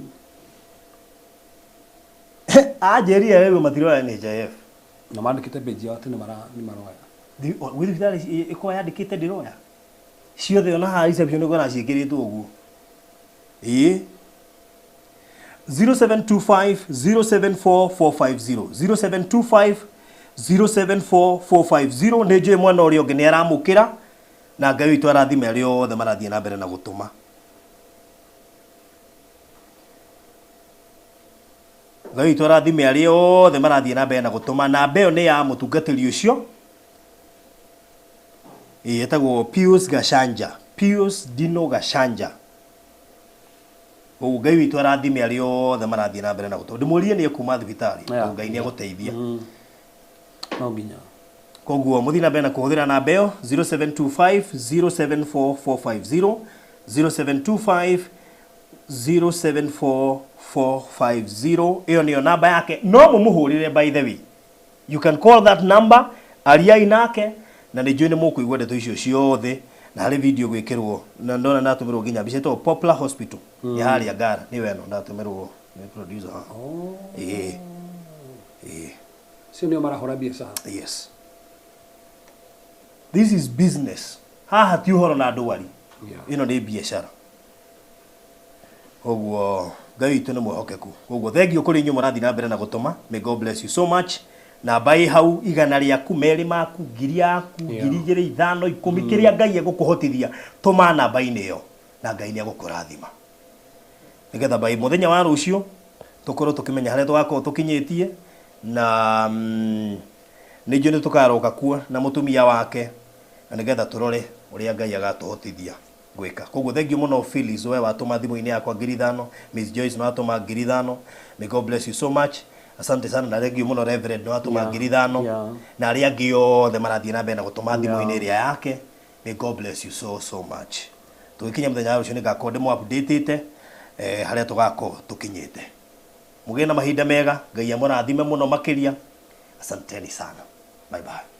Anjĩrire rĩu matiroya NHIF. Na mandĩkĩte page yao atĩ nĩ maroya. Gwĩ thibitarĩ ĩkoragwo yandĩkĩte ndĩroya. Ciothe ona haha reception ũkona ciĩkĩrĩtwo ũguo. Ĩĩ. 0725 074 450. 0725 074 450. Nĩ njũĩ mwana ũrĩa ũngĩ nĩ aramũkĩra na Ngai witũ arathime arĩa othe marathiĩ na mbere na gũtũma. Ngai witũ arathime arĩa othe marathiĩ na mbere na gũtũma. Namba ĩyo nĩ ya mũtungatĩri ũcio. Ĩĩ, etagwo Pius Gachanja. Pius Dino Gachanja. Koguo Ngai witũ arathime arĩa othe marathiĩ na mbere na gũtũma. Ndĩmũrie nĩ ekuma thibitarĩ. Yeah. Ngai nĩ egũteithia. No nginya. Koguo mũthiĩ na mbere na kũhũthĩra namba ĩyo 0725 074 450, 0725 074 450. Ĩyo nĩyo namba yake. No mũmũhũrĩre by the way. You can call that number, ariai nake, na nĩ njũĩ nĩ mũkũigua ndeto icio ciothe, na harĩ video gwĩkĩrwo, na ndona ndatũmĩrwo nginya mbica ĩtagwo Poplar Hospital. Ya harĩa Ngara, nĩyo ĩno ndatũmĩrwo nĩ producer haha. Ĩĩ. Ĩĩ. Cio nĩo marahũra biacara. Yes. This is business. Haha ti ũhoro na ndwari. Yeah. Ĩno nĩ biacara. Koguo Ngai witũ nĩ mwĩhokeku. Koguo thank you kũrĩ inyuĩ mũrathiĩ na mbere na gũtũma. May God bless you so much. Namba ĩ hau, igana rĩaku, merĩ maku, ngiri yaku, 2000, 5, 10, kĩrĩa Ngai egũkũhotithia, tũma namba-inĩ ĩyo na Ngai nĩ egũkũrathima. Nĩgetha by mũthenya wa rũciũ tũkorwo tũkĩmenya harĩa tũgakorwo tũkinyĩtie na nĩ njũĩ nĩ tũkaroka kuo na mũtumia wake na nĩgetha tũrore ũrĩa Ngai agatũhotithia gwĩka. Koguo thank you mũno Phyllis, we watũma thimũ-inĩ yakwa 5000, Miss Joyce nĩ watũma 5000. May God bless you so much. Asante sana na thank you mũno Reverend nĩ watũma 5000 na arĩa angĩ othe marathiĩ na mbere na gũtũma thimũ-inĩ ĩrĩa yake. May God bless you so so much. Tũgĩkinya mũthenya wa rũciũ nĩ ngakorwo ndĩmũ update harĩa tũgakorwo tũkinyĩte. Mũgĩe na mahinda mega, Ngai amũrathime mũno makĩria. Asanteni sana. Bye bye.